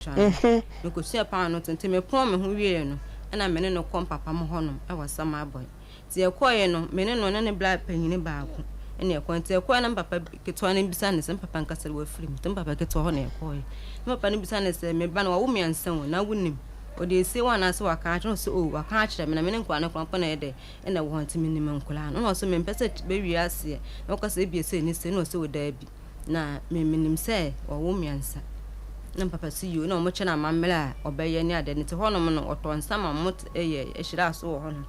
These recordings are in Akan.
Ano. Mekɔsuaa paanoo to nti mepɔn me ho wieeɛ no ɛna me ne no kɔ mpapa mo hɔnom wɔ Samabɔe. Nti yɛkɔeɛ no me ne no ne ne bra panyini baako ɛna ɛkɔeɛ. Nti yɛkɔeɛ na me papa ketewa no bisa no sɛ me papa nkasa de wafiri mu. Nti me papa ketewa hɔ na yɛkɔeɛ. Me papa no bisa no sɛ me ba no wawo mmiɛnsa o na wonim? Ɔde asie wo anaasɛ waka akyerɛ wo? Ɔse o waka akyerɛ me na me ne nkwadaa no koraa mpo na ɛyɛ dɛ ɛna ɛwɔ hɔ nti menim nkwadaa no. Ɛna ɔse mempɛ sɛ bɛwie aseɛ na woka sɛ ebia sei ne sei. Ɛna ɔse o daabi. Na me menim sɛ wɔwo mmiɛnsa. Na papa si yoo na wɔkyɛ no amammerɛ a ɔbɛyɛ ne adeɛ no nti hɔnom no ɔtɔ nsa ma wɔn yɛ hyiraa so wɔ hɔnom.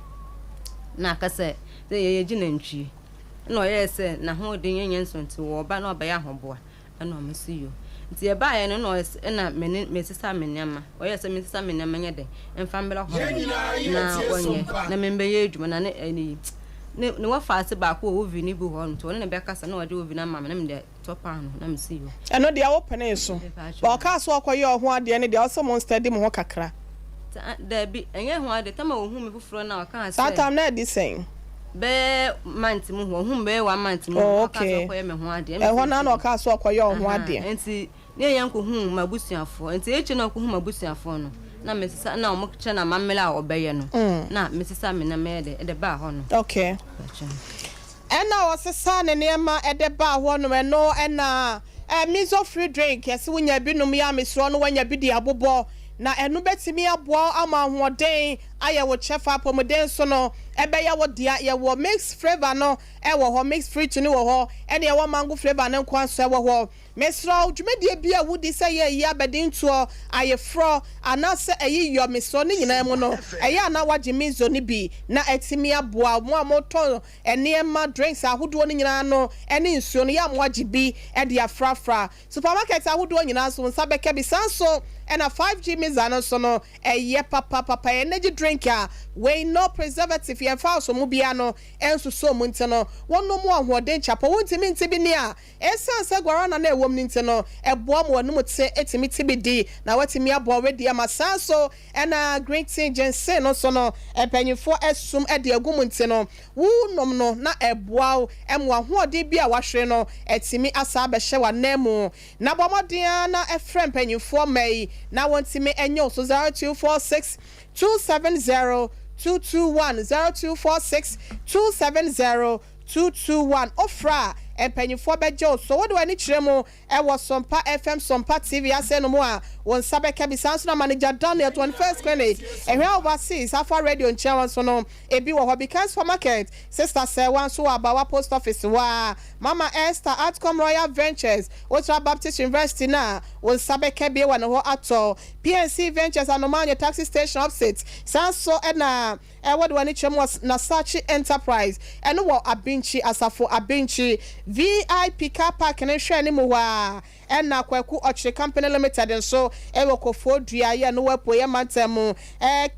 Na aka sɛ sɛ yɛyɛ gye nantwie. Ɛna ɔyɛɛ sɛ n'ahoɔden nyɛ nso nti wɔba na ɔbɛyɛ ahoboa. Ɛna wɔn si yoo. Nti yɛbaeɛ no na ɔyɛ sɛ ɛna me ne mesesa me nneɛma. Ɔyɛɛ sɛ mesesa me nneɛma nyɛ dɛn mfa mmra hɔnom na wɔnyɛ na membɛyɛ adwuma na ne ɛne Ne ne wɔfaase baako wɔ oven bi hɔ nti ɔne no bɛkasa na ɔde oven ama me na mede tɔ paano na mesi hɔ. Ɛno deɛ wo penee so. But ɔkaa sɛ ɔkɔyɛ ɔho adeɛ no deɛ ɔse mo nsteady mo ho kakra. Daabi, ɛnyɛ ho adeɛ. Tam a ɔhuu me foforɔ no a ɔkaa sɛ. Saa tam no adi sɛn? Bɛyɛ month mu hɔ, ɔhuu me bɛyɛ one month mu hɔ na ɔkaa sɛ ɔkɔyɛ me ho adeɛ. Ɛhɔ no ara na ɔkaa sɛ ɔkɔyɛ wo ho adeɛ. Nti Ne yɛn kɔhuu m'abusuafoɔ. Nti akyire na ɔkɔhuu m'abusuafoɔ no, na mesesa, na wɔkyerɛ no amammerɛ a ɔbɛyɛ no, na mesesa me nneɛma yɛ dɛ, de baa hɔ no. Okay. Ɛna ɔsesaa ne nneɛma de baa hɔ nom, ɛno ɛna eh, miso free drink, yɛse wonya bi nom yɛ a mesrɛ wo no woanya bi de abobɔ, na ɛno bɛtumi aboa wo ama ahoɔden ayɛ wo kyɛfa, apɔmuden nso no ɛbɛyɛ wo dea, yɛwɔ mix flavour no ɛwɔ hɔ, mix fruit no wɔ hɔ, ɛna yɛwɔ mango flavour no nkoa nso ɛwɔ hɔ. Mesrɛ wo, dwumadie biara a wodi, sɛ ɛyɛ ayie abadintoɔ, ayeforɔ, anaasɛ ayiyɔ, mesrɛ wo, ne nyinaa mu no, ɛyɛ a na woagye miso no bi na atumi aboa wo. Mo a motɔn nneɛma, drinks ahodoɔ no nyinaa no ne nsuo no, yɛ a moagye bi de afrafra. Supermarket ahodoɔ nyinaa nso, wo nsa bɛka bi. Saa nso na 5G Mixer no nso no, ɛyɛ papapapa. Ɛyɛ energy drink a wei no preservative, yɛmfa nsomo biara no nsusuo mu nti no, wonom wɔ ahoɔden kyapɔ. Wontumi nte bi nni a, Esiane sɛ guarana no a ɛwom no nti no, ɛboa ma w'anom te tumi te bi di, na woatumi aboa wo wedeɛ ma. Saa nso na green tea, ginseng, no nso no, mpanyimfoɔ asum de agu mu nti no, wonom no na ɛboa wo ma w'ahoɔden bi a woahwere no atumi asan abɛhyɛ w'ananmu. Na bɔ mmɔden ara na frɛ mpanyimfoɔ mma yi na wɔntumi nyɛ wo so 0246 270 221, 0246 270 221 Wofrɛ a, mpanyimfoɔ bɛgye wo so. Wode w'ani kyerɛ mu wɔ Sompa FM, Sompa TV ase no mu a, wo nsa bɛka bi. Saa nso na Manager Daniel, 21st Clinic, Ɛhwɛ Overseas, Alpha Radio nkyɛn hɔ nso no, ebi wɔ hɔ. Bikan Supermarket, Sister Sɛɛwa nso wɔ Abawa Post Office hɔ ara. Mama Esther, Atcom Royal Ventures, Wotra Baptist University no a, wo nsa bɛka bi wɔ ne hɔ atɔ. PNC Ventures, Anomaanye Taxi Station opposite. Saa nso na. Wɔde wɔn ani kyerɛ mu wɔ Nasachi Enterprise, ɛno wɔ Abinkyi, Asafo Abinkyi, VIP Car Park no nhwɛanim hɔ ara, ɛna Kwaku Ɔkyere Company Limited nso wɔ Kofoɔ Dua, yɛ no wɔ Apueeɛ Mantam mu.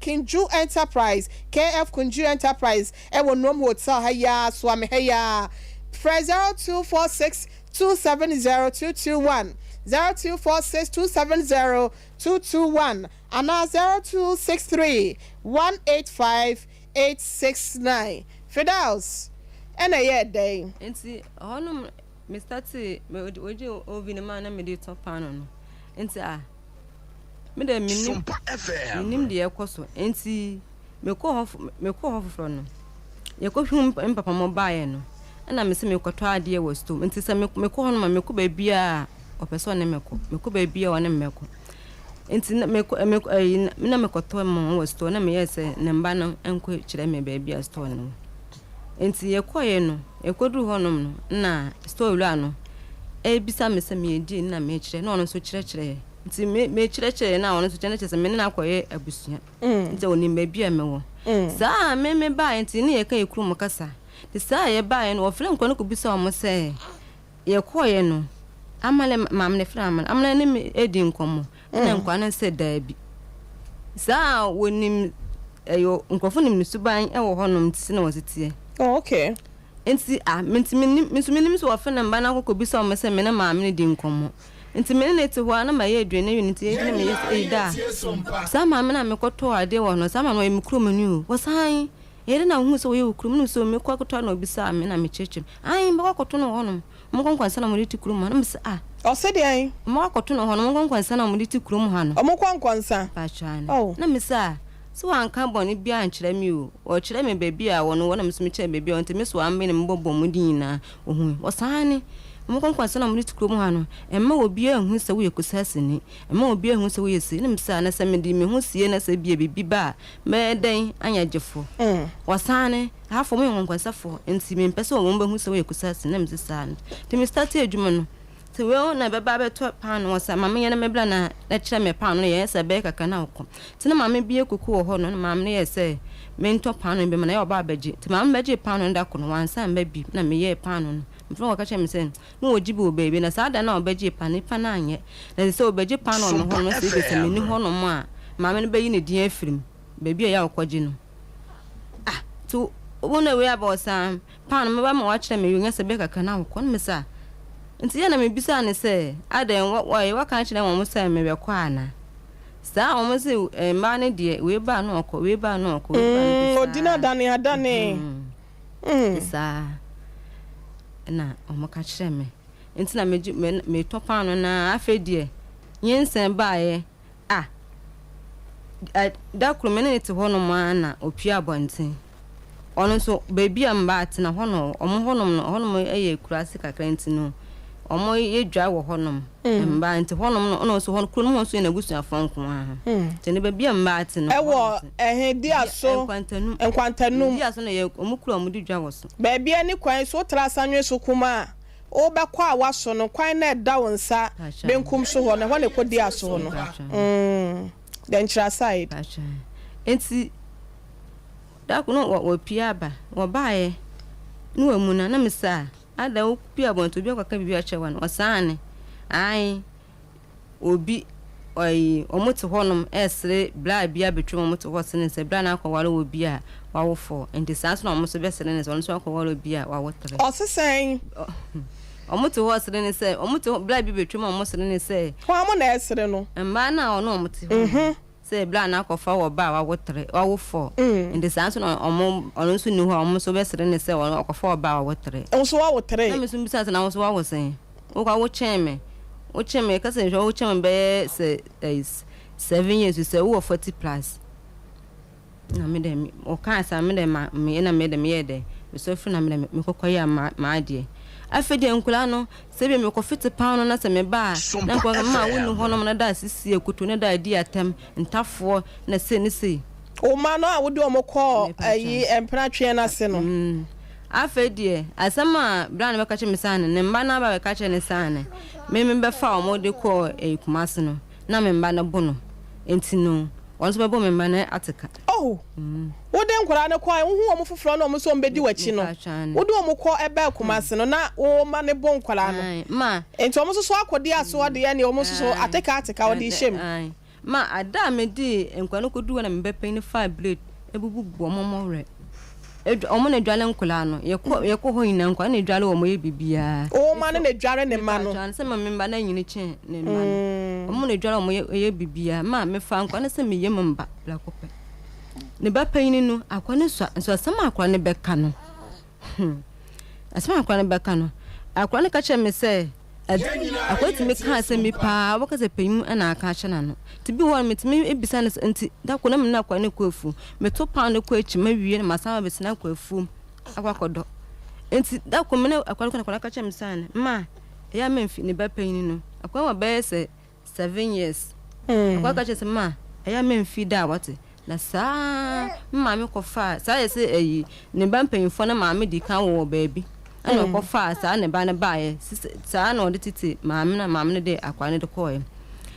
Kinju Enterprise, KF Kunju Enterprise, wɔ Nuom Hotel ha yi ara, Suame ha yi ara. Frɛ 0246 270 221, 0246 270 221. Anaa 0263 185 869. Firdaus, Ɛna ɛyɛɛ dɛn? Nti ɛhɔnom me startee me wɔgye oven no maa na mede tɔ paano no nti a me deɛ menim menim deɛ ɛkɔ so nti mekɔ hɔ mekɔ hɔ foforɔ no yɛkɔhwɛ me papa mo baeɛ no ɛna mese mekɔtɔ adeɛ wɔ store nti sɛ mekɔ hɔ no ma mekɔ baabi a ɔpɛ sɛ ɔne mekɔ mekɔ baabi a ɔne mɛkɔ Nti na mekɔ mekɔ ɛyi na mekɔtɔ mo wɔ store na meyɛɛ sɛ ne mba no nkɔ kyerɛ me baabi a store no wɔ. Nti yɛkɔeɛ no, yɛkɔduru hɔnom no na store wura no ɛrebisa me sɛ meyɛ deɛn na mekyerɛ na ɔno nso kyerɛkyerɛɛ. Nti me mekyerɛkyerɛɛ na ɔno nso kyerɛ na kyerɛ sɛ me ne no akɔyɛ abusua. Nti ɔnim baabi a mewɔ. Saa a me mebaeɛ nti ne yɛka yɛ kurom kasa. Nti saa a yɛbaeɛ no ɔfrɛɛ nkwadaa no kɔbisaa wɔn sɛ Yɛkɔeɛ no, Amane, maame no frɛɛ Amane, Amane ne me redi nkɔmmɔ, ɛna nkwadaa no sɛ daabi. Saa a wɔnim, ɛyɛ nkurɔfoɔ nim ne suban wɔ hɔnom nti sɛ na wɔsi teɛ. Oh, okay. Nti ah, me nti menim, me nso menim sɛ wɔfrɛ ne mba no akɔ kɔbisa wɔn sɛ me ne maame no di nkɔmmɔ. Nti me ne no te hɔ a na mayɛ aduane awie no nti yɛgyina meyɛ sɛ ei da a, saa maame no a mekɔtɔɔ adeɛ wɔ no, saa maame no ɔyɛ me kuromani o, wɔsan Ɛyɛ dɛn na wohuu sɛ wɔyɛ wo kurom? Wonim sɛ mekɔ akɔtɔ a na obisaa me na mekyerɛkyerɛ mu. Aane, mɛkɔ akɔto no wɔ hɔnom. Ɔmo nkɔnkɔnsa na ɔmo de te kurom ha. Na mese ah. Ɔse deɛn? Ɔmo akɔto no hɔ no, ɔmo nkɔnkɔnsa na ɔmo de te kurom ha no. Ɔmo kɔnkɔnsa? Mpakyɛw aane. Oh. Na mese ah, se wanka bɔne biara ankyerɛ me o. Ɔkyerɛ me baabi a ɔno wɔ na me nso mekyerɛ no baabi a ɔwɔ nti me so amme na mebɔbɔ ɔmo din nyinaa. Ohui. Ɔse aane. Ɔmo nkɔnkɔnsa na ɔmo de te kurom ha no, mma obiara nhu sɛ woyɛ Kusasini. Mma obiara nhu sɛ woyɛ sei. Na mese ah, na sɛ mede me ho sie na sɛ ebia biribi ba a, mɛyɛ dɛn anya gyefo? Ɔse aane. Ahafoɔ moyɛ nkɔnkɔnsafoɔ nti mempɛ sɛ wɔn bɛhu sɛ woyɛ kusasi na mese saa nti me startee adwuma no nti wei na ɛbɛba abɛtɔ paano wɔ sɛ maame yɛ na mebla na na kyerɛ me paano no yɛ sɛ ɛbɛyɛ kakra na ɔkɔ nti na maame bi akuku wɔ hɔ no na maame no yɛ sɛ mentɔ paano no bi ma na yɛ ɔba abɛgye nti maame bɛgye paano no da ko no wansan ba bi na meyɛɛ paano no mfrɛ wɔka kyerɛ me sɛ na wɔgye bi wɔ baabi na saa da no a ɔbɛgye paano nipa no anyɛ na sɛ sɛ ɔbɛgye paano wɔ me hɔ no sɛ ebi sɛ menni hɔ nom a maame no bɛyi ne din afiri mu baabi a ɛyɛ a ɔkɔgye no. Ah, nti wo na wei aba ɔsan paano mɛba ma wakyerɛ me nyɛ sɛ bɛyɛ kakra na wokɔ no mesa. Nti yɛ na mebisaa no sɛ adɛn wɔ waka akyerɛ wɔn sɛ mebɛkɔ ana? Saa wɔn se mmaa no deɛ wei baa no ɔkɔ wei baa no ɔkɔ wei baa no mm, odi no adane adane. Mm. Saa na wɔn ka kyerɛ me. Nti na megye metɔ paano na afei deɛ nyinsɛn baeɛ. A Da koro me ne no te hɔnom ara na opue abɔnten. Ɔno nso, baabi a mmaa tena hɔ na wɔn hɔnom no, hɔnom yɛ akuraase kakra nti no, wɔyɛ dwa wɔ hɔnom. Mmaa nti hɔnom no, ɔno nso hɔ kuro no mu hɔ nso yɛ n'abusuafoɔ nko ara. Nti no baabi a mmaa te no. Ɛwɔ ɛhe Diaso? Nkwantanum. Nkwantanum. Diaso na yɛ wɔn kuro a wɔdi dwa wɔ so. Baabi a ne kwan so wotra Asanwe so kumaa. Wobɛkɔ a woaso no, kwan no a ɛda wo nsa benkum so hɔ no, ɛhɔ na ɛkɔdi aso hɔ no. Mm, Denkyira side. Nti, da koro no wɔpue aba, wɔbaeɛ ne wɔamuna, na mese a, ada wopue abɔnten, obi akɔka biribi akyerɛ wo ana? Ɔse aane, ae. obi ɔyi wɔn te hɔ nom ɛresere bra bi abɛtwam wɔn te hɔ sene sɛ bra no akɔware obi a wawo fɔ nti saa nso na wɔn nso bɛsere ne sɛ ɔno nso akɔware obi a wawo tere. Ɔse sɛn? Wɔn te hɔ sere ne sɛ wɔn te hɔ bra bi bɛtwam wɔn sere ne sɛ. Hwan mo na ɛresere no? Mmaa no a ɔne wɔn te hɔ no. Sɛ bra no akɔfa wɔ ba a wawo tere wawo fɔ nti saa nso na wɔn ɔno nso nni hɔ a wɔn nso bɛsere ne sɛ ɔno ɔkɔfa wɔ ba a wawo tere. Nso wawo tere. Na me nso mbisa sɛ na wo nso wawo sɛn? Wo koraa wo kyɛn me wo kyɛn me kasa nhwɛ wo kyɛn me bɛyɛ sɛ ɛyi seven years sɛ wowɔ 40 plus na me dɛ ɔkaa saa me dɛ ma me na me dɛ meyɛ dɛ mesɔ firi na me dɛ mekɔkɔ yɛ ma m'adeɛ afei deɛ nkwadaa no sɛ bi mekɔ fete paano na sɛ meba a na nkwadaa no ma wonni hɔnom na da sisi akutu na da adi atɛm ntafoɔ na sei ne sei. Wo mma no a wode wɔn kɔɔ ayi mpena tweɛ no ase no. Afei deɛ, asɛm a bra no bɛka kyerɛ me saa ne, ne mma no aba bɛka kyerɛ no saa ne, me mebɛfa wɔn de kɔɔ ɛyi Kumasi no, na me mma no bo no, nti no, wɔn nso bɛbɔ me mma no ateka. Oh, wode nkwadaa no kɔe, wohu wɔn foforɔ na wɔn nso wɔbɛdi w'akyi no, wode wɔn kɔ ɛbaa Kumasi no, na wo mma no bo nkwadaa no, nti wɔn nso so akɔdi asoɔdeɛ ne wɔn nso so ateka ateka wɔde rehyɛ mu. Ma ada a medii nkwadaa no kɔduu hɔ na me ba panin no faa blade bubu wɔn werɛ. Edwa wɔn na edware nkwadaa no. Yɛkɔ yɛkɔ hɔ nyinaa nkwadaa na edware wɔn yɛ biribiara. Wo mma no na edware ne mma no. Mepa sɛ ma me mma no anyini kyɛn ne mma no. Wɔn na edware wɔn yɛ yɛ biribiara. Ma mefa nkwadaa no sɛ me yam mba prɛko pɛ. Ne ba panyin no akwadaa no sua nso asɛm a akwadaa no bɛka no. Hmm. Asɛm a akwadaa no bɛka no, akwadaa no ka kyerɛ me sɛ, akwadaa tumi ka asɛm bi paa, wɔka sɛ panyin na aka akyerɛ n'ano. Nti bi wɔ hɔ no, metumi bisa no sɛ, nti da koro na me ne akwadaa no kɔ afuom. Meto paano kɔ akyi, mawie na masan abɛtena akɔ afuom akɔ akɔdɔ. Nti da koro me ne akwadaa no kɔ na akwadaa no ka kyerɛ me sɛ, ma, ɛyɛ a memfi ne ba panyin no. Akwadaa wɔ bɛyɛ sɛ 7 years. Akwadaa ka kyerɛ sɛ ma ɛyɛ a memfi da a wate. Na saa me maame kɔfaa saa yɛ sɛ ayi ne ba mpanyinfoɔ no maame di kan wɔ baabi ɛna ɔkɔfaa saa ne ba no baeɛ saa na ɔde tete maame na maame no de akwadaa no de kɔɔɛ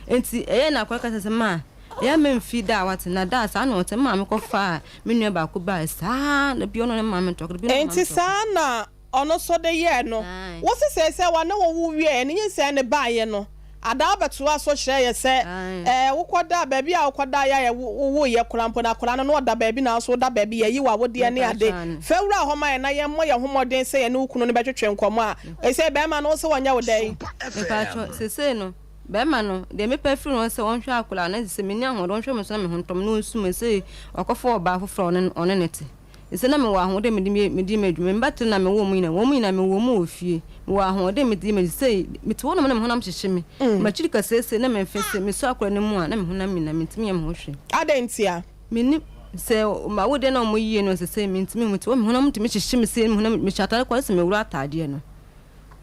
nti ɛyɛ na akwadaa kasa sɛ ma ɛyɛ a memfi da a wate na da a saa na ɔte me maame kɔfaa me nua baako baeɛ saa na bi ɔno ne maame ntɔkwa bi ɔno ne maame Nti ntɔkwa. saa na ɔno nso de yɛɛ no. Wo se seesei wɔne wo wo wieɛ no, nyinsɛn no baeɛ no, Adaa bɛtoaa so kyerɛɛ yɛ sɛ, ɛɛ, wokɔdaa baabi a wokɔdaeɛ a wowoeɛ koraa mpo no, akwadaa no na ɔda baabi nanso woda baabi, yɛayi w'awodeɛ ne ade. Fa wura hɔ ma yɛn na yɛmmɔ yɛn ho mmɔden sɛ yɛne wo kunu no bɛtwetwe nkɔmmɔ a. Seesei barima no, wo se ɔnyɛ wo dɛn? Mepaatwɔ, seesei no, barima no, deɛ mepɛ afiri ne hɔ ne sɛ ɔnhwɛ akwadaa no, na seesei menni ahoɔden, ɔnhwɛ me so na me ho ntɔ me, na ɔnsu me, seesei wakɔfa ɔbaa foforɔ a ɔne no te. Sɛ na mewɔ ahoɔden a mede meyɛ mede yɛ m'adwuma. Me mma tiri na mewɔ wɔn nyinaa. Wɔn nyinaa mewɔ wɔn wɔ fie. Mewɔ ahoɔden a mede yɛ m'adwuma. Sei, mete hɔnom na me honam hyehye me. M'akyiri kaseɛ sei na me mfe se mesɔ akwadaa no mu a na me honam nyinaa mentumi nyɛ me ho hwee. Adɛn ntia? Mennim. Sɛ m'awodeɛ na wɔyie no sesei mentumi nhu. Mete hɔ me honam tumi hyehye me sei, me honam mehyɛ atadeɛ koraa sɛ mewura ataadeɛ no.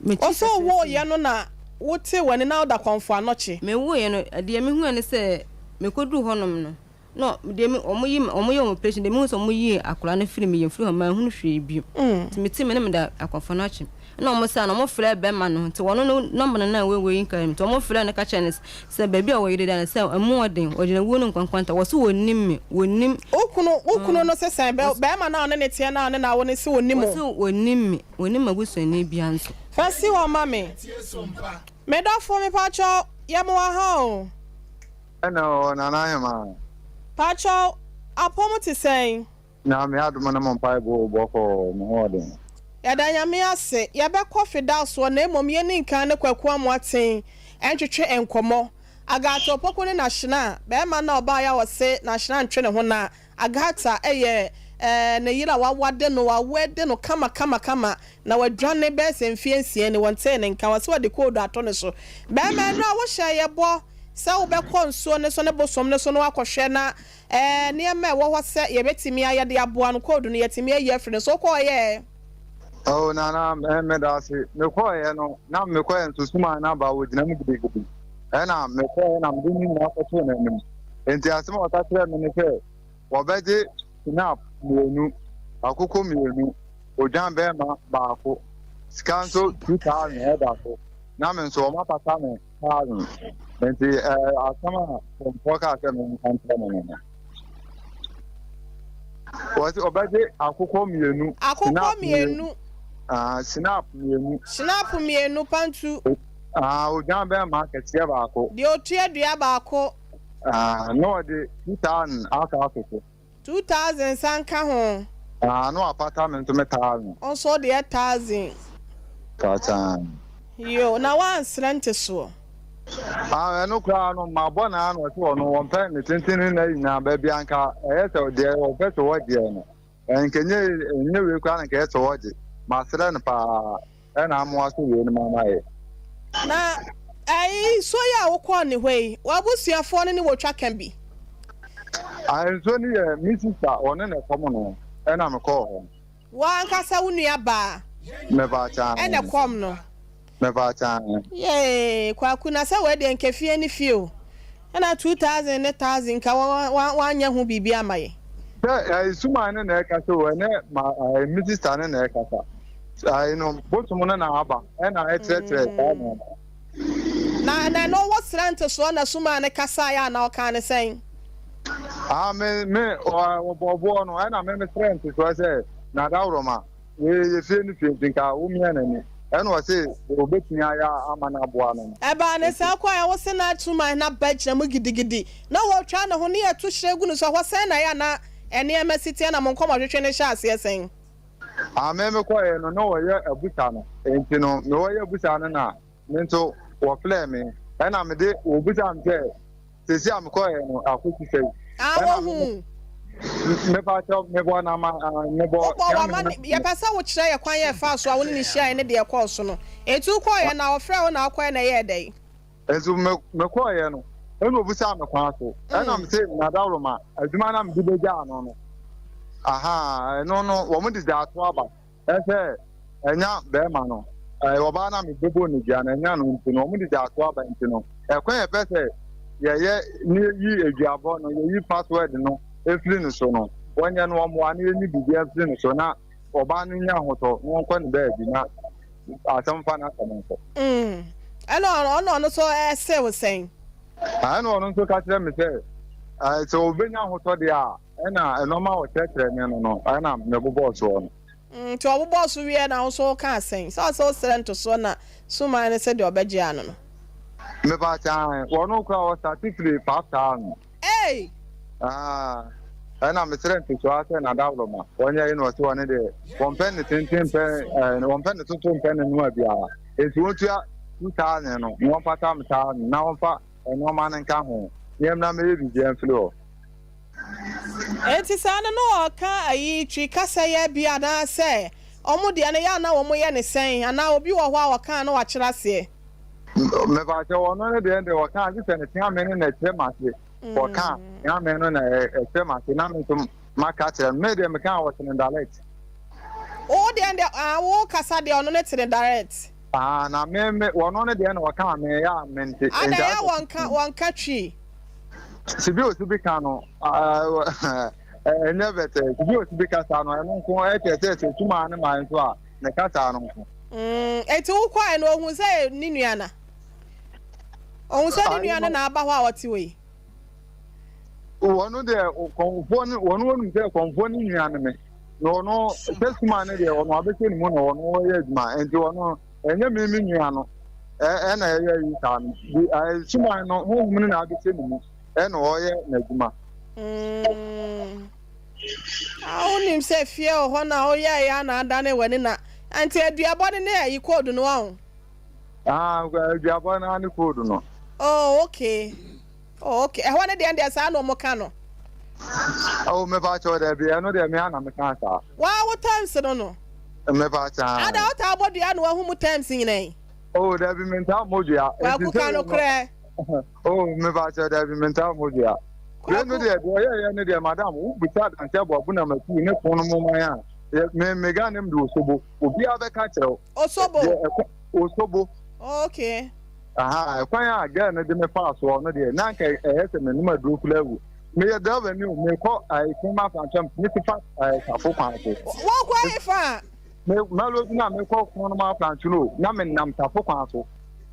M'akyiri Ɔsɛ kaseɛ sei. wowoeɛ no na wotee w'ani na woda kɔmfo anɔkye. Mewoeɛ no, deɛ mehuiɛ ne sɛ mekɔduruu hɔnom no, Na deɛ me wɔn yi wɔn yɛ wɔn operation deɛ mehu sɛ wɔn yi akwadaa no firi me yam firi hɔ manhunu hwee bio nti me ti me ne me da akɔfo no akyi ɛna wɔn saa na wɔn frɛ bɛrima no nti wɔn no nɔmba no na wei wei nka nti wɔn frɛ no ka kyerɛ no sɛ baabi a wɔyere da no sɛ ɛmu ɔden wɔgyina wuo no nkwankwanta wɔ so wɔnim me wɔnim. Wo kunu wo kunu no se sɛn bɛ bɛrima no a ɔne ne teɛ no a ɔne no awo no se ɔnim wo. Wɔse wɔnim me wɔnim m'abusuani biara nso. Fa si hɔ ma me. Me dɔfo mepakyɛw yɛ mo wɔ ha o. Ɛna o Nana Ahemaa. Pakyɛw apɔm te sɛn? Nyame adom ne mo mpaebɔ o bɔkɔɔ me ho ɔden. Yɛda Nyame ase. Yɛbɛkɔ Fidalsoɔ na mmom yɛnni nkan ne Kwaku Amoaten ntwetwe nkɔmmɔ. Agatha Opoku ne Nashina, barima no a ɔbaeɛ a ɔse Nashina ntwe ne ho na Agatha yɛ ne yere a wawade no, wawɛde no kama kama kama, na wadwane bɛyɛ sɛ mfeɛ nsia ni, wɔntee ne nka, wɔse wɔde koodu ato ne so. Bɛrima, ɛno a wohyɛɛ yɛ bɔ sɛ wobɛkɔ nsuo no so ne bosom no so na woakɔhwɛ na nneɛma a ɛwɔ hɔ sɛ yɛbɛtumi ayɛ de aboa no, koodu no yɛatumi ayi afiri ne so, wokɔeɛ ɛ? Oh, Nana, meda ase. Mekɔeɛ no, na mekɔeɛ nso suman no aba, wɔgyina mu gidigidi. Ɛna mekɔeɛ na mede ne nyinaa kɔtoo n'anim. Enti asɛm a ɔka kyerɛɛ me ne sɛ, wɔbɛgye snap mmienu, akokɔ mmienu, odwan bɛrima baako, sika nso 2000 ɛda so, na me nso wɔapata me 1000. Enti ɛɛ asɛm a kɔmfoɔ kaa sɛ menka nkyerɛ no no no. Wɔsi ɔbɛgye akokɔ mmienu. Akokɔ mmienu. Ah, snap mmienu. Snap mmienu pantu. Ah, odwan bɛrima kɛseɛ baako. Deɛ otua dua baako. Ah, na ɔde 2000 aka ato so. 2000 san ka ho. Ah, na wapata me nso me thousand. Wo nso wo deɛ thousand. Pataa. Yoo, na woansrɛ ntesoɔ. Ah, ɛno koraa no, mabɔ no ara na ɔse ɔno wɔmpɛ ne tenten ne nna nyinaa, baabi a nka ɛyɛ sɛ deɛ ɔpɛ sɛ ɔgyeɛ no, nka ɛnyɛ ɛnyɛ wei koraa na nka ɛyɛ sɛ ɔgye. Masrɛ no paa. Ɛna amoa so wei no ma mayɛ. Na ɛyi nsuo yi a wokɔɔ ne hɔ yi, w'abusuafoɔ no ne wo twa ka bi? Ah, nsuo no yɛ me sista, ɔno na ɛkɔm no, ɛna mekɔɔ hɔ. W'ankasa wo nua baa? Mepaakyɛw. Ɛna ɛkɔm no? Mepaakyɛw. Yee, Kwaku, na sɛ wei deɛ nka fie ne fie o. Ɛna 2000 ne 1000 nka wanyɛ ho biribi ama yɛn. Sɛ ɛyi suman no na ɛkasa o, ɛnɛ ma ɛyi me sista no na ɛkasa. Ɛyi no bosom no na aba ɛna ɛkyerɛkyerɛ saa nneɛma. Na na ɛno wɔ srɛ ntesoɔ na suman no kasaeɛ anaa ɔkaa ne sɛn? Ah me me ɔbɔɔboɔ no ɛna me me srɛ ntesoɔ sɛ na dawuroma. Wei yɛ fie ne fie nti nka womia n'ani. Ɛna ɔse deɛ ɔbɛtumi ayɛ ama no aboa no no. Ɛbaa ne saa kɔeɛ a, wose na Truman no aba gyina mu gidigidi na wɔretwa ne ho ne yɛto hyerɛn gu no so. Ɛhɔ sɛn na ɛyɛ a na nneɛma si teɛ na mo nkɔmmɔtwetwe no hyɛɛ aseɛ sɛn? Ah, me mekɔeɛ no na wɔyɛ abusa no, enti no me wɔyɛ abusa no na me nso wɔfrɛɛ me, ɛna mede wɔbusaa me sɛ Sɛsi a mekɔɛ no akosi sɛi. Ah wohu. Mepa kyɛw mebɔ na ma mebɔ. Wobɔ wama ne yɛpɛ sɛ wokyerɛ yɛ kwan yɛ ɛfaa so a wo ne no hyiaeɛ ne deɛ ɛkɔɔ so no. Enti wokɔeɛ na ɔfrɛɛ wo na wokɔeɛ na ɛyɛɛ dɛn? Nso me mekɔeɛ no ɛna obisaa me kwan so ɛna mese Nadaworoma adwuma na mede bɛgyaa no no ahaa ɛno no wɔn de gyaa to aba. Ɛsɛ ɛnya bɛɛma no ɛɛ ɔbaa na mebobɔ no dua no ɛnya no nti no wɔn de gya ato aba nti no ɛkwan yɛpɛ sɛ yɛyɛ ne yɛyi aduabɔ no yɛyi password no efiri no so no wɔnyɛ no wɔn ne yɛnyi biribi afiri no so na ɔbaa no nya ahotɔ na wɔnkɔ ne baabi na asɛm fa n'asɛm nkɔ. Mm. Ɛna ɔno ɔno nso ɛsɛ wo sɛn? Ɛna ɔno nso ka kyerɛ me sɛ sɛ ɔbɛnya ahotɔ deɛ a Ɛna nnoɔma a ɔkyerɛkyerɛ me no no, ɛna mebobɔɔ soɔ no. Nti ɔbobɔɔ so wieɛ na wo nso wokaa sɛn? Sɛ ɔsɛ wosrɛ ntosoɔ na suman no sɛdeɛ ɔbɛgye ano no. Mepakyɛ ae, wɔno koraa ɔstate firi 5000. Ei! Ah, ɛna mesrɛ ntosoɔ ara sɛ nadawroma, wɔnyɛ yi na ɔse wɔne deɛ wɔmpɛ ne tenten mpɛ, eh, wɔmpɛ ne toto mpɛ ne noa biara. Enti wɔntua 2000 no, na wɔmfata me 1000 na wɔmfa nnoɔma no nka ho, na yɛmmra mmɛyɛ biribiara mfiri hɔ. Enti saa no na ɔka ayi Twi kasa yi bi anaa sɛ ɔmo deɛ no yɛ a na wɔn yɛ ne sɛn anaa obi wɔ hɔ a ɔka a na wakyerɛ aseɛ? Mepakyɛw ɔno ne deɛ deɛ ɔka a gye sɛ ne teame no na ɛkyerɛ m'ase. Ɔka teame no na ɛkyerɛ m'ase na me nso maka akyerɛ no. Me deɛ meka a ɔte no direct. Wo deɛ deɛ ah wo kasa deɛ ɔno ne te no direct. Ah na me me ɔno ne deɛ na ɔka a me yɛ a mente. Ada yɛ a wɔnka wɔnka Twi. Sibi osibi ka no ɛnyɛ bɛtɛ sibi osibi kasa no ɛno nko ɛkyɛ sɛ sɛ tumaa ne man nso a ne kasa no nko. Mm, eti wokɔɛ no ohun sɛ ne nua na ohun sɛ ne nua no na aba hɔ a ɔte hɔ yi. Wɔn deɛ kɔnfoɔ ne wɔn wɔn sɛ kɔnfoɔ ne nua no me na ɔno sɛ suma ne deɛ ɔno abɛhyɛ ne mu na ɔno ɔyɛ adwuma nti ɔno ɛnyɛ me me nua no ɛna ɛyɛ yi saa no suma no honhom no na abɛhyɛ ne mu ɛna ɔyɛ n'adwuma. Mm. Ah, wonim sɛ fie wɔ hɔ na woyɛeɛ a na adane w'ani na nti aduabɔ no ne ayi koodu no waho. Ah, aduabɔ no ne koodu no. Oh, okay. Oh, okay. Ɛhɔ no deɛ deɛ saa na wɔn ka no. Oh, mepa kyɛw dɛ bi ɛno deɛ me ana meka saa. Waa wo terms no no. Mepa kyɛw. Ada wotaa bɔ dua na wahu mu terms nyina yi. Oh, dabi mentaa mmɔ dua. Kwaku ka no korɛ. Oh, mepa kyɛw dabi mentaa mmɔ dua. Wei no deɛ deɛ ɔyɛyɛ no deɛ madam wobusa adanse aboabo na matu ne fon no mu man a me me Ghana mu de osobo obiara bɛka kyerɛ wo. Osobo. Osobo. Okay. Aha, ɛkwan a girl no de me faa soɔ no deɛ, na anka ɛyɛ sɛ menom aduro koraa awu. Meyɛ driver ni o, mekɔ Kumasi Afrantam, mesi fa Tafo kwan so. Wɔkɔ hefa? Me malodu na mekɔ Kumasi Afrantam no, na menam Tafo kwan so.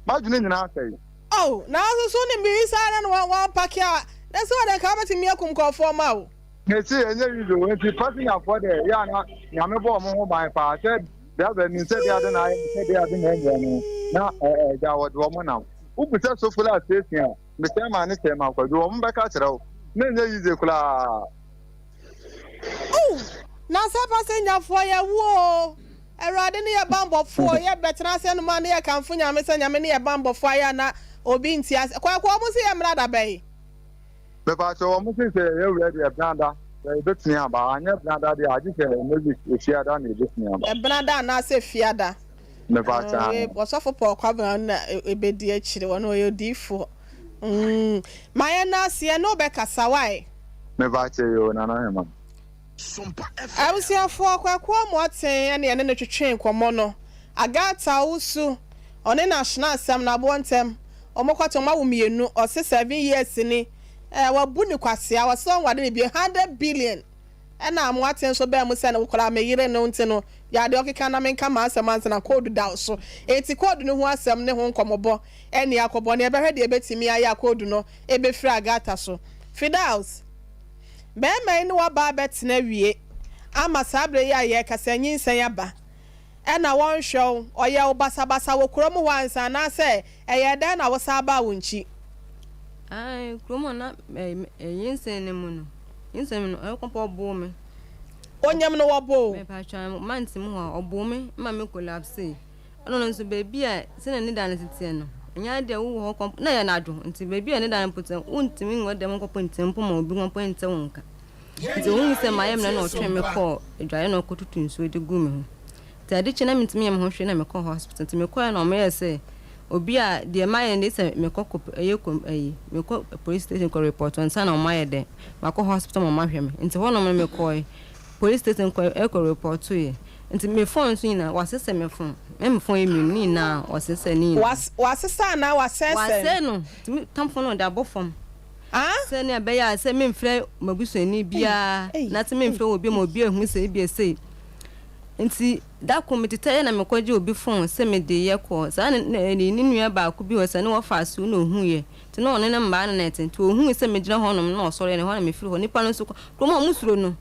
M'adwene nyinaa asɛe. Oh, nanso so wonim biribi saa na wampake a, na sɛ ɔde nka wobɛtumi akum nkurɔfoɔ ma o. Mese ɛnyɛ easy o, nti passengerfoɔ deɛ yɛ a na Nyame bɔ wɔn ho ban paa sɛ driver nim sɛ deɛ ade na ayɛ sɛ deɛ ade na ɛnyɛ no na ɛgya wɔde wɔn nam. Wobu sɛ Sofola station a, mesɛn maa ne sɛn ma kwadwo wɔn bɛka kyerɛ wo na ɛnyɛ easy koraa. Oh, na sɛ passengerfoɔ yɛwu o, Awurade ne yɛ banbɔfoɔ, yɛ bɛtena ase nom a ne yɛ kamfo Nyame sɛ Nyame ne yɛ banbɔfoɔ ayɛ a na obi nte ase. Kwaku wɔn se yɛ mmra da bɛn? Mepakyɛw wɔn se sɛ yɛyɛ ready ɛbenada sɛ yɛbɛtumi aba anyɛ benada deɛ agye sɛ ɛnɛ week efiada na yɛbɛtumi aba. Ɛbenada anaasɛ efiada. Mepakyɛw. Ɔsɔfo Paul Kwabena na ebedi akyire ɔno ɔyɛ odiyifoɔ. Mm ma yɛn na ase yɛne wo bɛkasa wai. Mepakyɛw yoo Nana Hema. Abusuafoɔ, Kwaku Amoaten ne yɛne no twetwee nkɔmmɔ no. Agatha Owusu, ɔne no ahyena asɛm no aboɔ ntɛm. Wɔkɔte, wɔawo mmienu. Ɔse 7 years ni, eh, wabu no kwasea. Ɔse ɔnware no bio. 100 billion ɛna Amoaten nso baa mu sɛ no koraa me yere no nti no, gyaa deɛ ɔkeka na menka m'asɛm ansa na code da wo so. Enti code no ho asɛm ne ho nkɔmmɔbɔ ɛne akɔbɔ no. Yɛbɛhwɛ deɛ ɛbɛtumi ayɛ a code no ɛbɛfiri Agatha so. Fidaus. Barima yi ne w'abaa bɛtena awie ama saa berɛ yi a yɛrekasa nyinsɛn aba. Ɛna wɔnhwɛ wo, ɔyɛ wo basabasa wɔ kurom hɔ ansa anaasɛ ɛyɛɛ dɛn na wosan baa wo nkyi? Ae, kurom hɔ na nyinsɛn no mu no, nyinsɛn mu no, ɔyɛ kɔpɔ ɔboo me. Onyam no wɔboo wo? Mepatwa, mante mu hɔ a, ɔboo me ma me collapse. Ɛna ɔno nso baabi a sɛnea ne dan no si teɛ no, ɛnyɛ ade a wowɔ hɔ kɔ na ɛyɛ anadwo nti baabi a ne dan mpo teɛ wontumi nwɔ dɛm nkɔpɔ ntɛm mpo ma obi mpo nte wo nka. Nti ohuu sɛ mayɛ mmerɛ na ɔtwee me kɔɔ adwaeɛ na ɔkɔtutu nsuo de guu me ho. Nti ade kye na mentumi nyɛ me ho hwee na mekɔɔ hospital. Nti mekɔɛ na wɔyɛɛ sɛ obi a deɛ mayɛ no deɛ sɛ mekɔ kɔ ɛyɛ kɔ ɛyi mekɔ police station kɔ report ansa na wɔayɛ dɛ makɔ hospital ma wɔahwɛ me. Nti hɔnom no mekɔe police station kɔ ɛkɔ report yɛ. Nti me phone nso nyinaa wasesɛ me phone me me phone yɛ mmienu ne nyinaa ɔsesɛ ne nyinaa. Was wasesa anaa wasɛesɛe no? Wasɛe no nti me tamfo no ɔde abɔ fam sɛnea ɛbɛyɛ a sɛ memfrɛ m'abusuani biara na sɛ memfrɛ obi ma obi ahu sɛ ebi sei nti da ko metetɛeɛ na mekɔgye obi phone sɛ mede yɛ kɔ saa ne ne ne nua baako bi wɔ sɛ ne wɔfa ase na ohuiɛ nti na ɔne ne mmaa no na ɛte nti ohui sɛ megyina hɔnom na ɔsɔre ne hɔ na mefiri hɔ nipa no nso kurom a wɔn suro no.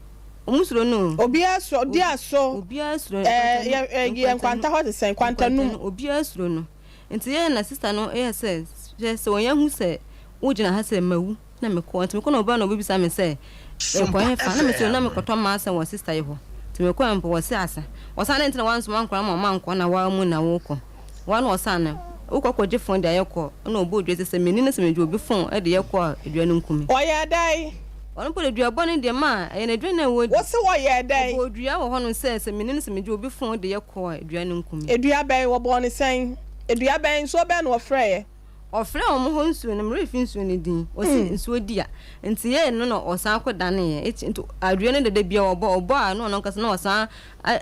Ɔmo suro no o. Obiara suro, odi aso. Obiara suro no. Ɛɛ yɛ ɛ yɛ nkwanta hɔ te sɛn? Nkwanta num. Obiara suro no. Nti yɛ na sista no yɛ sɛ hwɛ sɛ wɔn ahu sɛ wogyina ha sɛ mawu na mekɔ. Nti mekɔ na ɔbaa na ɔbɛbisa me sɛ mekɔ he fa na mese na mekɔtɔ m'asɛm wɔ sista yi hɔ. Nti mekɔɛ mpo wɔse asa. Ɔsan dɛn nti na wansoma nkwadaa ma ɔmo ankɔ na waa mu na wokɔ. Waa na ɔsan no wokɔ kɔgye fon de ayɛ kɔ ɛna ɔbɔɔ dua sɛ sɛ menni no sɛ megye obi fon de yɛ kɔ a dua no nku me. Ɔyɛɛ dɛn? Ɔno mpo de duabɔ no deɛ ma ɛyɛ n'aduane a ɔdi. Wo se wɔyɛɛ dɛn? Wɔbɔɔ dua wɔ hɔnom sɛ sɛ menni no sɛ megye obi fon de yɛ kɔɔ a dua no nku me. Dua bɛn? Wɔbɔɔ no sɛn? Dua bɛn? Nsuo bɛn na wɔfrɛeɛ? Ɔfrɛɛ wɔn hɔ nsuo no, me werɛ fi nsuo no din. Ɔse nsuo dua. Nti yɛɛ no na ɔsan kɔ daneeɛ. Nti dua no dada biara ɔbɔ, ɔbɔ a na ɔno ankasa na ɔsan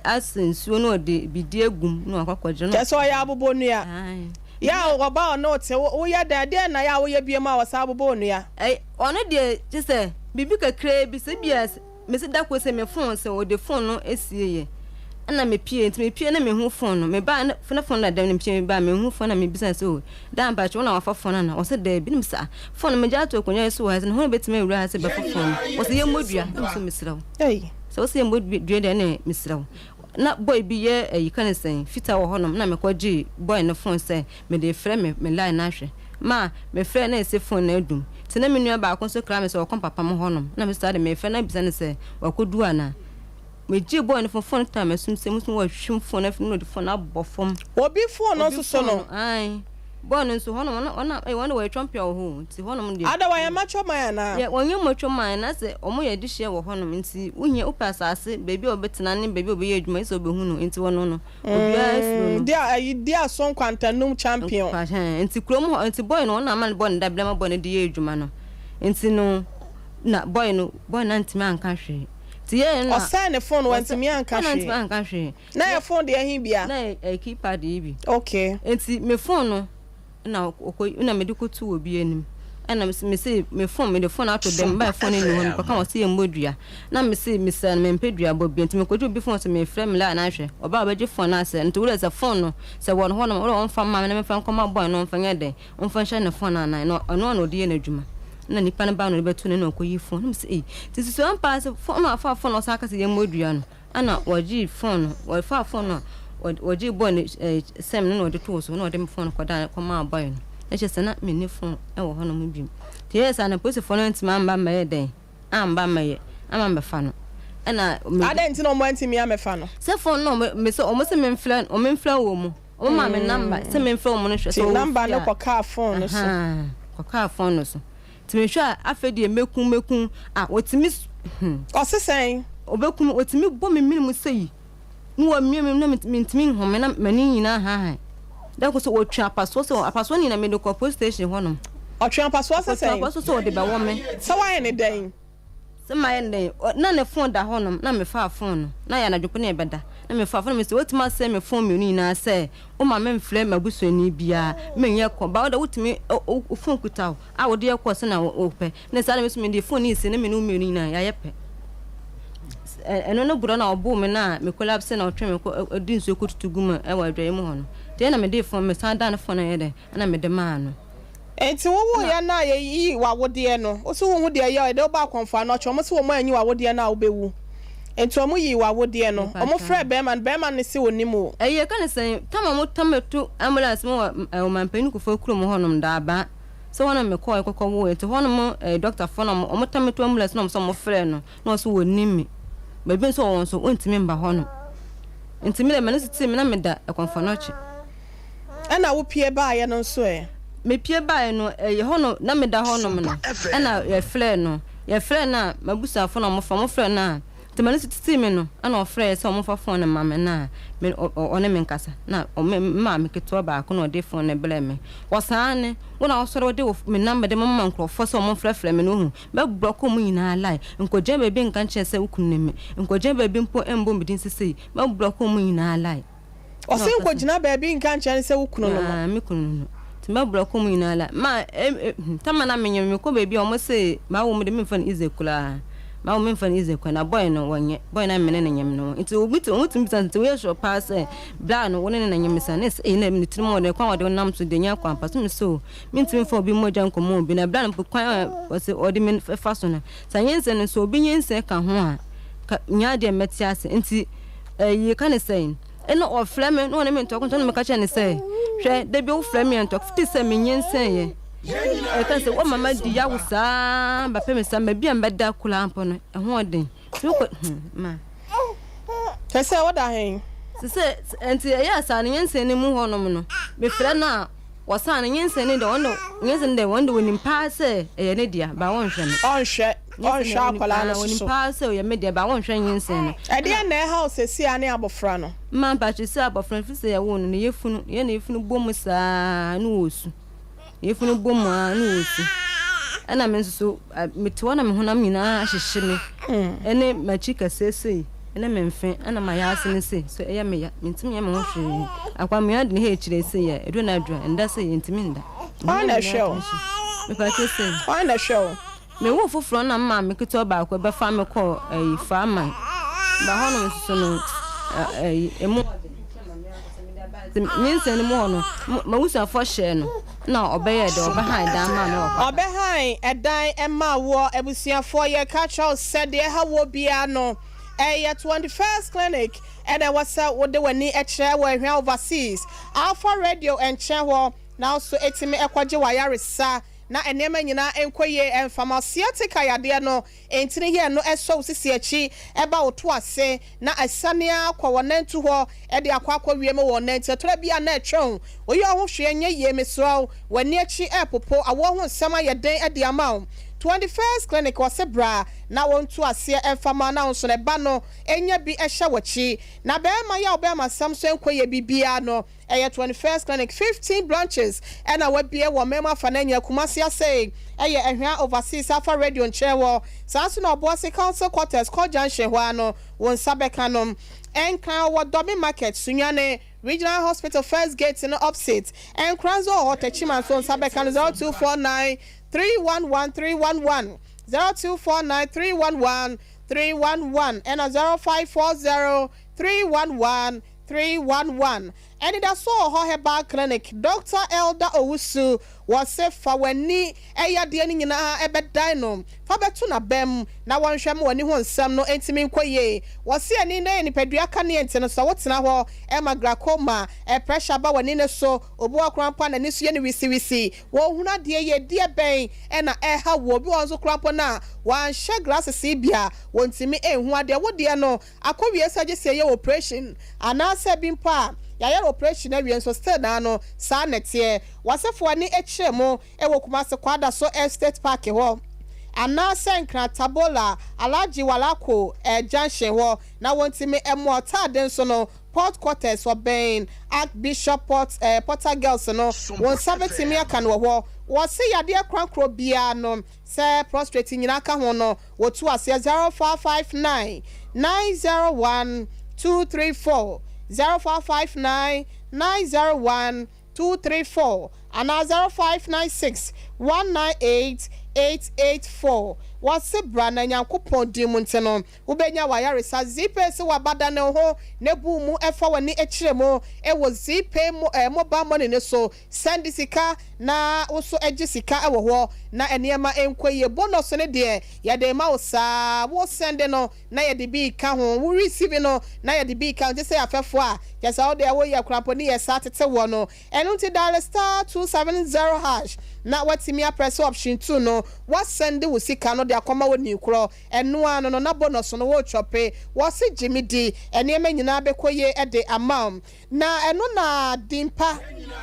asa nsuo na ɔde bidie agu mu na wakɔ akɔgyina na. Kyerɛ sɛ ɔyɛ abobɔnua. Ae. Yɛ a ɔba a ɔne wo te, woyɛ dɛn? Ɛdeɛn na yɛ a woyɛ biom a ɔsan bobɔ onua? Ɛy, ɔno deɛ kyerɛ sɛ biribi kakraa bi, sɛ ebia mese da koro sɛ me phone sɛ ɔde phone no sieeɛ ɛna mepie, nti mepie na mehu phone no, mebaa na na phone no da dɛm na mepie mebaa mehu phone na mebisa no sɛ oh daa mpakyɛ wo na wafa phone no anaa? Ɔse daabi, na mese ah phone no megya ato akonnwa yi so wɔ ha sɛ na hwan na bɛtumi awura ha sɛ bɛfa phone no? Ɔse yɛmmɔ dua, na mese mesrɛ wo sɛ wose yɛmmɔ dua deɛ ɛne mesrɛ wo. Na boy bi yɛ ayi ka ne sɛn fitaa wɔ hɔnom na mekɔ gyee boy no phone sɛ mede refrɛ me me line no ahwɛ ma me frɛ na ɛse phone no adum nti na me nua baako nso kra me sɛ ɔkɔ papa mo hɔnom na me saa de mefrɛ no abisa no sɛ wakɔdu anaa me gyee boy no phone phone no taa m'asum sɛ musu wahwim phone no afiri mu na ɔde phone no abɔ fam. Obi phone no Obi nso so phone no. no ae boy no nso hɔnom ɔno ɔno wɔn de wɔyɛ twɔmpea wɔ hɔ o nti hɔnom deɛ. Ada wɔyɛ macho man anaa? Yɛ wɔnyɛ macho man na sɛ wɔn yɛ adehyeɛ wɔ hɔnom nti wohia wopɛ asase baabi a wɔbɛtena ne baabi a wɔbɛyɛ adwuma gye sɛ wobɛhu no nti wɔno no obiara suro no. Mm, di a ayi di aso nkwantanum champion. Nti nti kurom hɔ nti boy no wɔn na ama no bɔ ne dabere ma boy no de yɛ adwuma no nti no na boy no boy no antumi anka hwee nti yɛɛ no na Ɔsɛe ne phone wɔsɛ wantumi anka boy no antumi hwee. anka hwee Na yɛ phone deɛ he bia? Na ɛyɛ keypad yi bi. Okay. Nti me phone no na ɔkɔ na mede kɔtu obi anim ɛna mese mese me phone mede phone ato dɛm bae phone nni hɔ mekɔka wɔ se yɛmmɔ dua na mese mesrɛ no mempɛ dua bɔ bia nti mekɔgye obi phone sɛ mefrɛ me laa na ahwɛ ɔbaa ɔbɛgye phone no asɛ nti wodɛ sɛ phone no sɛ wɔ no hɔ nom wodɛ ɔmfa mma me na memfa nkɔma boy no ɔmfa nyɛ dɛn ɔmfa nhyɛ ne phone anan na ɔno a na ɔde yɛ n'adwuma na nipa no baa na ɔde bɛto no na ɔkɔyi phone no mese ei nti susu ampa sɛ phone no afa phone no ɔsan aka sɛ yɛmmɔ dua no Ɛna wɔgyee fon no, wɔfaa fon no a, wɔgyee bɔy no sɛm no na wɔde too so na wɔde me fon no kɔdaa kɔmaa bɔy no. Na kyerɛ sɛ na menni fon wɔ hɔnom bio. Nti ɛyɛɛ saa no apolisifoɔ no antumi amma ammɛyɛ dɛn, amma ammɛyɛ, amma ammɛfa no. Ɛna me. Adɛn nti na wɔantumi ammɛfa no? Sɛ fon no me sɛ wɔn se memfrɛ, wɔmfrɛ wɔn. Wɔn maa me number sɛ memfrɛ wɔn no hwɛ sɛ Nti wɔwɔ fie number no a. kɔkaa fon no so. Ahaa, kɔkaa fon no so. Nti mehwɛ a afei deɛ mɛku mɛku a wɔtumi hmm. Ɔse sɛn? Ɔbɛku me ɔtumi bɔ me mene mu sɛyi na wamia me na mentumi nhome na m'ani nyinaa haahae. Da ko sɛ ɔtwe apasoɔ sɛ apasoɔ no nyinaa mede kɔ police station hɔnom. Ɔtwe apasoɔ sɛ Ɔtwe sɛn? apasoɔ sɛ ɔde bɛwɔ me. Sɛ woayɛ no dɛn? Sɛ mayɛ no dɛn? Na ne phone da hɔnom na mefaa phone no na yɛ anadwo po na yɛbɛda na mefaa phone no mese wotumi asɛe me phone mmienu nyinaa sɛ woma memfrɛ m'abusuani biara menyɛ kɔ ba wo de wotumi wo phone kuta wo a wode yɛ kɔ sɛnea wopɛ na saa na me nso mede phone yi si na me ne wo mmienu nyinaa yɛayɛ pɛ ɛno no borɔ na ɔboo me na me collapse na ɔtwe me kɔ de nsuo kɔtutu gu mu wɔ adwaeɛ mu hɔ no nti ɛna mede phone mesan da ne phone no yɛ dɛn ɛna mede maa no. Enti wowoeɛ no a yɛyii w'awodeɛ no, wo so wonhu deɛ ɛyɛ a, yɛde wo baa akɔmfoɔ ano ɔkyɛ, wɔn se wɔn anyi w'awodeɛ no a wobɛwu. Enti wɔn yii w'awodeɛ no, wɔn frɛɛ bɛɛma no, bɛɛma no se ɔnim wo. Ɛyi yɛka no sɛn, tam a wɔn tam me to ambulance mu wɔ ɔmanpanin Kufuor kurom hɔ nom, Daabaa, sɛ hɔ na me kɔɔɛ kɔkɔ woeɛ, nti hɔ nom doctor foɔ na wɔn tam me to ambulance na wɔn sɛ wɔn frɛɛ no, na ɔse wɔnnim me. Baabi nso ɔwɔ nso ɔntumi mba hɔ nom. Nti me deɛ m'ani so tee me na meda Ɛkɔmfɔnɔkye. Ɛna wo pue baeɛ no nso ɛ? Me pue baeɛ no, ɛyɛ hɔ no na meda hɔ nom no, ɛna yɛfrɛɛ no. Yɛfrɛɛ no a, m'abusuafoɔ na wɔfrɛ, wɔfrɛɛ no a, nti m'ani so tetee me no, ɛna ɔfrɛɛ sɛ wɔmfa phone no mma me na me ɔne me nkasa. Na me maame ketewa baako na ɔde phone no brɛɛ me. Ɔsaa ne, wo na wosɔre wode wo me number de mama nkurɔfoɔ sɛ wɔmfrɛfrɛ me no, wohu. Mɛbrɔko wɔn nyinaa line. Nkɔgyina baabi nka nkyerɛ sɛ wo kunu ne me. Nkɔgyina baabi mpo mmɔ me din sesei. Mɛbrɔko wɔn nyinaa line. Ɔse nkɔgyina baabi nka nkyerɛ no sɛ wo kunu no no. Aah me kunu no no. Nti mɛbrɔko wɔn nyinaa line. Ma eh eh tama na menyɛ mekɔ baabi a wɔn se mawo mu de memfa no easy koraa. Mawo memfa no easy koraa na boy no wɔnyɛ. Boy no a mene no nyem no. Nti obi wɔn tumi bisa nti woyɛ sure paa sɛ bra no wo ne no na nyem sa ne sɛ ei na ne tirim wɔ dɛn kwan a wɔde nam so deɛ nyɛ kwan pa so me so Mentumi mfa obi mogya nkɔma obi, na bere a mpo kwan a ɔse ɔde me fa so no, sɛ nyinsɛn no nso obi nyinsɛn ka ho a, ka nyaa deɛ mɛte ase. Nti ɛyi ka ne sɛn? Ɛna ɔfrɛ me na ɔne me ntɔkwa nti na meka kyerɛ ne sɛ, hwɛ, da bi wofrɛ me a ntɔkwa fiti sɛ menyinsɛn yɛ. Ɛka sɛ wɔma madi yawo saa bɛpɛ me saa baabi a mɛda koraa mpo no ɛho ɔden. Nti wokɔ hmm ma. Kyerɛ sɛ woda he? Sɛ sɛ nti ɛyɛ saa no nyinsɛn no mu hɔnom no mefrɛ no a. Wɔsan no nyinsɛn no deɛ wɔn de nyinsɛn no deɛ wɔn de wɔnim paa sɛ ɛyɛ ne dea ba wɔnhwɛ no. Ɔnhwɛ ɔnhwɛ akwadaa no soso. Wɔnim paa sɛ ɛyɛ me dea ba wɔnhwɛ nyinsɛn no. Ɛdeɛn na ɛha wo seesei ara ne abɔfra no? Mma mpakyɛ sɛ abɔfra no firi sɛ yɛwoo no ne yafunu yɛ ne yafunu bɔ mu saa na ɔresu. Yafunu bɔ mu ara na ɔresu. Ɛna me nso so mete hɔ na me honam nyinaa ahyehye me. Ɛne m'akyi kɛseɛ sei, ɛne me mfe, ɛna m'ayaase no sei. So ɛyɛ me ya, mentumi nyɛ me ho hwee. Akwammea de ne ha akyire sei a, ɛduru anadwo a, nda sei, ɛntumi nda. Hwan na ɛhwɛ wo? Mepa kyɛ sei. Hwan na ɛhwɛ wo? Me woo foforɔ na me maame ketewa baako bɛfa me kɔɔ ɛyi Faaman. Ba hɔnom nso so no ɛyi emu nyinsɛn no mu hɔ no m'abusuafoɔ hyɛɛ no na ɔbɛyɛɛ dɛ ɔbɛhan dan maa me wɔ hɔ. Ɔbɛhan ɛdan maa woɔ abusuafoɔ yɛka kyerɛ wo sɛ deɛ ɛha woɔ biara no ɛyɛ 21st clinic ɛna ɛwɔ sɛ wode w'ani kyerɛ wɔ Ahwea Overseas Alpha Radio nkyɛn hɔ na wo nso ɛtumi kɔgye w'ayaresa na nneɛma nyinaa nkɔ yie ɛmfa ma sciatica yadeɛ no ntini yɛ no ɛsɔ wo sisi akyi ɛba wo to ase na asiane ara kɔ wɔ nantu hɔ de akɔ akɔ wiem wɔ nanti ɛtɔrɔ bi a na ɛtwɛn wo woyɛ wo ho hwee ɛnyɛ yie mesrɛ wo w'ani akyi ɛrepopo awoɔ ho nsɛm ayɛ den de ama wo 21st clinic wɔse bra na wɔntu aseɛ ɛmfa ma na wo nso no ɛba no ɛnya bi ɛhyɛ w'akyi na bɛɛma yɛ wo bɛɛma sɛm so ɛnkɔ yie biribiara no Ɛyɛ 21st Clinic 15 branches ɛna wabue wɔ Memo Afananya, Kumasi ase ɛyɛ Ahwea Overseas Alpha Radio nkyɛn hɔ. Saa nso na Ɔboase Council Quarters, Court Junction hɔ ara no wo nsa bɛka no. Nkran ɔwɔ Dɔme Market, Sunyani Regional Hospital First Gate no opsit. Nkran nso ɔwɔ hɔ, Techiman nso wo nsa bɛka no 0249 311 311, 0249 311 311 ɛna 0540 311 311. Anidaso wɔ hɔ Herbal Clinic, Doctor Elder Owusu, wɔse fa w'ani yadeɛ no nyinaa bɛdan no, fa bɛto n'abam na wɔnhwɛ ma w'ani ho nsɛm no ntumi nkɔ yie. Wɔse ani no yɛ nipadua kanea nti no sɛ wotena hɔ ma glaucoma, pressure ba w'ani no so, obi wɔ hɔ koraa mpo a n'ani so yɛ no wisiwisi, wɔnhunu adeɛ yie, deɛ bɛn na ɛha wo? Obi wɔ hɔ nso koraa mpo no a wanhyɛ glasses yi bi a wɔntumi nhu adeɛ, wo deɛ no Akɔwie sɛ gye sɛ yɛyɛ operation anaasɛ bi mpo a yɛayɛ operation awie nso still naa no saa na ɛteɛ. W'asefo ani kyerɛ mo wɔ Kumasi Kwadaso Estate Park hɔ anaasɛ Nkran Tabola Alhaji Walako junction hɔ na wɔntumi mmoa wo. Taade nso no Port Quarters ɔbɛn Archbishop Port Porter Girls no wo nsa bɛtumi aka no wɔ hɔ. Wɔse yadeɛ korankorɔ biara no Sɛ prostrate nyinaa ka ho no, wɔtu aseɛ 0559 901 234, 0559 901 234 anaa 0596 198 884. Wɔse bra na Nyankopɔn din mu nti no, wobɛnya w'ayaresa. Zeepay se waba dane wo ho na bu wo mu fa w'ani kyerɛ mu wɔ Zeepay mobile money no so. Sɛnde sika na wo nso gye sika wɔ hɔ na nneɛma nkɔ yie. Bonus no deɛ yɛde rema wo saa. Wo sɛnde no na yɛde bi reka ho, wo receive no na yɛde bi reka ho. Nti sɛ yɛ afɛfoɔ a, kyerɛ sɛ wo deɛ woyɛ koramponi yɛ saa tete woɔ no. Ɛno nti dial *270# na woatumi aprɛse option 2 no, woasɛnde wo sika no de akɔma onii korɔ. Ɛno ara no no na bonus no woretwɔpe. Wɔse gye me di, nneɛma nyinaa bɛkɔ yie de ama wo. Na ɛno na Dimpa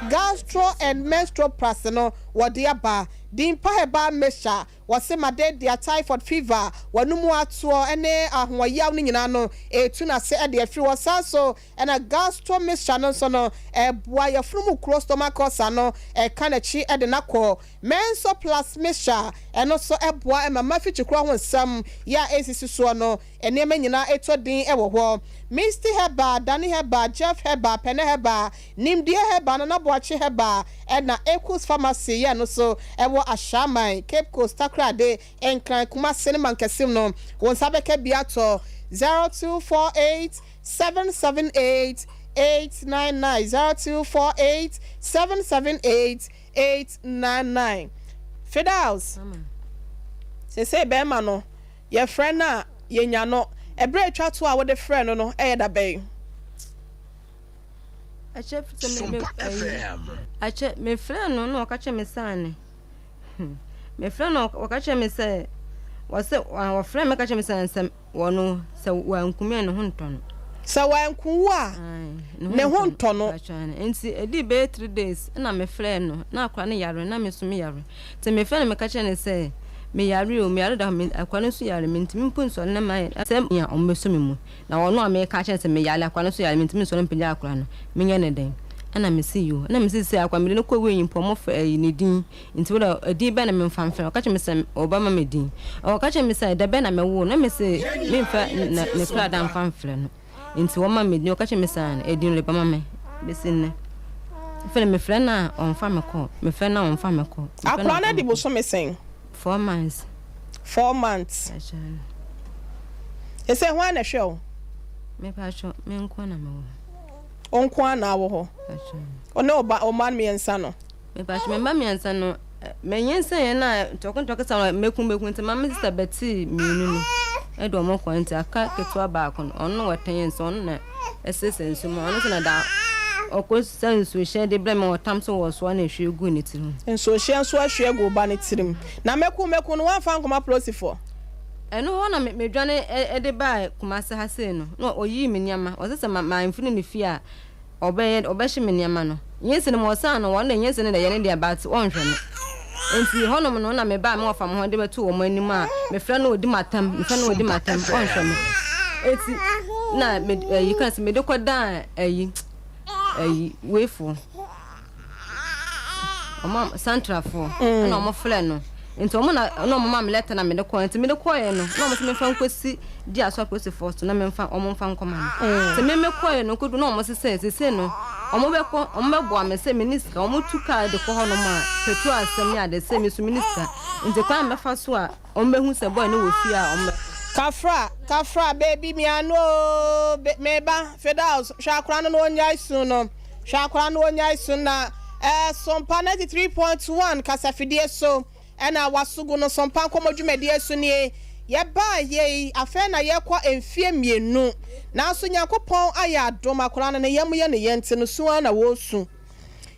Gastro and Menstropras no wɔde aba. Dimpa Herbal Mixture, wɔse malaria, typhoid, fever, w'anomu atoɔ ne ahoɔyaw no nyinaa no ɛretu n'ase de afiri hɔ. Saa nso na Gastro Mixture no nso no ɛboa yafunu mu kuro, stomach ulcer, no ɛka n'akyi de no akɔ. Mensoplus Mixture, ɛno nso ɛboa ma mafikyikuro ho nsɛm yɛ a ɛnsisi soɔ no Nneɛma nyinaa tɔ din wɔ hɔ. Misty Herbal, Dani Herbal, Jeff Herbal, Pɛnɛ Herbal, Nimdeɛ Herbal, Nana Boakye Herbal, ɛna Equals Pharmacy yɛ no so wɔ Ashaiman, Cape Coast, Takoradi, Nkran, Kumasi ne Mankasim no. Wo nsa bɛka bi atɔ. 0248 778 899, 0248 778 899. Fidaus, seesei bɛrima no. Yɛfrɛ no a, yenya no. Ɛberɛ a ɛtwa toɔ a wode frɛɛ no no yɛ da bɛn? Akyɛ sɛ me me ayi akyɛ mefrɛ no na ɔka kyerɛ me sɛ ane hmm mefrɛ no ɔka kyerɛ me sɛ wɔsɛ wɔfrɛ me ka kyerɛ me sɛ nsɛm wɔno sɛ wankum a ne ho ntɔ no. Sɛ wanku wo a, ne ho ntɔ no. Nti ɛdii bɛyɛ 3 days na mefrɛɛ no, na akwadaa no yare na me nso meyare. Nti mefrɛɛ no, meka kyerɛɛ no sɛ meyare o, meyare da hɔ, akwadaa no nso yare, mentumi mpo nsɔre na mayɛ sɛ nea ɔmmɛsɔ me mu. Na ɔno a meka akyerɛ no sɛ meyare, akwadaa no nso yare, mentumi nsɔre mpagya akwadaa no, menyɛ no dɛn? Ɛna mese yoo. Ɛna mese sɛ akwadaa mede no kɔ wei mpo ɔmofrɛ ɛyi ne din. Nti wo dɛ edin bɛn na memfa mfrɛ no? Ɔka kyerɛɛ me sɛ ɔbɛma me din. Ɔka kyerɛɛ me sɛ da bɛn na mɛwo no? Na mese memfa ne kradaa mfa mfrɛ no. Nti wɔma me din. Ɔka kyerɛɛ me sɛ aane, edin no de bɛma me bɛsi nnɛ. Afei no mefrɛ no a ɔmfa me kɔ. Mefrɛ no a ɔmfa me kɔ. Mefrɛ no a Akwadaa no ɔmfa adi me kɔ. bosome sɛn? 4 months. 4 months. Ɛsɛ hwan na ɛhwɛ wo? Mepakyɛ, me nko na mewɔ hɔ. Wo nko ara na wɔ hɔ? Wo ne wo ba, wo mma mmiɛnsa no? Mepakyɛ, me mma mmiɛnsa no, menyinsɛn na ntɔkwa sa mɛku mɛku nti maame sista bɛtee mmienu no ɛde wɔn kɔ, nti aka ketewa baako no, ɔno na wɔtɛn yɛn nso, ɔno na ɛsesa nsu mu, ɔno nso na da ɔkɔ sa nsuohyɛ de brɛ me, ɔtam so wɔ soa na ehwie gu ne tirim. Nsuohyɛ nso ahwie agu wo ba ne tirim. Na mɛku mɛku no, woamfa ankɔma polisifoɔ? Ɛno hɔ na medwane de baa Kumase ha sei no, na ɔyii me nneɛma, ɔsɛ sɛ mamfiri ne fie a, ɔbɛyɛ ɔbɛhye me nneɛma no. Nyinsɛn mu ɔsan no, wɔn de nyinsɛn no deɛ ɛyɛ ne dea but ɔnhwɛ no. Nti hɔnom no na mebaa me wɔfa me ho de bɛtoo wɔn anim a mefrɛ no ɔdi m'atam, mefrɛ no ɔdi m'atam, ɔnhwɛ me. Nti na me ɛyi kan sɛ mede kɔdaa ɛyi ɛyi weifoɔ. Ɔmo santrafoɔ ɛna ɔmo frɛ no. Nti ɔmo na na ɔmo ma me lɛta na mede kɔɛ. Nti mede kɔɛ no na ɔmo sɛ memfa nkɔsi di aso apolisifoɔ so na memfa ɔmo mfa nkɔma no. Nti me me kɔɛ no kodu na ɔmo se sɛ sese no ɔmo bɛkɔ ɔmo bɛboa me sɛ menni sika. Ɔmo tu kaa de kɔ hɔnom a petrol asɛm ne ade sɛ me so menni sika. Nti kwan a mɛfa so a ɔmo bɛhu sɛ boy no wɔ fie a ɔmo bɛkɔ. Kafra kafra baby miano oo be meba Firdaus hwɛ akora no na ɔnyae su no hwɛ akora no ɔnyae su na eh Sompa 93.1 kasafidie so ɛna waso gu no Sompa nkɔmmɔ dwumadie so nie yɛbaa yei afei na yɛkɔ mfie 2 nanso Nyankopɔn ayɛ adom akora no ne yam yɛ ne yɛnte no su ara na wɔresu.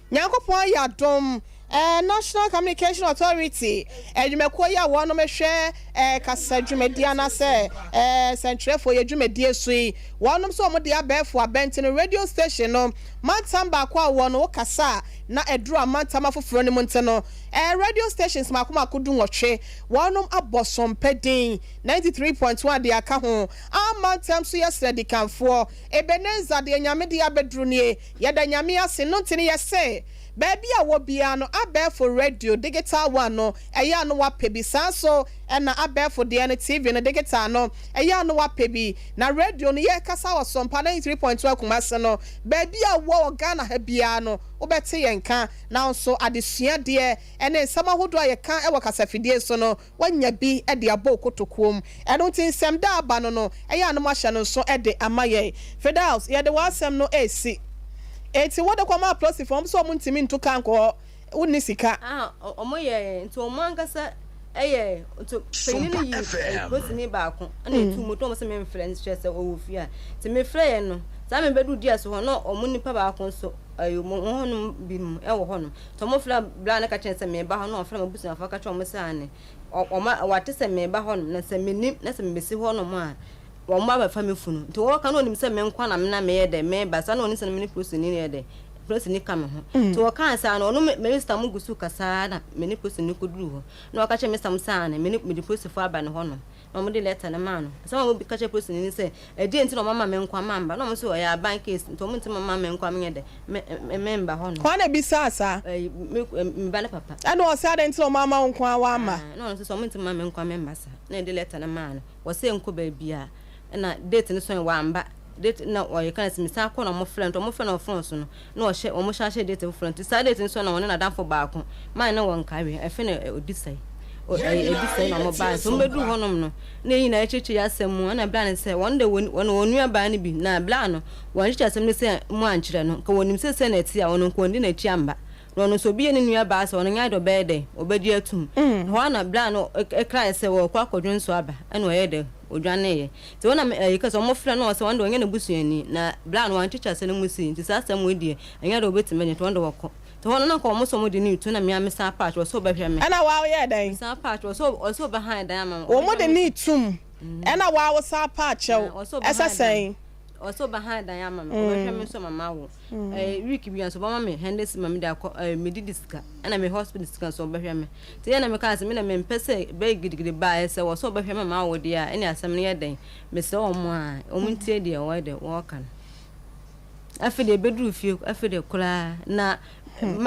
Nyankopɔn ayɛ adom, eh, National Communication Authority, adwumakuo yi a wɔnom hwɛ eh, kasa dwumadie anaasɛ eh, sɛntwerɛfoɔ yɛ dwumadie so yi, wɔnom sɛ wɔn de abɛɛfo abɛnten no radio station no mantam baako a wɔn wo kasa a na ɛduru amantam afoforɔ no mu nti no eh, radio stations mako mako 18 wɔnom abɔ sompɛ din 93.1 de aka ho. Amantam so yɛ srɛdikanfoɔ Ebenezer deɛ Nyame de abɛduru nie. Yɛda Nyame ase, no nti no yɛse baabi a wɔ biara no abɛɛfo radio digital one no ɛyɛ a no wapɛ bi, saa nso na abɛɛfo deɛ no TV no digital no ɛyɛ a no wapɛ bi, na radio no yɛkasa wɔ Sompa 93.1 Kumasi no baabi a wowɔ wɔ Ghana ha biara no wobɛte yɛn nka, na wo nso adesua deɛ ɛne nsɛm ahodoɔ a yɛka wɔ kasafidie so no woanya bi de abɔ wo kotokuo mu. Ɛno nti nsɛm da aba no no, ɛyɛ a na moahyɛ no nso de ama yɛn. Firdaus, yɛde w'asɛm no resi. Enti wode kɔma apolisifoɔ, wɔn sɛ wɔn ntumi ntu kaa nkɔ hɔ, wonni sika. Ah, wɔn yɛɛ, nti wɔn ankasa yɛɛ, nti panyin no yii polisini baako ɛna etu moto, wɔn sɛ memfrɛ no kyerɛ sɛ ɔwɔ fie a. Nti mefrɛɛ no, saa mebɛdu dia so hɔ na wɔn nipa baako nso ɛyɛ wɔn hɔnom binom ɛwɔ hɔnom. Nti wɔn frɛ bra no ka kyerɛ no sɛ meba hɔ na ɔfrɛ m'abusuafoɔ ka kyerɛ wɔn sɛ aane wɔn wɔate sɛ meba hɔ nom na sɛ menim na sɛ mebɛsi hɔ nom a wɔn ba bɛfa me funu. Nti wɔka na ɔnim sɛ me nko na me na meyɛ dɛ meba saa na ɔnim sɛ me ne polisini yɛ dɛ polisini ka me ho. Nti wɔkaa saa no ɔno me sista mo gu so kasaa na me ne polisini kɔduru hɔ na ɔka kyerɛ me sista mo sɛ aane me ne mede polisifoɔ aba ne hɔ nom. Na wɔde lɛta no maa no. Asɛm a wɔka kyerɛɛ polisini no sɛ, Ɛdeɛn nti na wɔama me nkwa mamma? Na wɔn nso, Ɛyɛ aban case, nti wɔntumi mma me nkwa menyɛ dɛ, me, me, memba hɔ nom. Hwan na ebisaa saa? Ɛyi, me, me ba ne papa. Ɛna ɔse, Adɛn nti na wɔamma wo nkwa woamma? Ɛɛ, na ɔno nso sɛ wɔntumi mma me nkwa memma saa. Na yɛde lɛta no maa no. Wɔse nkɔ baabiara. Ɛna date no soe, wamba. Date na ɔyɛ ka no sɛ mesan kɔ na wɔfrɛ no, nti wɔfrɛ no wɔ phone so no, na ɔhyɛ wɔn hyɛ ahyɛ date foforɔ, nti saa date no so na ɔne n'adamfo baako man na wɔn nkae ɛfɛ na ɔdi sɛe ɛdi sɛe na wɔn baa nti wɔn bɛduru hɔnom no na yɛn nyinaa akyerɛkyerɛ yɛ asɛm mu ɛna bla no sɛ wɔn de wɔn wɔn nua baa no bi na bla no wɔn kyekyɛ asɛm no sɛ mu ankyerɛ no nka wɔnim sɛ sɛ na ɛte a wɔn nko wɔn di n'akyi amba na ɔno nso obi yɛ ne nua baa sɛ ɔno nyɛ ade ɔbɛyɛ dɛ ɔbɛgye atum hɔ a na bla no ɛkrae sɛ wɔkɔ akɔdwo nso aba ɛna ɔyɛ dɛ odwaneeɛ. Nti wɔn na ɛyi ka sɛ wɔn frɛ no ɔsɛ wɔn de ɔnyɛ ne busuani na bra no wɔankyekyɛ asɛm no mu sei nti saa asɛm wei deɛ ɛnyɛ deɛ wɔbɛtumi agye nti wɔn de wɔkɔ. Nti hɔ no na nka wɔn sɛ wɔn de ne retu na me ara me san paa kyɛw ɔsɛ ɔbɛhwɛ me. Ɛna waa woyɛɛ dɛn? Me san paa kyɛw ɔsɛ ɔsɛ ɔbɛhan dan ama me. Wɔn de ne retum ɛna waa wo san paa kyɛw ɛsɛ sɛn? Ɔsɛ ɔbɛhan dan ama me, ɔbɛhwɛ me nso ama mawo. Ɛɛ week bi nso ɔbɛma me hundred cedis ma me de akɔ ɛɛ me didi sika, ɛna me hospital sika nso ɔbɛhwɛ me. Nti ɛna mekaa sɛ me na mempɛ sɛ ɛbɛyɛ gidigidi baeɛ sɛ wɔsɛ ɔbɛhwɛ me ma mawo deɛ a ɛne asɛm no yɛ dɛn. Mesrɛ wɔn a wɔn ntie deɛ wɔyɛ dɛ wɔreka no. Afei deɛ ɛbɛduru fie afei deɛ koraa na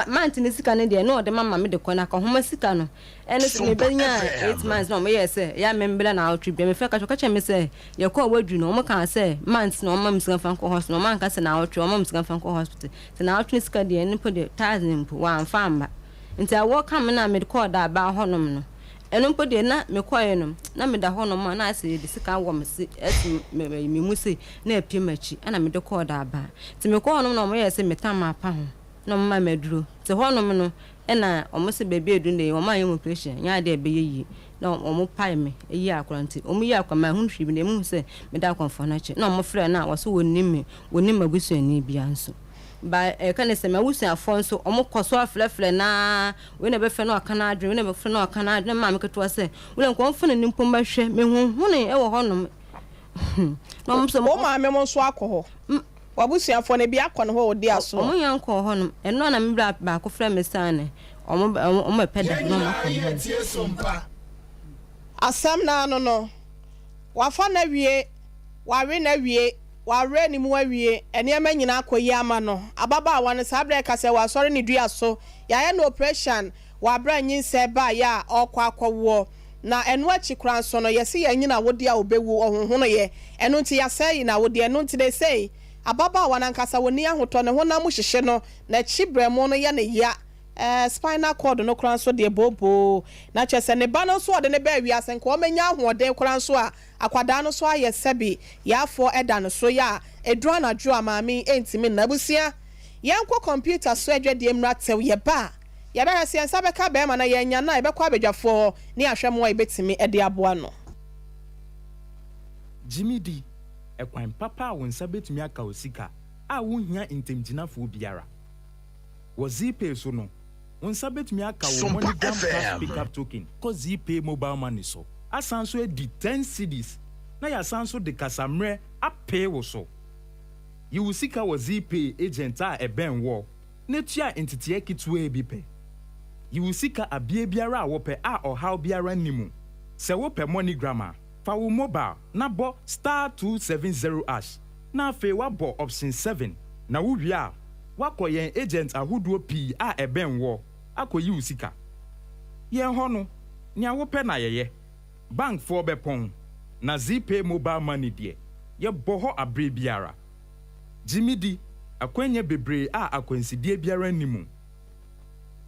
mante ne sika no deɛ na ɔde ma ma me de kɔ na akɔhoma sika no ɛne sɛ mebɛnya 8 months na wɔyɛɛ sɛ yɛ a membrɛ na awotwe bia mefrɛ ka kyerɛ ɔka kyerɛ me sɛ yɛkɔɔ waduru no wɔn kaa sɛ months na wɔma me sika mfa nkɔ hospital wɔn anka sɛ na awotwe wɔma me sika mfa nkɔ hospital sɛ na awotwe ne sika deɛ ɛno mpo deɛ thousand mpo wɔamfa amma nti awɔ ka me na mede kɔɔ daabaa hɔnom no Ɛno mpo deɛ na mekɔeɛ no, na meda hɔnom a na ayɛ sɛ yɛde sika awɔ me se asi me me mu sei na apue m'akyi ɛna mede kɔɔ Daabaa. Nti mekɔɔ hɔnom na wɔyɛɛ sɛ metam apa ho na wɔmaa me aduro. Nti hɔnom no ɛna wɔn se baabi a aduru no deɛ wɔn anyɛ mu operation ɛnyɛ adeɛ a ɛbɛyɛ yie na wɔn pae me yii akora nti wɔn yii akora manhunu hwee bi na mehu sɛ meda akɔmfoɔ no akyi na wɔn frɛɛ no a wɔse wɔnnim me wɔnnim m'abusuani biara nso. Ba ɛka ne sɛ m'abusuafoɔ nso wɔn kɔ so afrɛfrɛ no ara Wei na ɛbɛfrɛ na waka n'adwene, wei na ɛbɛfrɛ na waka n'adwene. Na maame ketewa sɛ, wo deɛ nka ɔmfa n'ani mpo mmɛhwɛ. Mehunhunee wɔ hɔnom. Na wɔn nso, Wo maame mo nso akɔ hɔ? W'abusuafoɔ no, ebi akɔ ne hɔ a ɔdi aso? Wɔn nyinaa nkɔɔ hɔnom. Ɛno a na me bra baako frɛ me sɛ ane, wɔn wɔn bɛpɛ da Yɛn na wɔn nyinaa akɔ ne hɔnom. yɛtie so mpa. Asɛm no ano no, wafa no awie, wawe no awie, wawerɛ ne mu awie, nneɛma nyinaa akɔ yie ama no. Ababaawa no, saa berɛ a ɛka sɛ wasɔre ne dua so, Yɛayɛ no oprehyɛn wɔ aberɛ a nyinsɛn baeɛ a ɔrekɔ akɔwoɔ. Na ɛno akyi koraa nso no, yɛse yɛanyi no awodeɛ a ɔbɛwu, ɔhonhonoeɛ. Ɛno nti yɛasɛe no awodeɛ. Ɛno nti seesei ababaawa no ankasa ɔnni ahotɔ, ne honam mu hyehye no, n'akyi berɛmo no yɛ no ya, ɛɛ spinal cord no koraa nso deɛ booboo. Na kyerɛ sɛ ne ba no nso a ɔde no baa wiase nka ɔmmɛnya ahoɔden koraa nso a, akwadaa no nso ayɛ sɛbe yaafoɔ da no so yɛ a, ɛduru anadwo a maame yi ntumi nna. Abusua! Yɛnkɔ kɔmputa so adwadie mmra tew, yɛba a, yɛbɛhwɛ sɛ yɛn nsa bɛka barima no, yɛannya no a, yɛbɛkɔ abadwafoɔ hɔ ne yɛahwɛ mmoa a yɛbɛtumi de aboa no. Gye me di, ɛkwan papa a wo nsa bɛtumi aka wo sika a wonhia ntamgyinafoɔ biara. Wɔ Zeepay so no, wo nsa bɛtumi aka wo Sompa MoneyGram Cash FM. Pickup Token kɔ Zeepay Mobile Money so, asan nso adi ten cedis na yɛasan nso de kasammerɛ apee wo so. Yi wo sika wɔ Zeepay agent a ɛbɛn woɔ na tua nteteɛ ketewaa bi pɛ. Yi wo sika abeɛ biara a wopɛ a ɔhaw biara nni mu. Sɛ wopɛ MoneyGram a, fa wo mobile na bɔ star 270 ash na afei woabɔ option 7 na wowie a woakɔ yɛn agent ahodoɔ pii a ɛbɛn woɔ akɔyi wo sika. Yɛn hɔ no, nea wopɛ na yɛyɛ. Bankfoɔ bɛpɔn, na Zeepay Mobile Money deɛ, yɛbɔ hɔ aberɛ biara. Gye me di, akwannya bebree a akwansideɛ biara nni mu.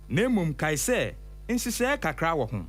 Na mmom kae sɛ, nhyehyɛeɛ kakra wɔ ho.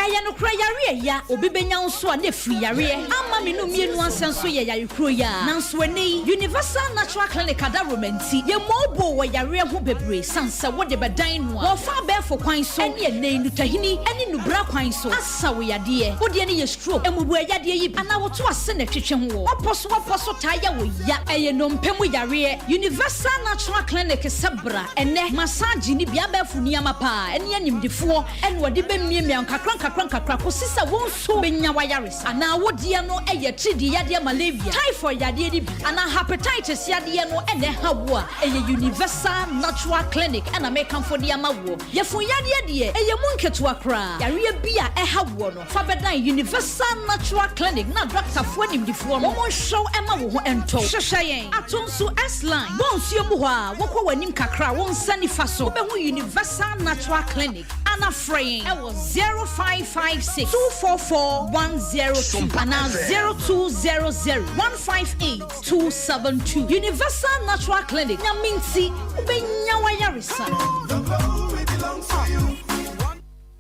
Ɛyɛ nokorɛ yareɛ ya obi bɛnya wo nso a na ɛfiri yareɛ ama me no mmienu ansɛ nso yɛ yare kuro yi ara nanso ɛnnɛ yi Universal Natural Clinic adaworoma nti yɛmmɔɔboo wɔ yareɛ ho bebree sane sɛ wode bɛdan no a wɔfa abɛɛfo kwan so ɛne ɛnnɛ yi nnutahini ɛne nnubra kwan so asa wo yadeɛ wo deɛ no yɛ stroke mmubuɛ yadeɛ yi bi anaa woto ase na ɛtwetwe ho wɔ wapɔ so wapɔ so taa yɛ wo ya ɛyɛ nnompe mu yareɛ Universal Natural Clinic sɛ bra ɛnnɛ massage ne bi abɛɛfo nneɛma paa ɛne animdefoɔ ɛna ɔde bɛmiamia wo nkakra nkakra nkakra kɔsi sɛ wo nso bɛnya w'ayaresa. Anaa wo deɛ no yɛ atiridii yadeɛ malaria, typhoid yadeɛ no bi, anaa hepatitis yadeɛ no na ɛha wo a, ɛyɛ Universal Natural Clinic na mekamfo de ama woɔ. Yafunu yadeɛ deɛ, ɛyɛ mu nketewa koraa. Yareɛ bi a ɛha woɔ no, fa bɛdan Universal Natural Clinic na dɔktafoɔ animdefoɔ no wɔnhwɛ wo mma wo ho ntɔ wo. Hwehwɛ yɛn ato nso S-Line, bɔ nsuo mu hɔ a, wokɔ w'anim kakra a, wo nsa nifa so, wobɛhu Universal Natural Clinic. Ana frɛ yɛn wɔ 0556 244 102 anaa 0200 158 272. Universal Natural Clinic, Nyame nti wobɛnya w'ayaresa.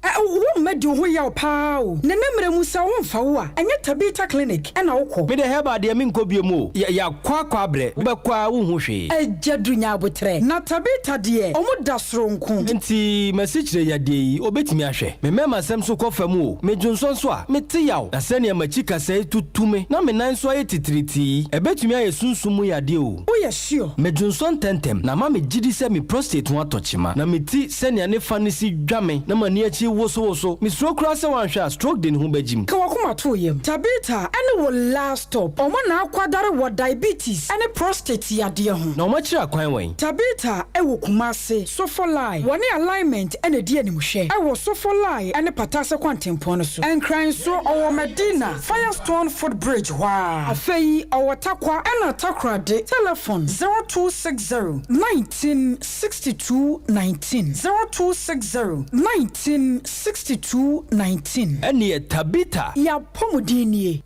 Ɛ Wo mma di wo ho yaw paa o. Na ɛnɛ mmerɛ mu sɛ wo ho mfa wo a, ɛnyɛ Tabitha Clinic na wo kɔ. Me deɛ herbal deɛ menkɔ biom o, yɛakɔ akɔ abrɛ, wobɛkɔ ara wonhu hwee. Agya Duru nya aboterɛ. Na Tabitha deɛ ɔmo da soronko. Nti m'asikyire yadeɛ yi obɛtumi ahwɛ? Me mmarima sɛm nso kɔ fam o, me dwonsɔ nso a, mete yaw. Na sɛnea m'akyi kasɛe tutu me na me nan nso ayɛ titiritii yi, ɛbɛtumi ayɛ sunsum mu yadeɛ o. Woyɛ sure? Me dwonsɔ ntɛmntɛm na ama me gyidi sɛ me prostate ho atɔ kyema. Na me ti sɛnea ne fa no si dwa me na m'ani akyi wosowoso. Mesuro koraa sɛ wanhwɛ a stroke de ne ho bɛgyim. Ka w'akoma to wo yam. Tabitha ne wo last stop. Wɔn na akwadare wɔ diabetes ne prostate yadeɛ ho. Na wɔn akyiri akwan wɛn? Tabitha wɔ Kumasi, Sofolai. Wɔne Alignment na ɛdi animhwɛ wɔ Sofolai ne Patase kwantempɔn no so. Nkran nso, ɔwɔ Medina, Firestone foot bridge hɔ ara. Afei ɔwɔ Tarkwa ɛna Takoradi. Telefon, 0260 19 62 19, 0260 19 62 19. Ɛneɛ Tabitha. Y'apɔmuden nie.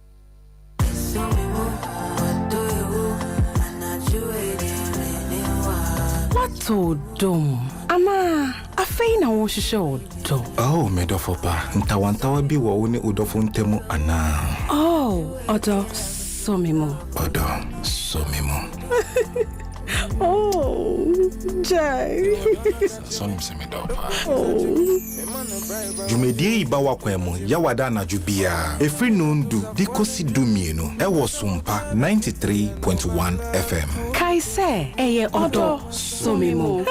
Woato dɔ mu anaa afei na worehwehwɛ ɔdɔ? Oh, me dɔfo pa, ntawantawa bi wɔ wo ne wo dɔfo ntam anaa? Oh, ɔdɔ, sɔ me mu. Ɔdɔ, sɔ me mu. Oh, gyae. Sɛ wonim sɛ medɔ wo paa. Dwumadie yi ba w'akwan mu Yawada anadwo biara ɛfiri nondu de kɔsi dumienu ɛwɔ Sompa 93.1 FM. Kae sɛ, ɛyɛ ɔdɔ sɔ me mu.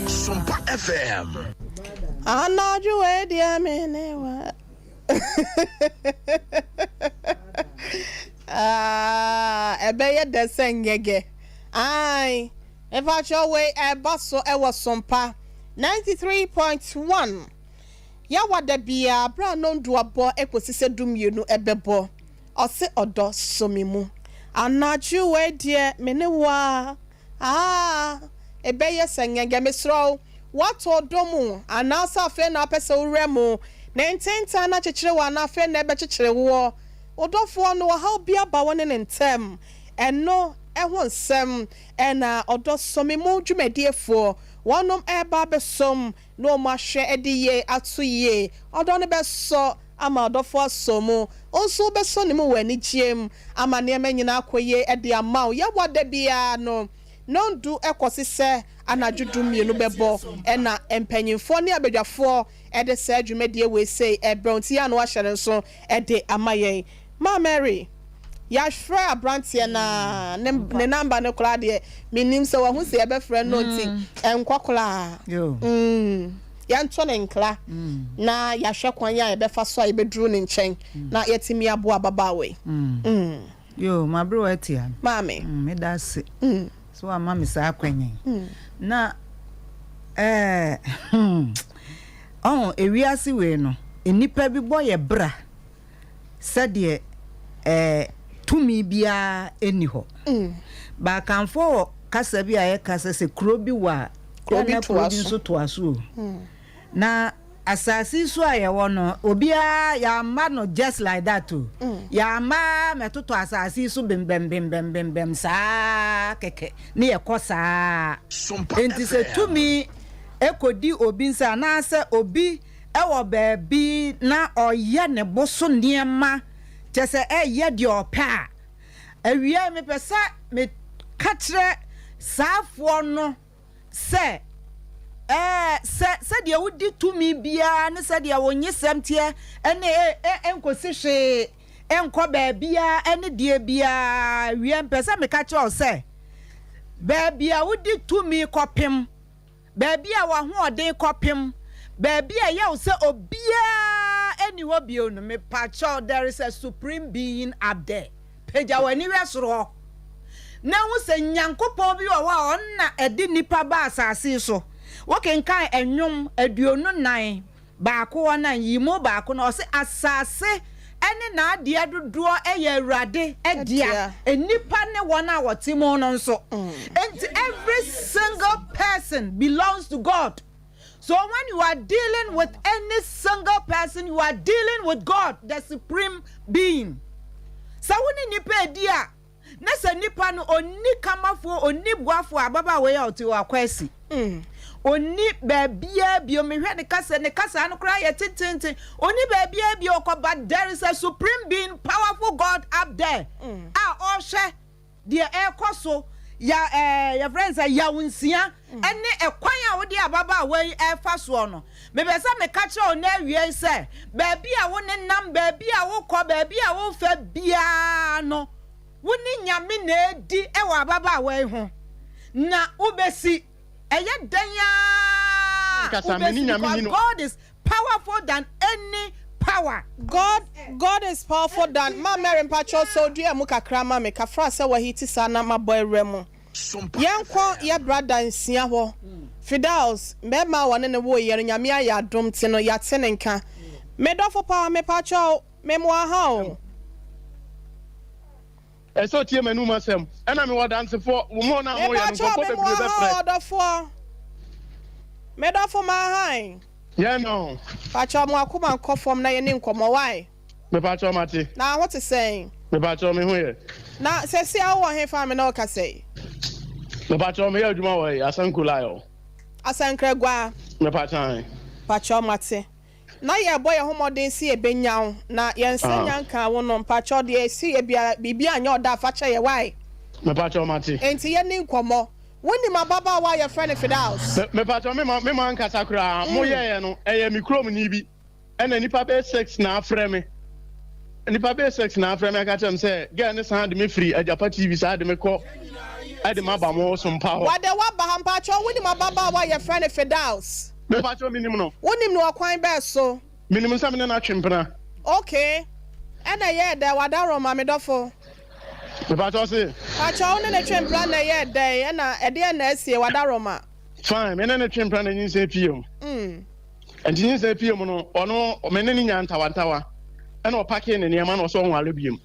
Sompa FM. Anadwo wei deɛ me ne wa. Ah, ɛbɛyɛ dɛ sɛ ngɛgɛ. Ae, mepakyɛw wei ɛba so ɛwɔ Sompa 93.1. Yawa da biara bere a nondu abɔ ekosi sɛ dumienu ɛbɛbɔ. Ɔse ɔdɔ sɔ me mu. Anadwo wei deɛ me ne wo aa. Aa, ebɛyɛ sɛ ngɛngɛ, mesrɛ wo, woatɔ ɔdɔ mu anaasɛ afei na wopɛ sɛ wowura mu? Ne ntentan no akyekyere wo anaa afei na ɛbɛkyekyere woɔ? Wo dɔfoɔ no, ɔhaw bi aba wo ne no ntam? Ɛno ho nsɛm na Ɔdɔ Sɔ Me Mu dwumadiefoɔ wɔnom reba abɛsom na wɔn ahwɛ de yie ato yie. Ɔdɔ no bɛsɔ ama ɔdɔfoɔ asɔ mu. Wo nso wobɛsɔ ne mu wɔ anigyeɛ mu ama nneɛma nyinaa akɔ yie de ama wo. Yɛwɔ da biara no, nnɔndu kɔsi sɛ anadwo dummienu bɛbɔ na mpanimfoɔ ne abadwafoɔ de saa dwumadie wei sei rebrɛ wo nti yɛ a na woahyɛ no nso de ama yɛn. Maa Mary, yɛafrɛ aberanteɛ no a, ne ne number no koraa deɛ mennim sɛ wahu sɛ yɛbɛfrɛ no nti ɛnkɔ koraa. Mm, yɛnto ne nkra na yɛahwɛ kwan a yɛbɛfa so a yɛbɛduru ne nkyɛn na yɛatumi aboa ababaawa yi. Mm. Yoo, m'aberewa atia me. Maame. Mm, meda ase. Mm. So wama me saa akwanya yi. Mm. Na ɛɛ hmm, ɔho ewiase wei no, nnipa bi bɔ yɛ bra sɛdeɛ ɛɛ tumi biara nni hɔ. Mm. Baakanfoɔ wɔ kasa bi a yɛka sɛ sɛ kuro bi wɔ a, kuro bi toa so nso toa so o. Mm. Na asase yi so a yɛwɔ no, obiara yɛamma no just like that o. Yɛamma mɛtotɔ asase yi so bembɛm bembɛm bembɛm saa kɛkɛ ne yɛkɔ saa. Enti sɛ tumi kɔdi obi nsa anaasɛ obi wɔ baabi na ɔyɛ ne bo so nneɛma, kyerɛ sɛ ɛyɛ deɛ ɔpɛ a, awiei mepɛ sɛ meka kyerɛ saafoɔ no sɛ, Ɛɛ, sɛ sɛdeɛ wodi tumi biara ne sɛdeɛ wo nyesɛm teɛ ne ɛnkɔsi hwee, ɛnkɔ baabiara ne deɛ biara, wiɛ, mpɛ sɛ meka kyerɛ wo sɛ, baabi a wodi tumi kɔpem, baabi a w'ahoɔden kɔpem, baabi a ɛyɛ wo sɛ obiara nni hɔ bio no, mepakyɛw, there is a supreme being up there. Pagya w'ani hwɛ soro hɔ, na hu sɛ Nyankopɔn bi wɔ hɔ a ɔno na ɛde nnipa ba asase yi so. Wokenkan Nnwom 24, baako hɔ no a, nyiyimu baako no, ɔse, Asase ne n'adeɛ dodoɔ yɛ Awurade dea, nnipa ne wɔn a wɔte mu no nso. Enti every single person belongs to God. So when you are dealing with any single person, you are dealing with God, the supreme being. Sɛ wo ne nipa edi a, Na sɛ nipa no ɔnni kamafoɔ, ɔnni boafoɔ a, ababaawa yi a ɔte hɔ akɔ asi. Ɔnni baabiara bio. Mehwɛ ne kasa, ne kasa no koraa yɛ tententen. Ɔnni baabiara bio ɔkɔ, but there is a supreme being, powerful God up there a ɔrehwɛ deɛ ɛrekɔ so. Ya ɛɛ yɛfrɛ no sɛ yaw nsia ɛne ɛkwan a wode ababaawa yi ɛrefa soɔ no. Mepɛ sɛ meka kyerɛ wo nnɛ awia yi sɛ, baabi a wo nenam, baabi a wokɔ, baabi a wofa biara no, wo ne Nyame na ɛredi wɔ ababaawa yi ho, na wobɛsi. Ɛyɛ dɛn ara a wobɛsi because God is powerful than any power. God God is powerful than Ma Mary mpakyɛw sɛ odua mu kakra ma me kafra sɛ wahiti saa na mabɔ awura mu. Yɛnkɔ yɛ brada nsia hɔ Fidaus bɛɛma a wɔne no woeɛ no Nyame ayɛ adom nti no yɛate ne nka Me dɔfo paa mepakyɛw me moa ha o. Ɛsɛ otie m'anum asɛm. Ɛna mewɔ adansefoɔ, mo na moyɛ no Mepakyɛw nkurɔfoɔ me bebree moa ha bɛfrɛ. o ɔdɔfoɔ Me dɔfo mahan. Yɛn no. Pakyɛw mo akoma nkɔ fam na yɛni nkɔmmɔ why? Mepakyɛw mate. Na ho te sɛn? Mepakyɛw me ho yɛ. Na sɛsi a wowɔ hefa a me ne wo kasa yi? Mepakyɛw meyɛ adwuma wɔ he? Asanku line hɔ. Asankragua. Mepakyɛw ahe? Pakyɛw mate. Na yɛrebɔ yɛn ho mmɔden sɛ yɛbɛnya wo na yɛn nsa nya nkaa wo no mpakyɛw deɛ ɛsi yɛ biara biribi anyɛ ɔda a fa kyɛ yɛ why? Mepakyɛw mate. Enti yɛnni nkɔmmɔ. Wonim ababaawa a yɛfrɛ no Fidaus? Mepakyɛw me ma me ma ankasa koraa mo yɛeɛ no ɛyɛ me kurom ni bi. Ɛna nnipa bɛyɛ sex na afrɛ me nnipa bɛyɛ sex na afrɛ me aka kyerɛ me sɛ girl ne san de me firi Agyapa TV saa de me kɔ ɛde me aba mo so mpa hɔ. Wade waba ha mpakyɛw wonim ababaawa a yɛfrɛ no Fidaus? Mepakyɛw menim no. Wonim no ɔkwan bɛɛ so? Menim sɛ me ne no atwe mpena. Okay ɛna ɛyɛɛ dɛn wadaworoma me dɔfo? Mepakyɛw se? Pakyɛw wo ne no twe mpena na ɛyɛɛ dɛn ɛna ɛdeɛn na asie wadaworoma? Fine me ne no twe mpena na nyinsɛn pie mu. Nti nyinsɛn pie mu no, ɔno me ne no nyaa ntawantawa, ɛna ɔpakee ne nneɛma na ɔsɛ ɔnware biom,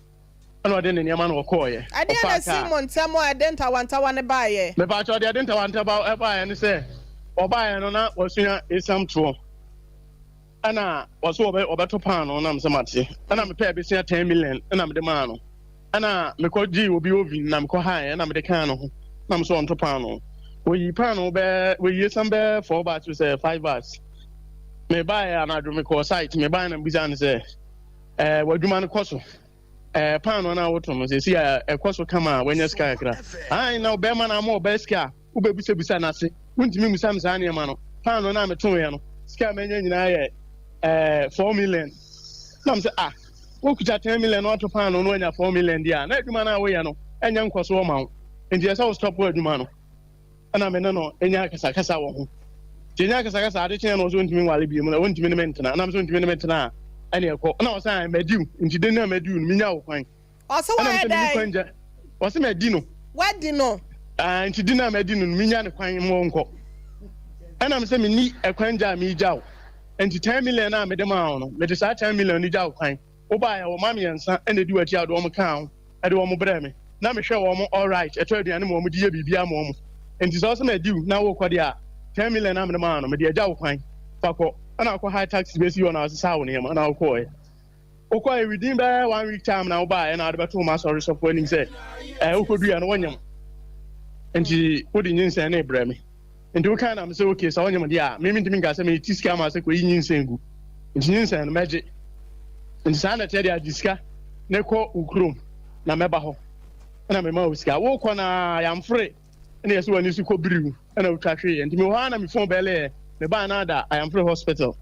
ɛna ɔde ne nneɛma na ɔkɔɔeɛ. Ɛdeɛn na Ɔfaa ɛsii kaa. mo ntam a ɛde ntawantawa no baeɛ? Mepaakyɛw, deɛ ɛde ntawantawa baeɛ ne sɛ, ɔbaeɛ no na wasua esiam toɔ, ɛna ɔsɛ ɔbɛ ɔbɛto paanoo na mesɛ mate, ɛna mepɛɛ besia 10 million ɛna mede maa no. Ɛna mekɔ gyee obi oven na mekɔ hae ɛna mede kaa ne ho na mesɛ ɔnto paanoo. Wɔyii paanoo bɛɛ wɔyi esiam bɛɛ four bags sɛ five bags. Mebaeɛ anadwo mekɔɔ site mebaeɛ na mebisa no sɛ ɛɛ w'adwuma no kɔ so ɛɛ paanoo no a woto no sɛsi a ɛkɔ so kama a wanya sika kakra. Ae na ɔbɛrima no ama ɔbaa sika a wobɛbisabisa no ase wontumi mmisa me saa nneɛma no. Paanoo no a metoeɛ no sika a manya nyinaa yɛ ɛɛ 4 million. Na mesɛ ah Wokuta 10 million na wato paanoo na wanya 4 million deɛ a, na adwuma no a woyɛ no ɛnyɛ nkɔsoɔ ma wo. Nti ɛsɛ wo stop adwuma no. Ɛna me ne no nya akasakasa wɔ ho. Nti yɛnya akasakasa ade kyeɛ na ɔsɛ ɔntumi nware bio mu na ɔntumi ne me ntena. Na mesɛ ɔntumi ne me ntena a ɛne ɛkɔ. Ɛna ɔsɛ ae madi wo. Nti den na madi wo no menya wo kwan. Ɔsɛ Ɛna wayɛ mesɛ menni dɛn? kwan gya. Ɔsɛ madi no. Wadi no. Ah, nti den na madi no no menya ne kwan ma ɔnkɔ. Ɛna mesɛ menni ɛkwan gya a megya wo. Enti ten million no a mede maa wo no, mede saa ten million no gya wo kwan. Wobaeɛ a, wo mma mmiɛnsa na ɛdi w'akyi a wode wɔn kaa ho de wɔn brɛɛ me. Na mehwɛ wɔn alright, ɛtɔ aduane ma wɔn, de yɛ biribiara ma wɔn. Enti sɛ wose madi wo na worekɔ deɛ a, ten million no a mede maa wo no, mede agya wo kwan. Fa kɔ. Ɛnna wokɔ hire taxi bɛsii hɔ na wosesaa wo nneɛma na wokɔeɛ. Wokɔeɛ within bɛyɛ one week time na wobaeɛ na wode bɛtoo m'asɔre sɔfo anim sɛ, ɛɛ wokɔduiɛ no wonyem. Enti wode nyinsɛn no rebrɛ me. Nti wokae na mesɛ okay sɛ wonyem deɛ a me mentumi nka sɛ mete sika ama sɛ kɔyi nyinsɛn gu nti nyinsɛn no mɛgye nti saa na ɛteɛ deɛ agye sika ne kɔ wo kurom na mɛba hɔ ɛna mema wo sika wokɔ na yɛamfore ɛna yɛsɛ w'ani so kɔ biriw ɛna wotwa hweeɛ nti mewɔ hɔ a na me phone bɛlɛɛ mebaa na ada ayamfore hospital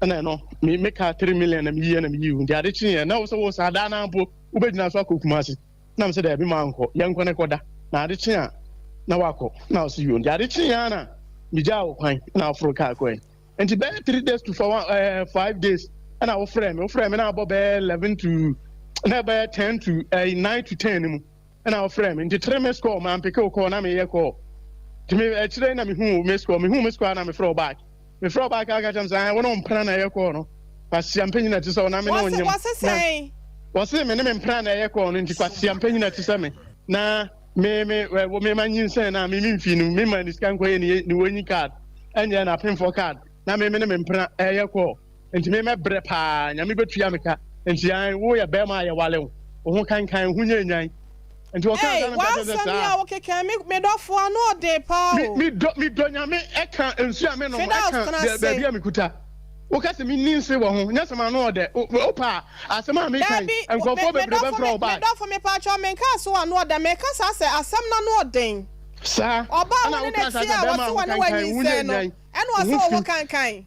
ɛna ɛno me meka 3 million na meyiɛ na meyiw nti ade kyeeɛ na wo sɛ wo saa daa na mpo wobɛgyina so akɔ Kumasi Na mese, Daabi, mankɔ, yɛnkɔ na kɔda, na ade kye a, na woakɔ. Na ɔse, Yoo. Nti ade kyeeɛ ara na megyaa wo kwan na woforo kaa kɔe. Nti bɛyɛ three days to four, eh, five days ɛna wofrɛɛ me, wofrɛɛ me na abɔ bɛyɛ eleven to, na ɛbɛyɛ ten to, eh, nine to ten no mu ɛna wofrɛɛ me. Nti three miss call, mampeke wo call na meyɛ call. Nti me akyire na mehuu wo miss call, mehuu miss call a na mefrɛ wo back. Mefrɛ wo back a woka kyerɛ me sɛ, ah, wo ne wo mpena na ɛyɛ call no. Kwasia mpanyin a ɛte sɛ wo na me ne wo nyem. Wɔse sɛn? Wɔse me ne me mpena na ɛyɛ kɔɔ no nti kwasia mpanyin a ɛte sɛ me na me me wɔ me ma nyinsɛn na me me mfi no me ma ne sika nkɔyɛ ne ne wɔnyi card ɛnyɛ na apemfoɔ card na me me ne me mpena ɛyɛ kɔɔ nti me mɛbrɛ paa nyame bɛtua me ka nti an wo yɛ bɛrima a yɛwale wo wo ho kankan wo ho nyɛ nyan. Nti ɔkaa Ei, saa na meka kyerɛ sɛ w'asɛm yi saa. a wokeka yi, me, me dɔfo, ano ɔden paa Me, o. me dɔ, me dɔ Nyame ɛka nsuo a menom, Fidaus, ɛka tena deɛ, ase. baabi a mekuta. Woka sɛ menni nse wɔ ho, nyɛ sɛ m'ano ɔdɛ. Wo, wopɛ a, asɛm a meka yi, Daabi, me, nkurɔfoɔ me bebree dɔfo, bɛfrɛ me, wo me back. dɔfo, mepaakyɛw, menkaa sɛ w'ano ɔdɛ, meka saa sɛ asɛm no ano ɔden. Saa, Ɔbaa a ɛna wo ne no wokaa saa te sɛ a bɛrima wɔse a wɔne ho wo kankan, wo ho nyɛ anyinsɛn no, nyan, ɛna wo ɔse ho wo ho fi. kankan.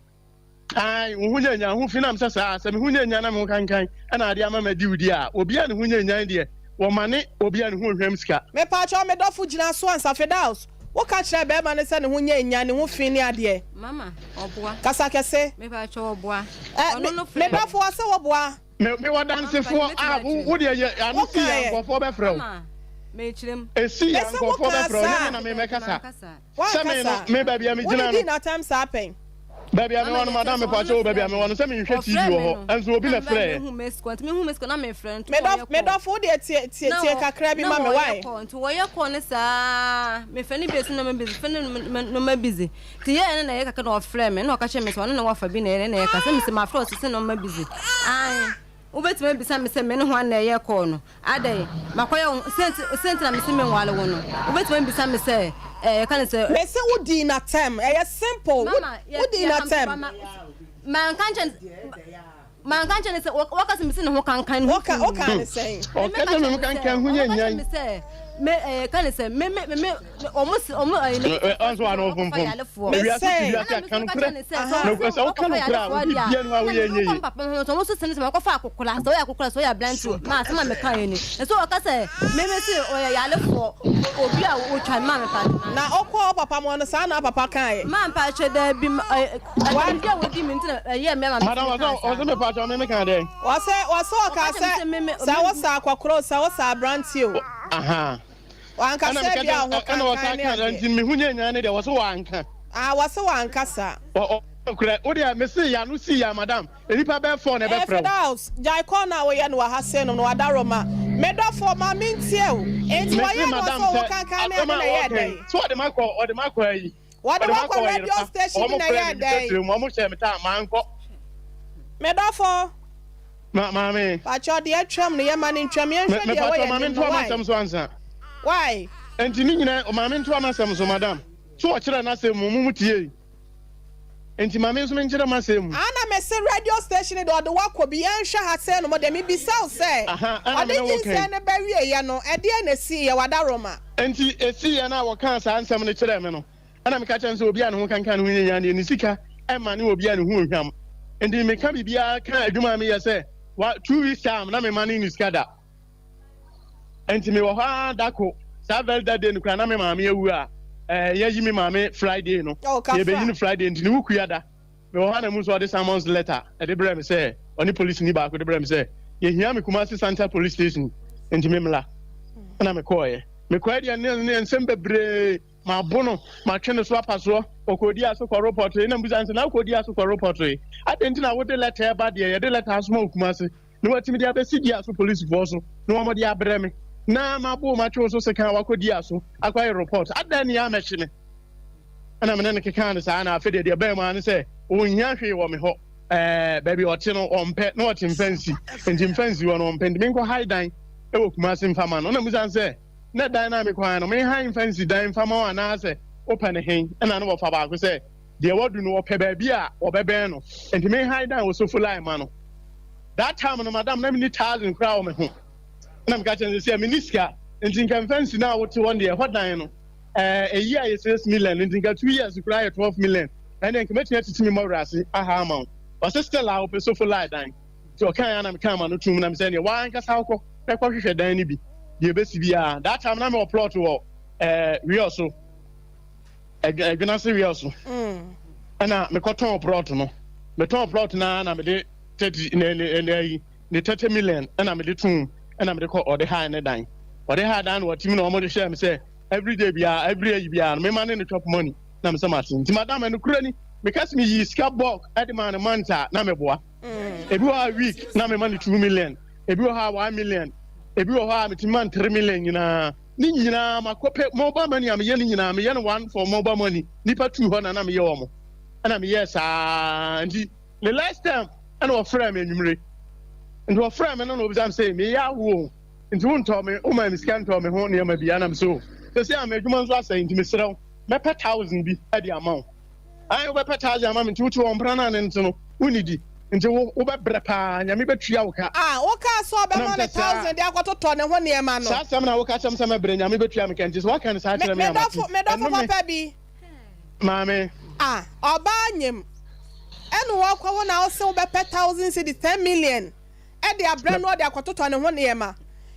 Ae, wo ho nyɛ nyan, wo ho fi nam sɛ saa, sɛ me ho nyɛ nyan na me ho kankan na ade ama madi wo di a, obi a ne ho nyɛ nyan deɛ, wɔmane obi a ne ho nhwam sika. Mepaakyɛw me dɔfo gyina so ansa Fidaus, wo ka kyerɛɛ bɛɛma no sɛ ne ho nyɛ nyan, ne ho fi ne adeɛ. Mama, ɔboa. Kasa kɛse. Mepaakyɛw ɔboa. Ɛ, Ɔno me, no me frɛ. dɔfo ɔse wo boa. Me, mewɔ dansefoɔ a, wo, wo deɛ yɛ, ano Wo si yɛ kaeɛ. nkurɔfoɔ bɛfrɛ wo. Mama, mekyerɛ mu. Esi yɛ Mese wo nkurɔfoɔ kaa bɛfrɛ wo, nyɛ saa. me na memɛkasa. Mankasa. Sɛ me no, Wankasa. me baabi a Wo megyina ne no. dii n'atɛm saa pɛn. Baabi a mewɔ no, madam, mepaakyɛw o, baabi a mewɔ no, sɛ menhwɛ TV wɔ hɔ, nso obi na ɛfrɛɛ. Me dɔfo, me dɔfo, wo deɛ tie, tie, tie kakra bi ma me, why? Nti wɔyɛ kɔɔ no saa, mefrɛ no besi na ɔma busy, frɛ no na ɔma busy. Nti yɛɛ no na ɛyɛ kakra na ɔfrɛ me, na ɔka kyerɛ me sɛ ɔno na wafa bi na ɛyɛ na ɛyɛ kasa, mese mafrɛ wo sese na ɔma busy. Ae. Wobɛtumi abisa me sɛ me ne hwan na ɛyɛ kɔɔ no? Adɛn, makɔyɛ wo ho, sɛ nti, sɛ nti na mese menwale wo no? Wobɛtumi abisa me sɛ, ɛɛ, yɛka no sɛ. Mese wo dii no atɛm, ɛyɛ simple, wo, Mama, yɛ, wo dii no yɛka, atɛm. ma, manka nkyerɛ no, manka nkyerɛ no sɛ, wɔka sɛ mese ne ho kankan, ne ho Woka, fi. wokaa no sɛn? Ɔka sɛ me ho kankan ho nyɛ Ɔka kyerɛ nyan. me sɛ, me, ɛɛ, yɛka no sɛ, me, me, me, me, ɔmo se ɔmo ɛyi ne Ɔnso ano ɔfomfom. Ewiase ti wiase a ka nokorɛ. Na sɛ woka nokorɛ a obi bia no a woyɛ nyɛ yie. Papa ho ɔmo so sene sɛ makɔfa akokora sɛ ɔyɛ akokora sɛ ɔyɛ aberante ma asɛm a meka yɛ ni ɛsɛ ɔka sɛ meme se ɔyɛ yalefoɔ obi a ɔtwa ma me pa Na ɔkɔ wo papa mu no saa na papa kaeɛ. Ma mpa kyɛ daabi ɛdi a wɔdi mi nti na ɛyɛ me ama me Madam ɔsɛ ɔsɛ me pa kyɛ me me ka dɛn. Ɔsɛ ɔsɛ ɔka sɛ sɛ wo sa akɔkora o sɛ wo sa aberante o. Aha. Wanka Ɛna sɛ meka ebia kyerɛ ho ɛna wɔsan kankan ne ka dɛ adeɛ. nti me ho nyɛ nyan ne deɛ wɔse wanka. Ah wɔse wanka saa. Ɔ ɔ nokorɛ wo deɛ mese y'ano sii ya madam nnipa bɛyɛ four na Eh ɛbɛfrɛ wo. Fidaus, gyae call no a woyɛ no wɔ ha sei nom no w'adaworoma. Me dɔfoɔ ma mentie wo. Enti Mese wɔyɛɛ no madam ɔsɛ wo ho sɛ kankan ne asɛm ade a na ɛyɛɛ wɔka yi dɛn? sɛ wɔde makɔ wɔde makɔ ayi Wɔde wɔde wo makɔ akɔ radio ɔyerepa station bi wɔn na frɛ ɛyɛɛ me dɛn? titire mu wɔn hyɛɛ me taa mankɔ. Me dɔfoɔ. Ma maame. Pakyɛw deɛ atwam no yɛma no ntwam Me yɛnhwɛ me deɛ ɛwɔ pakyɛw yɛn maame anim no ntoa why? m'asɛm so ansa. Why? Enti ne nyinaa maame ntoa m'asɛm so madam. So ɔkyerɛ n'asɛm mu mo mo tiei. Enti maame nso menkyerɛ m'asɛm mu. Ana mese radio station deɛ ɔde wo akɔ bi yɛnhwɛ ha sei nom deɛ mebisa wo sɛ Aha ɛna ɔde me ne wo nyinsɛn kan. no ba wieɛ no ɛdeɛn na ɛsiiɛ w'adaworoma? Enti ɛsiiɛ no a wɔkaa saa nsɛm no kyerɛɛ me no ɛna meka kyerɛ no sɛ obi a ne ho kankan ne ho nyɛ nyaa deɛ ne sika ɛma ne obi a ne ho nhwam. Enti meka biribiara ka adwuma a meyɛ sɛ wa 2 weeks time na mema ne ne sika da. Enti mewɔ hɔ ara da ko, saa very that day no koraa na me maame awu a eh, yɛayi me maame Friday no, Oh, kafra. yɛbɛyi no Friday nti ne wo kua da. Mewɔ hɔ a na mu nso ɔde summons letter ɛde brɛ me sɛ ɔne polisini baako de brɛ me sɛ yɛhia me Kumasi Central Police Station nti me mmla. Ɛna mekɔɔeɛ. Mekɔɛ deɛ ne ne nsɛm bebree mabo no, matwe ne so apasoɔ, ɔkɔdi aso kɔ repɔtoe na mbusa no sɛ na wokɔdi aso kɔ repɔtoe adɛn nti na wode letter ɛba deɛ yɛde letter asoma wo Kumasi na watumi de abɛsi dua so polisifoɔ so na wɔde abrɛ me na mabo matwe wo so sekan a wakɔ dua so akɔyɛ report adɛn ne amɛhye me ɛna mene no kekaa no saa na afei deɛ deɛ bɛn mu ara ne sɛ ɔnhia hwee wɔ me hɔ ɛɛ baabi ɔte no ɔmpɛ na ɔte mfɛnsi nti mfɛnsi hɔ no ɔmpɛ nti menkɔ hae dan ɛwɔ Kumase mfa ma no na musan sɛ na dan no a mekɔ hae no menhae mfɛnsi dan mfa ma wo anaasɛ wopɛ ne hen ɛna ne wɔfa baako sɛ deɛ wadu no ɔpɛ baabi a wɔbɛbɛn no nti menhae dan wɔ sofo line ma no That time no madam na menni thousand koraa wɔ me ho. Ɛna meka kyerɛ no sɛ menni sika nti nka mfa nsi no a wote hɔ no deɛ ɛhɔ dan no ɛɛ eyi a yɛ 6 million nti nka 2 years koraa yɛ 12 million, ɛnna nka mɛtumi atiti me mmɔwerɛ ase aha ama wo. Ɔsɛ still a wopɛ sofo line dan nti ɔka yɛ na meka ama no tum na mesɛ neɛ wankasa wokɔ na kɔhwehwɛ dan no bi deɛ ɛbɛsi biara. That time na mewɔ plot wɔ ɛɛ wiɛ so Ɛdwenase wiɛ so ɛna mekɔtɔn plot no. Metɔn plot no na mede 30 ne ne ne ayi ne 30 million ɛna mede tum ɛna mede kɔ ɔde ha ne dan ɔde ha dan na wɔtim na wɔde hyɛ me sɛ every day biara, every ayi biara no mema ne ne chop money na mesɛ mate. Nti madam, ɛno kura ni meka sɛ meyi sika bulk ɛde maa ne month a na meboa. Ebi wɔ hɔ a week na mema ne 2 million, ebi wɔ hɔ a 1 million, ebi wɔ hɔ a metumi ma ne 3 million. Nyinaa ne nyinaa makɔpɛ mobile money a meyɛ no nyinaa meyɛ no one for mobile money nipa two hɔ na na meyɛ wɔn ɛna meyɛ saa. Nti the last time ɛna ɔfrɛ me anwummere, nti ɔfrɛ me no na obisa me sɛ meyɛ awo. Nti wontɔɔ me, womaa me sika ntɔɔ me ho nneɛma bi a? Na mese o, seesei a m'adwuma nso asɛe nti mesrɛ wo, mɛpɛ thousand bi de ama wo. Ae, wobɛpɛ thousand ama me nti wote hɔ mpena no a ne nte no, wonnidi. Nti wo, wobɛbrɛ paa, Nyame bɛtua wo ka. Ah, wokaa sɛ Ɛna ɔbɛma no mesɛ saa. thousand de akɔtotɔ ne ho nneɛma no. Saa asɛm no a woka kyerɛ me sɛ mɛbrɛ, Nyame bɛtua me ka nti sɛ woaka no saa Me, kyerɛ me me a, mate. dɔfo, me dɔfo Ɛno me. papa bi. Maame. Ah, ɔbaa nyem, ɛna wɔkɔwo na wose wobɛpɛ thousand cedis, 10 million. De abrɛ no ɔde akɔtotɔ ne ho nneɛma.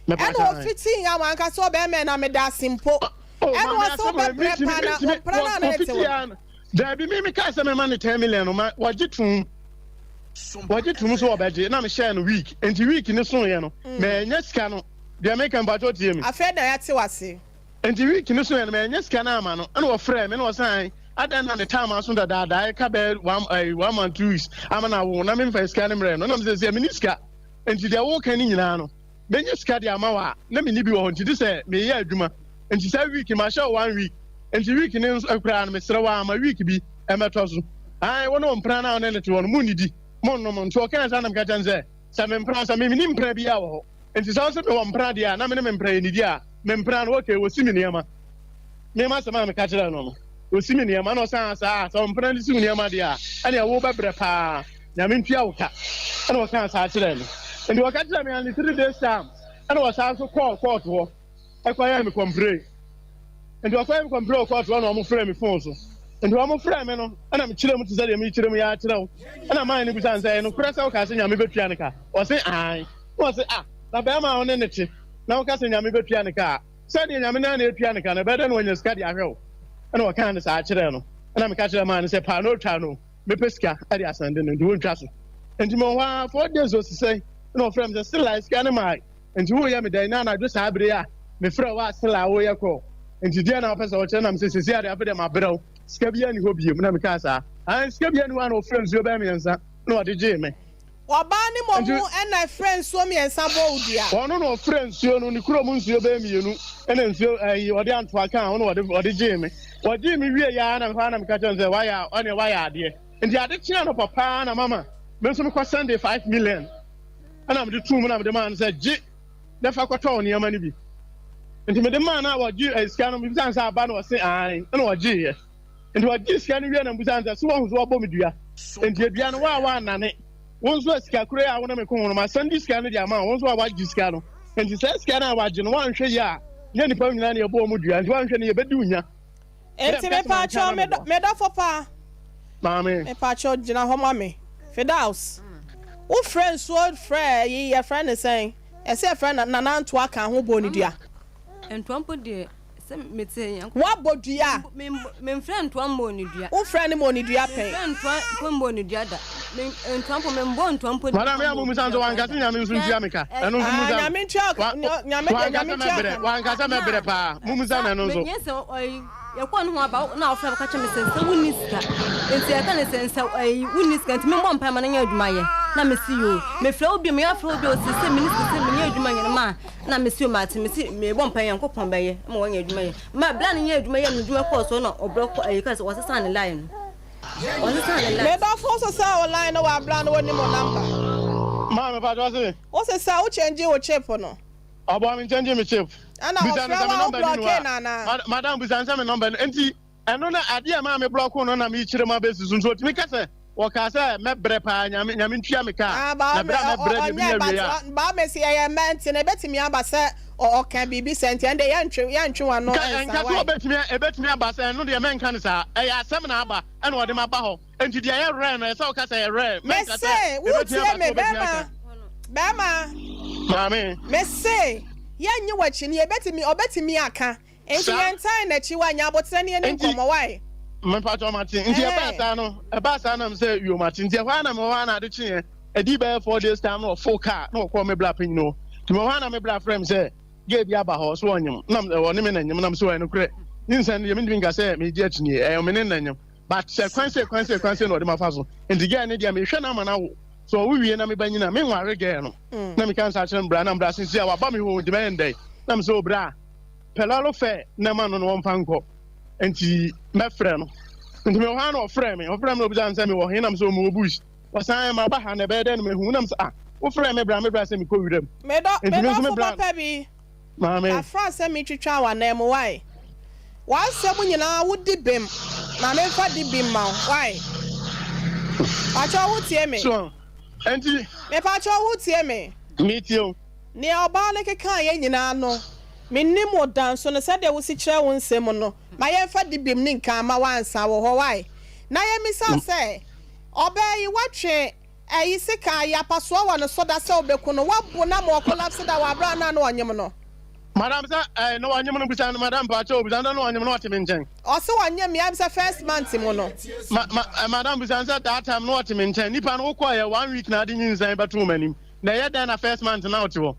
Ɛna ɔfitii a wanka sɛ ɔbɛrima na meda ase mpo. Ɛna ɔsɛ wobɛbrɛ paa na ɔmpra no a na ɛte wo no. Daabi, me mekaa sɛ mɛma no 10 million no ma wɔgye tom. Wɔgye tom so wɔbɛgye na mehyɛɛ no week. Nti week ne soeɛ no, manya sika no. Deɛ meka mpakyɛ tie me. Afei na yɛate wo ase. Nti week no soeɛ no, manya sika no ama no. Ɛna ɔfrɛɛ me na ɔsan adɛn na ne time aso dadaada ɛka bɛyɛ one month 2 weeks ama no awo na memfa sika no mmerɛ no. Na mesɛ sɛ menni sika nti deɛ woka no nyinaa no mɛnya sika de ama wo a na menni bi wɔ hɔ nti de sɛ meyɛ adwuma nti saa week mahyɛ wo one week nti week ne nso koraa no mesrɛ wo ama week bi ɛmɛtɔ so. Ae, wo ne wo mpena no a wo ne ne te hɔ no monnidi monnom. Nti ɔkaa saa na meka kyerɛ no sɛ sɛ mempena sɛ menni mpena biara wɔ hɔ nti sɛ wo sɛ mewɔ mpena deɛ a na me ne me mpena yɛnnidi a me mpena no okay wɔsi me nneɛma. Nneɛma asɛm a meka kyerɛɛ no no, ɔsi me nneɛma na ɔsan saa sɛ ɔmpena no si wo nneɛma deɛ a, ɛneɛ wobɛbrɛ paa, Nyame ntua wo ka. Ɛna ɔkaa saa kyerɛɛ me. Nti ɔka kyerɛɛ me and 3 days time ɛna ɔsan so kɔɔ court hɔ ɛkɔyɛɛ me complain. Nti ɔkɔyɛɛ me complain wɔ court hɔ na wɔn frɛɛ me phone so. Nti wɔn frɛɛ me no ɛna mekyerɛ mu te sɛ deɛ mekyerɛ mu yɛ akyerɛ wo. Ɛna man no bisa no sɛ ɛyɛ nokorɛ sɛ wokaa sɛ Nyame bɛtua ne ka? Ɔse aane. Na ɔse ah, na bɛrima a wo ne ne te na woka sɛ Nyame bɛtua ne ka a, sɛdeɛ Nyame no ara na ɛtua ne ka no, ɛbɛyɛ dɛn na wanya sika de ahwɛ wo? Ɛna ɔkaa no saa kyerɛɛ no. Ɛna meka kyerɛɛ maa no sɛ paa na ɔtwa no, mɛpɛ sika de asɛnde no, nti wɔntwa so. Nti mewɔ hɔ ara 4 days osisɛn, ɛna ɔfrɛ me sɛ Sila sika no mae, nti woreyɛ me dɛn? Na anadwo saa bere a mefrɛ wo a Sila woreyɛ kɔ, nti deɛ na wopɛ sɛ wokyerɛ? Na mesɛ seesei adeɛ afei deɛ mabrɛ wo, sika biara nni hɔ biom. Na mekaa saa. Ae, sika biara nni hɔ a na ɔfrɛ nsuo bɛyɛ mmiɛnsa na ɔde gyee me. Ɔbaa no mmom na ɛfrɛ nsuo mmiɛnsa bɔ wo dua. Ɔno na ɔfrɛ nsuo no, ne kurom nsuo bɛyɛ mmienu ɛna nsuo ɛyi ɔde antoa kaa ho na ɔde ɔde gyee me. Ɔgyee me wie yɛ ara na mehɔ ara na meka kyerɛ no sɛ wayɛ ɔneɛ wayɛ adeɛ. Nti ade kyee anɔpa paa na mama me nso mekɔ sɛnde 5 million ɛna mede tuu mu na mede maa no sɛ gye na fa kɔtɔ wo nneɛma no bi. Nti mede maa no a wɔgye eh, sika no mebisa no sɛ aba na ɔse aane ɛna ɔgyeeɛ. Nti ɔgyee sika no wie na mebisa no sɛ so wahu so wabɔ me dua? Nti dua no wo a woannane wo nso a sika koro yi a wo ne me ko ho no masan de sika no de ama wo nso a woagye sika no. Nti saa sika no a wagye no woanhwɛ yie a nyɛ nnipa nyinaa na yɛbɔ wɔn dua nti woanhwɛ no yɛbɛdi wo nya. Nti mepaakyɛw me dɔ me dɔfo pa. Maame. Mepaakyɛw gyina hɔ ma me. Fidaus, wo frɛ nsuo frɛ yi yɛfrɛ no sɛn? Ɛsɛ yɛfrɛ no Nana Ntoa ka ho bɔ ne dua. Ntoa mpo deɛ sɛ mete Nyankopɔn. Woabɔ dua. Memfrɛ ntoa mmɔɔ ne dua. Wofrɛ no mmɔɔ ne dua pɛn. Memfrɛ ntoa mpo mmɔɔ ne dua da. Ntoa mpo membɔɔ ntoa mpo. Madam yɛ a mumisa nso wanka sɛ Nyame nso ntua me ka. Ɛno nso mumisa no. Nyame ntua Nyame deɛ Nyame ntua ka. Wanka sɛ mɛbrɛ paa. Mumisa no ɛno nso. Menyɛ sɛ ɔyi yɛkɔɔ ne ho aba na ɔfrɛ me ka kyerɛ me sɛ sɛ wonni sika nti ɛka ne sɛ sɛ ɛyi wonni sika nti memmɔ mpae ma no nyɛ adwuma yɛ na mesi yoo mefrɛ wo bio meyɛ afrɛ wo bio sɛ sɛ menni sika sɛ menyɛ adwuma nyɛ no ma na mesi o mate mesi mebɔ mpae Nyankopɔn bɛyɛ ma wɔnyɛ adwuma yɛ ma bla no nyɛ adwuma yɛ no adwuma kɔɔ so na ɔbrɛ kɔ ɛyi ka sɛ wɔsesa ne line no wɔsesa ne line. Medɔfo wo sesa wo line no wɔ abra no wonim wo number. Maame patro ɔse. Wo sesa wo change wo chip no. Ɔboa me nkyɛngye me chip. Ɛna ɔfrɛ wo a wo blocke no anaa. Madam bisa no sɛ me number no nti ɛno na adeɛ a ɛmaa me blocke no na mekyerɛ mu abɛsi so nso ɔtumi ka sɛ wɔkaa sɛ mɛbrɛ paa nyame nyame ntua me ka na berɛ a mɛbrɛ deɛ menya wie a. Ba mesi yɛyɛ mma nti no ɛbɛtumi aba sɛ ɔka biribi sɛ nti ɛnde yɛntwe yɛntwe w'ano nsa nka sɛ ɔbɛtumi ɛbɛtumi aba sɛ ɛno deɛ mɛnka no saa ɛyɛ asɛm na aba ɛna ɔde ma ba hɔ nti deɛ ɛyɛ rare no ɛsɛ ɔka sɛ ɛyɛ rare mɛnka sɛ mese wotie me bɛrima bɛrima maame mese yɛnye w'akyi no yɛbɛtumi ɔbɛtumi aka nti yɛntan n'akyi wa nya aboterɛ ne yɛne nkɔmmɔ wae. Mepatɔ mate nti ɛbaa saa no ɛbaa saa nam sɛ yo mate nti ɛhɔ ara na mewɔ hɔ ara na ade kyeeɛ ɛdii bɛyɛ 4 days time na ɔfo kaa na ɔkɔɔ me bra panyin hɔ nti mewɔ hɔ ara na me bra frɛ me sɛ gay bi aba hɔ so ɔnyem nam ɔne me na nyem nam so ɛyɛ nokorɛ nyinsɛn no deɛ mentumi nka sɛ megye akyinie ɛyɛ me ne na nyem but sɛ kwan sɛ kwan sɛ kwan sɛ na ɔde mafa so nti gay ne deɛ mehwɛ no ama no awo so ɔwo wie na meba nyina menware gay no na meka nsa kyerɛ mbra na mbra sisi a waba me hɔ nti mɛyɛ ndɛn na mesɛ obra pɛ lɔre fɛ na ma no na wɔmfa nkɔ nti mɛfrɛ no nti mewɔ hɔ a na ɔfrɛ me ɔfrɛ me na obisa me sɛ mewɔ he nam sɛ mewɔ bush ɔsan maba ha na ɛbɛyɛ dɛn na mahu nam sɛ ah. Wofrɛɛ me bra me bra sɛ mekɔ wiram. Medɔ Enti me nso me medɔfo bra. papa bi. Maame. Afra sɛ metwitwa w'ananmu wai. W'asɛm nyinaa wo di bem ma memfa di bi mma wo wai. Pakyɛw wo tie me. So enti. Mepakyɛw wo tie me. Metie wo. Nea ɔbaa no kekaeɛ nyinaa no, mennim wo da nso no sɛdeɛ wosi kyerɛ wo nsɛm no, ma yɛmfa di bem ne nka mma wo ansa wɔ hɔ wai. Na yɛmmisa sɛ, ɔbaa yi woatwe Ayi sika ayi apasoɔ wɔ ne so da sɛ obeku no wabo no ama ɔkolapse da wɔ aberɛ a na na ɔnyem no. Madam sɛ ɛɛ na wanyem no bisa no madam mpakyɛw bisa no sɛ na ɔnyem no ɔte me nkyɛn. Ɔse ɔnyem yɛ sɛ first month mu no. Ma ma eh, madam bisa no sɛ that time na ɔte me nkyɛn nipa no wokɔɔ yɛ one week na ade nyinsɛn bɛtoo m'anim na ɛyɛ dɛn na first month na ɔte hɔ.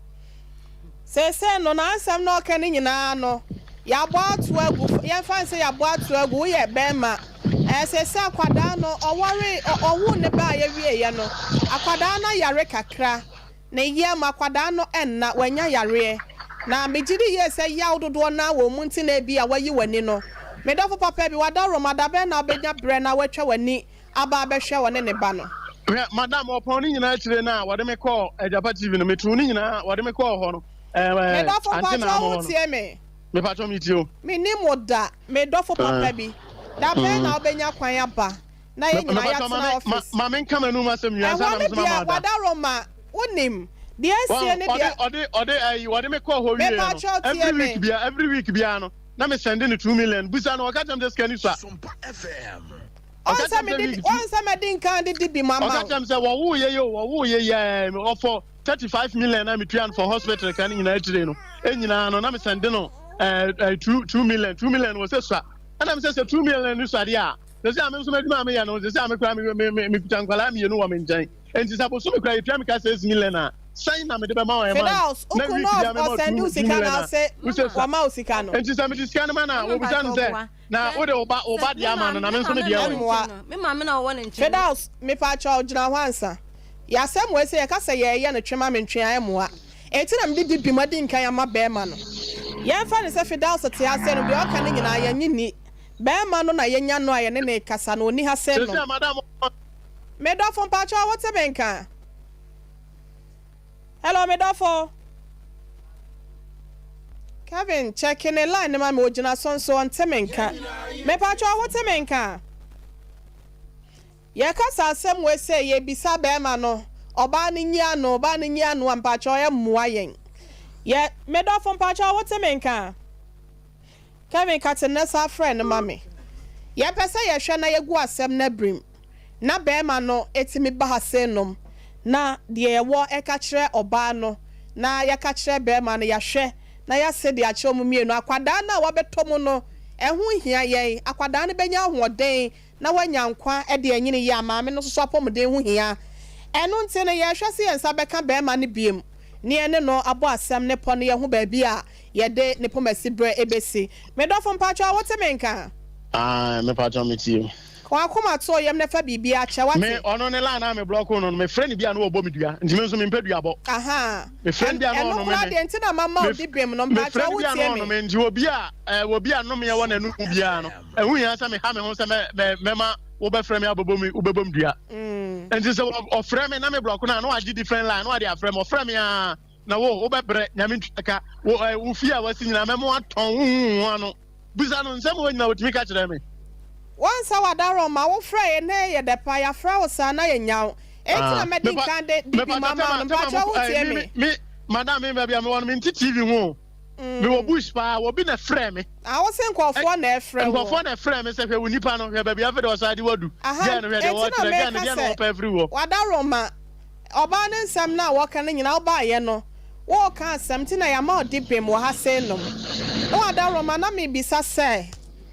Seesei no, n'asɛm na ɔka no nyinaa no, yɛabɔ ato agu, yɛmfa no sɛ yɛabɔ ato agu, woyɛ barima, ɛɛ, seesei akwadaa no, ɔwaree, ɔ, ɔwoo ne ba a yɛwieeɛ no, akwadaa no ayare kakra, ne yam, akwadaa no nna, wanya yareɛ. Na megye di yie sɛ yaw dodoɔ no ara wɔ mu nti na ebia wayi w'ani no. Me dɔfo papa bi, w'adaworoma, da bɛn na wobɛnya berɛ na woatwa w'ani aba abɛhwɛ ɔne ne ba no. Hwɛ, madam, ɔpɔn ne nyinaa akyire no a wɔde me kɔɔ Agyapa TV no, metuu ne nyinaa, wɔde me kɔɔ hɔ no, ɛɛ, Me dɔfo ante na mpakyɛw ama wo hɔ no. tie me. Mepakyɛw metie o. Mennim wo da, me dɔfo papa bi. Da bɛn na wobɛnya kwan aba na yɛn nyinaa Mepakyɛw ma yɛatena me, ma, office? ma menka m'anum asɛm wie ansa Ɛhɔ na no me nso deɛ mama ada. w'adaworoma, wonim. Deɛ asie Wɔn, ne ɔde, deɛ. ɔde, ɔde, ɛyi, wɔde me kɔɔ hɔ wieɛ no, Mepakyɛw tie every me. week biara, every week biara no, na me sɛnde no 2 million. Busa no, ɔka kyerɛ me sɛ sika ni sua. Ɔka Ɔn sɛ kyerɛ me sɛ mede, week two. ɔn sɛ madi nkan de di bi ma Ɔka ma wo. kyerɛ me sɛ wɔwoo yɛ yɛ o, wɔwoo yɛ yɛ ɔfɔ 35 million na metua no for hospital ka no nyinaa akyire no, nyinaa no na mesɛnde no ɛɛ ɛɛ 2 million, 2 million wɔ sɛ sua. Ɛna me sɛ sɛ 2 million no sua deɛ a, sɛ sɛ a me nso m'adwuma a meyɛ no, sɛ sɛ a me koraa me me me mekuta nkwadaa mmienu wɔ me nkyɛn. Enti sɛ bosome koraa yɛtua me ka 6 million a, sɛn na mede bɛma wɔn ɛma Fidaus, na wo week kunu no biara mema ɔsɛnde two wo two sika million na a, ɔse wo sɛ sua. wama wo sika no. Enti sɛ mede sika no ma no a, Mama wɔbisa no mpakyɛw sɛ boa. na Hwɛ, wode wo ba wo sɛ ba me deɛ ama no maame na me me nso me maame deɛ na wɔ he? ɔwɔ ne Ɛmmoa. nkyɛn no, me maame na ɔwɔ ne nkyɛn no. Fidaus, mepakyɛw gyina hɔ ansa. Yɛ asɛm wei sɛ yɛka sɛ yɛreyɛ no twe ma me ntwe a ɛmmoa. Enti na mede di bem adi nkan ama barima no. Yɛmfa no sɛ Fidaus te ha sɛ no, deɛ ɔka no nyinaa yɛnnye nni. Barima no na yɛanya no a yɛne no rekasa no, ɔnni ha sɛ Seesei nom. a madam Me dɔfo mpakyɛw wote me nka? Hello me dɔfo. Kevin check ne line no ma me ogyina so nso ɔnte me nka. Mepakyɛw wote me nka? Yɛkasa asɛm wei sɛ yɛbisa bɛrima no ɔbaa no nyi ano ɔbaa no nyi ano a mpakyɛw ɛmmoa yɛn. Yɛ me dɔfo mpakyɛw wote me nka? Kevin ka te nnɛ saa frɛ no ma me. Yɛpɛ sɛ yɛhwɛ na yɛgu asɛm no abirim na barima no tumi ba ha sei nom na deɛ yɛwɔ ɛka kyerɛ ɔbaa no na yɛka kyerɛ barima no yɛahwɛ na yɛase de akyerɛ wɔn mmienu. Akwadaa no a wabɛtɔ mu no ɛho hia yɛn. Akwadaa no bɛnya ahoɔden na wanya nkwa de anyini yie a maame no nso so apɔmuden ho hia. Ɛno nti no yɛrehwɛ sɛ yɛn nsa bɛka barima no biom na yɛne no abɔ asɛm no pɔ na yɛahu baabi a yɛde ne pomasi berɛ bɛsi. Me dɔfo mpakyɛw wote me nka? Ae mepakyɛw metie wo. Ka w'akoma to yam na fa biribiara kyɛ, wate? Me ɔno ne line a me block no no me frɛ no bi a na ɔbɔ me dua nti me nso me mpɛ dua bɔ. Ahaa Me frɛ no bi a na ɛno ɔnome koraa me. deɛ nti na mama wo dibem no Me frɛ mpakyɛw no bi a na wotie me? ɔnome nti obi a ɛɛ obi a nnomeɛ wɔ n'anum biara no ɛho hia sɛ me ha me ho sɛ mɛ mɛ mɛma wobɛfrɛ me abɛbɔ me wobɛbɔ me dua. Nti sɛ ɔfrɛ me na me block no a na wagye different line na wade afrɛ me ɔfrɛ me aa na wo wobɛbrɛ Nyame ntua ka wo ɛ wo fie a wasi nyinaa mɛma watɔn wo hu ho ano bisa no nsɛm wɔ nyinaa wɔtumi ka kyerɛ me. Wonsa w'adaworoma wo frɛ yɛ na ɛyɛ dɛ paa yɛafrɛ wo saa na yɛnya wo enti na madi nkan de de bi ma ama wo no mpakyɛw wo tie me. Me madam me baabi a mewɔ no mente TV ho o mewɔ bush paa obi na ɛfrɛ me. Ah wo se nkurɔfoɔ na ɛfrɛ wo. Nkurɔfoɔ na ɛfrɛ me sɛ hwɛ wo nipa no hwɛ baabi afei de ɔsan de wadu Aha gɛɛ no hwɛ deɛ enti na wɔkyerɛ gɛɛ no meka deɛ na sɛ wɔpɛ afiri wɔ. w'adaworoma Ɔbaa no nsɛm no a wɔka no nyinaa wobaeɛ no woreka asɛm nti na yɛama wo dibem wɔ ha sei nom. Na w'adaworoma na mebisa sɛ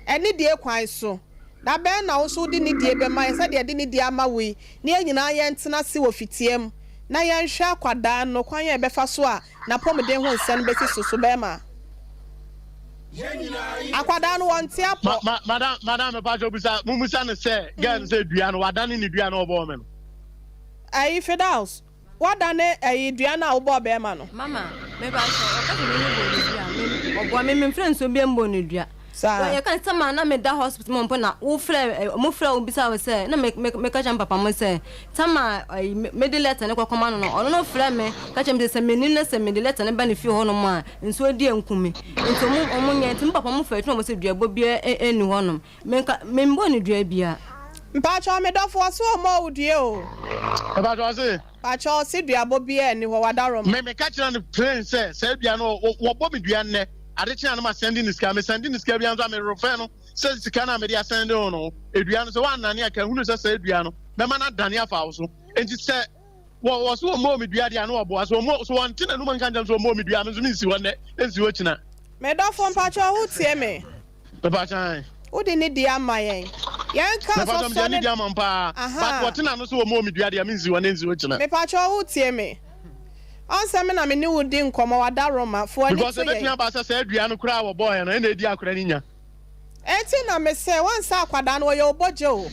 anidie kwan so da bɛn na wo nso wode nidie bɛma yɛn sɛdeɛ yɛde nidie ama wo yi na yɛn nyinaa yɛntena ase wɔ fitiam na yɛnhwɛ akwadaa no kwan a yɛbɛfa so a n'apɔmuden ho nsɛm no bɛsi so so bɛrima akwadaa no wɔnte apɔ. Ma ma madam madam mepakyɛw bisa mumisa no sɛ girl no sɛ dua no wadane ne dua no ɔbɔɔ me no. Ayi Fidaus, woadane ayi dua no a wobɔɔ bɛɛma no. Mama, me ba sɛ ɔka sɛ me me bɔ no dua a, me ɔboa me, me mfrɛ nsuo biara mbɔ no dua. Saa. Wɔ yɛka sɛ ma na meda hospital mu mpo na wofrɛ ɔmo frɛ wo bisa wo sɛ na me me meka kyerɛ me papa mo sɛ tama ɛyi me mede letter no kɔkɔma no no ɔno no frɛ me ka kyerɛ me sɛ sɛ menim na sɛ mede letter no ba ne fie hɔ nom a nsuo di anku me nti ɔmo ɔmo nyɛ nti me papa mo frɛ nti na ɔmo sɛ duabɔ biara ɛnni hɔ nom menka membɔ no dua biara. Mpakyɛw me dɔfo ɔse ɔmmɔɔ wo dua o. Mpakyɛw ɔse. Pakyɛw ɔse duabɔ biaa nni hɔ wadaworo ma. Me meka kyerɛ no plain sɛ saa dua no wɔbɔ me dua nnɛ ade kye a na ma sɛnde no sika me sɛnde no sika biara nso a me refɛ no sɛ sika no a mede asɛnde wo no dua no sɛ woannane a ka hunu sɛ saa dua no mɛma no adane afa wo so enti sɛ wɔ wɔ so wɔmmɔɔ me dua deɛ a na wɔboa so wɔmmɔ so wɔnte n'anum nka nkyɛm sɛ wɔmmɔɔ me dua me nso mensi hɔ nnɛ nsi hɔ kyina. Me dɔfo mpakyɛw wo tie me. Mepakyɛw. Wo de ne di ama yɛn. Yɛn ka Mepakyɛw sɔsɔ mede ne ne. di ama paa. Ahaa. But wɔte n'ano sɛ wɔmmɔɔ me dua deɛ a mensi hɔ nnɛ nsi hɔ kyina. Mepakyɛw wo tie me. Ɔn sɛ me na me ne wo di nkɔmɔ wadaroma fo ani Because to ebetumi yɛn. aba sɛ saa dua no koraa a wɔbɔɔɛ no ɛna edi akora no nya. Enti na me se wɔn sɛ akwadaa no ɔyɛ obogya o.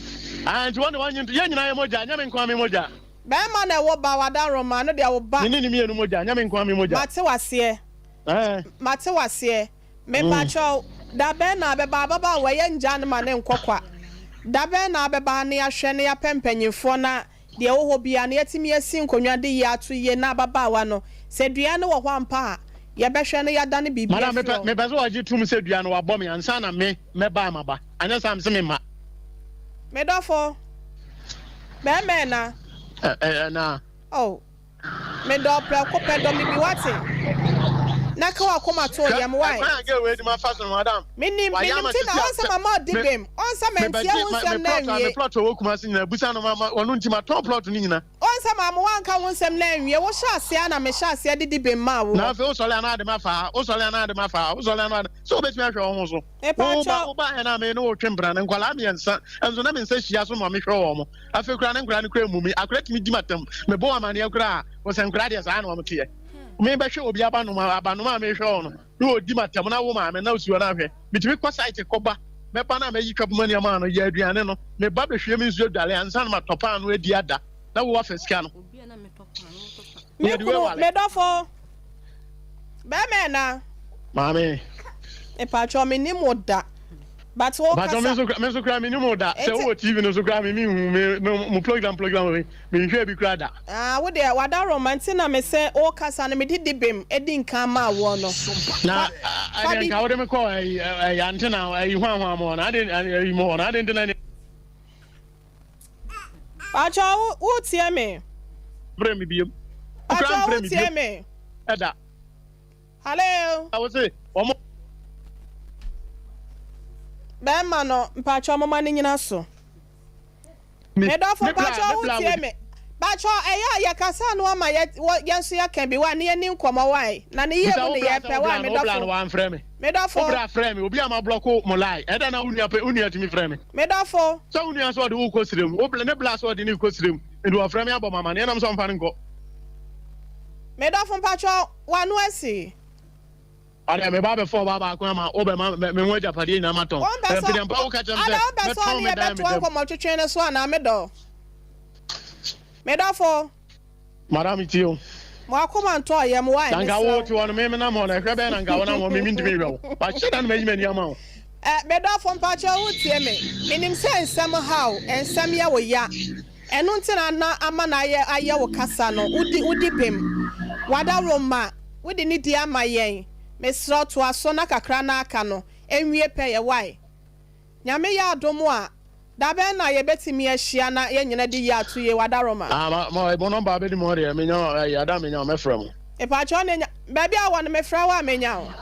Ah nti wɔn de wɔn nye nto yɛn nyinaa yɛ mogya nyɛ me nkoa me mogya. Bɛɛma na ɛwɔ ba wadaroma no deɛ wo ba. Me ne ne mienu mogya nyɛ me nkoa me mogya. Mate waseɛ. Ɛɛ. Mate waseɛ. Mepakyɛw, da bɛn na abɛba? Ababaawa yi yɛngyaa no ma no nkɔ kwa. Da bɛn na abɛba na yɛahwɛ na yɛapɛ mpanyimfoɔ na deɛ ɛwɔ hɔ biara no yɛatumi asi nkonnwa de yie ato yie na ababaawa no, sɛ dua no wɔ hɔ ampa a, yɛbɛhwɛ na yɛadane biribi Madam, afiri mepɛ, hɔ. mepɛ sɛ wɔgye tom sɛ dua no wɔabɔ me ansa na me, mɛba a maba. Anyɛ saa a, mese memma. Me dɔfo, bɛrima ɛna. Ɛ, ɛ, ɛna. Oh. Medɔ prɛko pɛ dɔ me bi wate. Na ka wakoma to yam why. Ɛkwan a girl wei de ma fa so no madam. Menim menim ti na ɔnsɛ mama ɔdi bem ɔnsɛ mantie wo nsɛm na anwie. Me plot wɔ Kumasi nyina busa no ma ɔno nti ma tɔn plot no nyina. Ɔnsɛ maame wanka wo nsɛm na anwie wo hyɛ aseɛ a na me hyɛ aseɛ de di bem maa woɔ. Na afei wo sɔre a na ade ma fa ha wo sɔre a na ade ma fa ha wo sɔre a na ade sɛ wobɛtumi ahwɛ wo ho so. Mepa kyɛw. Wo ba yɛ na me ne wo twe mpena no nkwadaa mmiɛnsa nso na me nsa hyia so ma me hwɛ wɔn. Afei koraa ne nkwadaa no koraa mmu me. Akwadaa tumi di m'atam. Mebɔ wɔn amaneɛ koraa a, wɔsɛ nkwadaa deɛ saa na wɔn teɛ. Mebɛhwɛ obi abanom a, abanom a mehwɛ wɔn no, na wɔdi m'atam na wo maame na osi hɔ na ahwɛ. Metumi kɔ site kɔba, mɛba na mɛyi twapoma nneɛma ano, yɛ aduane no, meba bɛhwie me nsuo dwale ansa na matɔ paano adi ada na wo wafa sika no. Me kunu, me dɔfo, bɛrima ɛna. Maame. Mepakyɛw mennim wo da. But wo kasa. Me nso kura me nim wo da. Sɛ wowɔ TV no so kura me me hu me mo program program me me nhwɛ bi kura da. Ah wo deɛ wada Roma nti na me sɛ wo kasa no me de di bem edi nkan maa woɔ no. Na ɛdeɛ nka wode me kɔ ɛyi ɛyi antena ɛyi hwan hwan mo hɔ na ade ɛyi mo hɔ na ade ntina ne. Pacho wo wo tie me. Frɛ me biem. Pacho wo tie me. Ɛda. Hello. Wo se wɔn. Bɛɛma no mpakyɛw moma no nyina so. Me dɔfo mpakyɛw wo tie me. Mpakyɛw ɛyɛ a yɛ kasa no ama yɛ yɛn nso yɛ ka bi wa ne yɛ ni nkɔmɔ wae na ne yie mu ne yɛ pɛ wae me dɔfo. Me dɔfo. Wo bra frɛ me obi a ma blɔko mo line ɛdɛ na wo nua pɛ wo nua tumi frɛ me. Me dɔfo. Sɛ wo nua sɛ ɔde wo kɔ srem wo ne bla sɛ ɔde ne kɔ srem nti wɔfrɛ me abɔ ma amaneɛ nam sɛ ɔmfa no nkɔ. Me dɔfo mpakyɛw w'ano asi. Ɔdɛ me ba bɛfa ɔbaa baako ama wo bɛma me ho agyapadeɛ nyinaa matɔn. Wompɛ sɛ Ɛmpe mpa wo ka kyerɛ me sɛ ada wompɛ sɛ mɛtɔn ɔne me yɛ dan bɛtoa me dam. nkɔmmɔtwetwe no so anaa me dɔ? Me dɔfo. Madam tie o. Mo akoma ntɔɔ yam why Na nka mesrɛ wo wo. te hɔ no me menam hɔ no ɛhwɛ bɛn na nka wonam hɔ me mentumi nhwɛ wo. Mahyɛ da na mayi m'ani ama wo. Eh, me dɔfo mpakyɛw wo tie me. Menim sɛ nsɛm haw, nsɛm yɛ wo ya. Ɛno nti na na ama no ayɛ ayɛ wo kasa no. Wodi wodi bem. W'adaworoma, wode ne di ama yɛn. Mesrɛ wo toa so na kakra no aka no nwie pɛyɛ wai. Nyame yɛ adom a, da bɛn na yɛbɛtumi ahyia na yɛn nyina de yie ato yie w'adaworoma. Ah ma ma mo number abɛdi mu hɔ deɛ menya ɛyi ada menya wo mɛfrɛ mo. Mepakyɛw ne nya baabi a wɔ no mefrɛ wo a menya wo.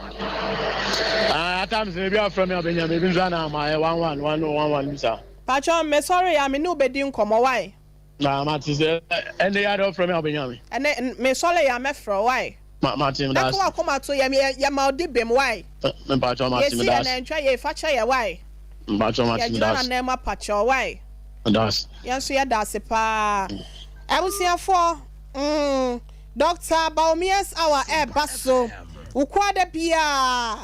Ah at times no ebi afrɛ me a bɛnya me ebi nso ana ma ayɛ one one one one one bi saa. Pakyɛw me sɔre a me ne wo bɛdi nkɔmɔ wai. Na mate sɛ ɛnde yi ade ɔfrɛ me a wobɛnya me. Ɛnɛ me sɔre a mɛfrɛ wo wai. Ma mate meda Na ase. ka w'akoma to yɛm yɛ yɛma wo di bem wai. Me mpakyɛw mate Yɛsi meda yɛn ase. nantwa yei fa kyɛ yɛ wai. Mpakyɛw mate Yɛgyina meda ase. n'anan mu apakyɛw wai. Meda ase. Yɛn nso yɛda ase paa. Abusuafoɔ mm Doctor Bawumia's hour ɛɛba so Wukuada biara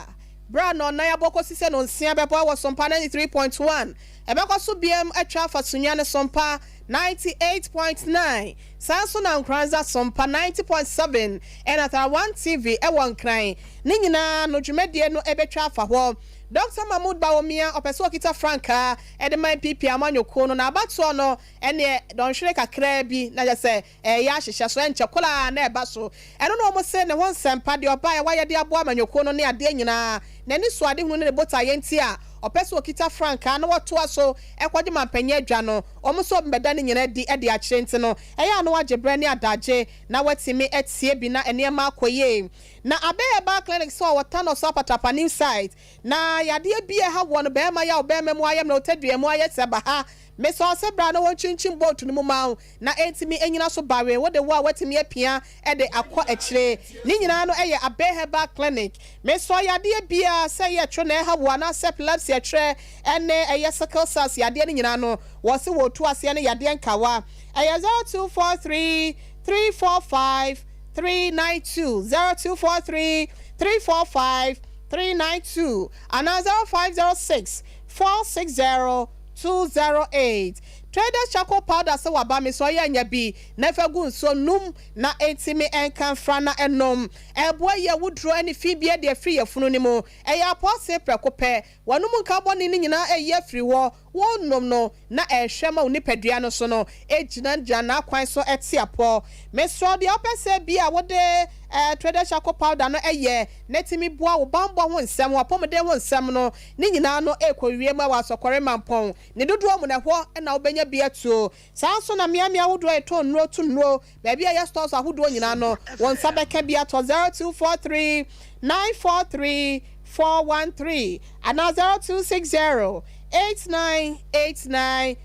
berɛ a nnɔnnan abɔ kɔsi sɛ nnɔnsia bɛbɔ wɔ Sompa 93.1. Ɛbɛkɔ so biam atwa afa Sunyani Sompa 98.9, saa nso na Nkoranza Sompa 90.7 ɛna Tarawan TV ɛwɔ Nkran. Ne nyinaa no dwumadie no ɛbɛtwa afa hɔ. Dɔkta Mahmood Bawumia ɔpɛ sɛ ɔkita frankaa de ma NPP amanyɔkuo no na abatoɔ no ɛneɛ dɔnhwere kakraa bi na kyerɛ sɛ Ɛreyɛ ahyehyɛ so, ɛnkyɛ koraa na ɛba so. Ɛno na wɔse ne ho nsɛmpa, deɛ ɔbaeɛ a wayɛ de aboa amanyɔkuo no ne adeɛ nyinaa, n'anisoadehunu ne ne botaeɛ nti a ɔpɛ sɛ ɔkita frankaa na wɔtoa so kɔgye mampanyin adwa no. Wɔn nso wɔbɛda ne nyinaa adi de akyerɛ nti no, ɛyɛ a na wagye berɛ ne adagye na watumi atie bi na nneɛma akɔ yie. Na Abbey Herbal Clinic nso wɔ Thanos Apatrapa New Site, na yadeɛ bi a ɛha woɔ no, barima yaw, barima mu ayɛ mmerɛw, tadua mu ayɛ sɛ baha, Mesɔɔ sɛ bra na wɔnkyinkyim boat no mu ma wo na ɛntumi nnyina so bawee wo de wo a woatumi apia de akɔ akyire. Ne nyinaa no ɛyɛ Abbey Herbal Clinic. Mesɔɔ yadeɛ biara sɛ ɛyɛ ɛtwo na ɛha wo anaasɛ epilepsy ɛtwerɛ ɛne ɛyɛ sickle cells yadeɛ no nyinaa no wɔse wɔretu aseɛ ne yadeɛ nkawa. Ɛyɛ 0243 345 392, 0243 345 392 anaa 0506 460 208. Traders charcoal powder sɛ waba me so ɔyɛ anya bi na fa gu nsuo num na ɛntimi ɛnka mfra na ɛnom. Ɛboa yi awuduro ɛne fi bi ɛde afiri yafunu no mu. Ɛyɛ apɔɔsee prɛko pɛ. W'anom nka bɔne no nyinaa ɛyi afiri hɔ. Wo nom no na ɛrehwɛ ma wo nipadua no so no ɛgyina gyina n'akwan so ɛte apɔ. Mesrɛ wo deɛ wopɛ sɛ bi a wode ɛɛ Traders charcoal powder no ɛyɛ na ɛtumi boa wo banbɔ ho nsɛm, w'apɔmuden ho nsɛm no Ne nyinaa no rekɔ wiem wɔ Asɔkɔre Mampɔn. Ne dodoɔ mu no, ɛhɔ na wobɛnya bi atuo. Saa ara nso na mmeammea ahodoɔ a yɛtɔn nnuro to nnuro, baabi a ɛyɛ stores ahodoɔ nyinaa no, wo nsa bɛka bi atɔ. 0243 943 413 anaa 0260 8989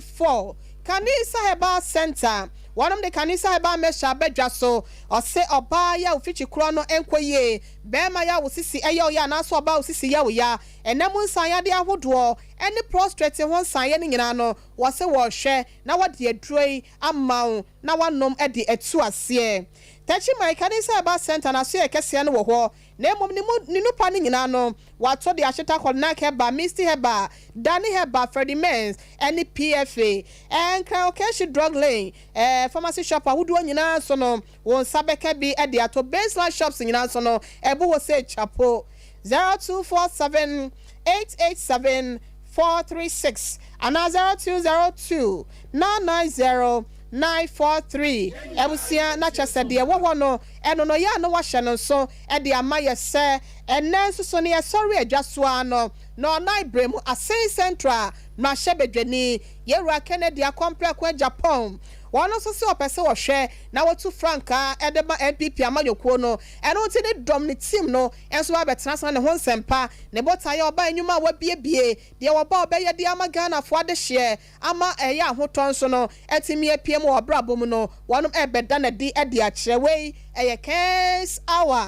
14. Kanisa Herbal Centre, Wɔnom de Kanisa Herbal Mixture aba dwa so. Ɔse ɔbaa yi a wo fikyi korɔ no nkɔ yie, Barima yɛ a wo sisi yɛ wo ya anaasɛ ɔbaa a wo sisi yɛ wo ya, ɛna mu nsaeyadeɛ ahodoɔ ne prostrate ho nsaeɛ no nyinaa no, wɔse wɔrehwɛ na wɔde aduro yi ama wo na woanom de atu aseɛ. Techiman Kanisa Herbal Centre no asoɛeɛ kɛseɛ no wɔ hɔ, na mmom ne mu ne nupa no nyinaa no, wɔato de ahyeta Kɔdnak Herbal, Misty Herbal, Dani Herbal, Freddie Mens ne PFA. Nkran Okeshi Drug Lane, pharmacy shop ahodoɔ nyinaa nso no, Wo nsa bɛka bi de ato Baseline shops nyinaa nso no, ɛbo hɔ sɛ kyapo. 0247 887 436 anaa 0202 990 943. Abusua, na kyerɛ sɛ deɛ ɛwɔ hɔ no, ɛno no yɛ a na wahyɛ no nso de ama yɛ sɛ ɛnnɛ nso so no yɛsɔre adwa so ara no, na ɔnan berɛ mu Asen Central mmarahyɛbadwani, Yɛwura Kennedy Akɔmprɛko Agyapong, wɔn nso sɛ ɔpɛ sɛ ɔhwɛ na wɔtu frankaa de ma NPP amanyɔkuo no. Ɛno nti ne dɔm, ne team no nso ba bɛtena ase na ne ho nsɛmpa, ne botaeɛ a ɔbaeɛ, nnwuma a wabiebie, deɛ wɔba a ɔbɛyɛ de ama Ghanafoɔ adehyeɛ ama ɛyɛ ahotɔ nso no atumi apue mu wɔ abrabɔ mu no, wɔnom rebɛda no adi de akyerɛ. Wei ɛyɛ Kens Hour.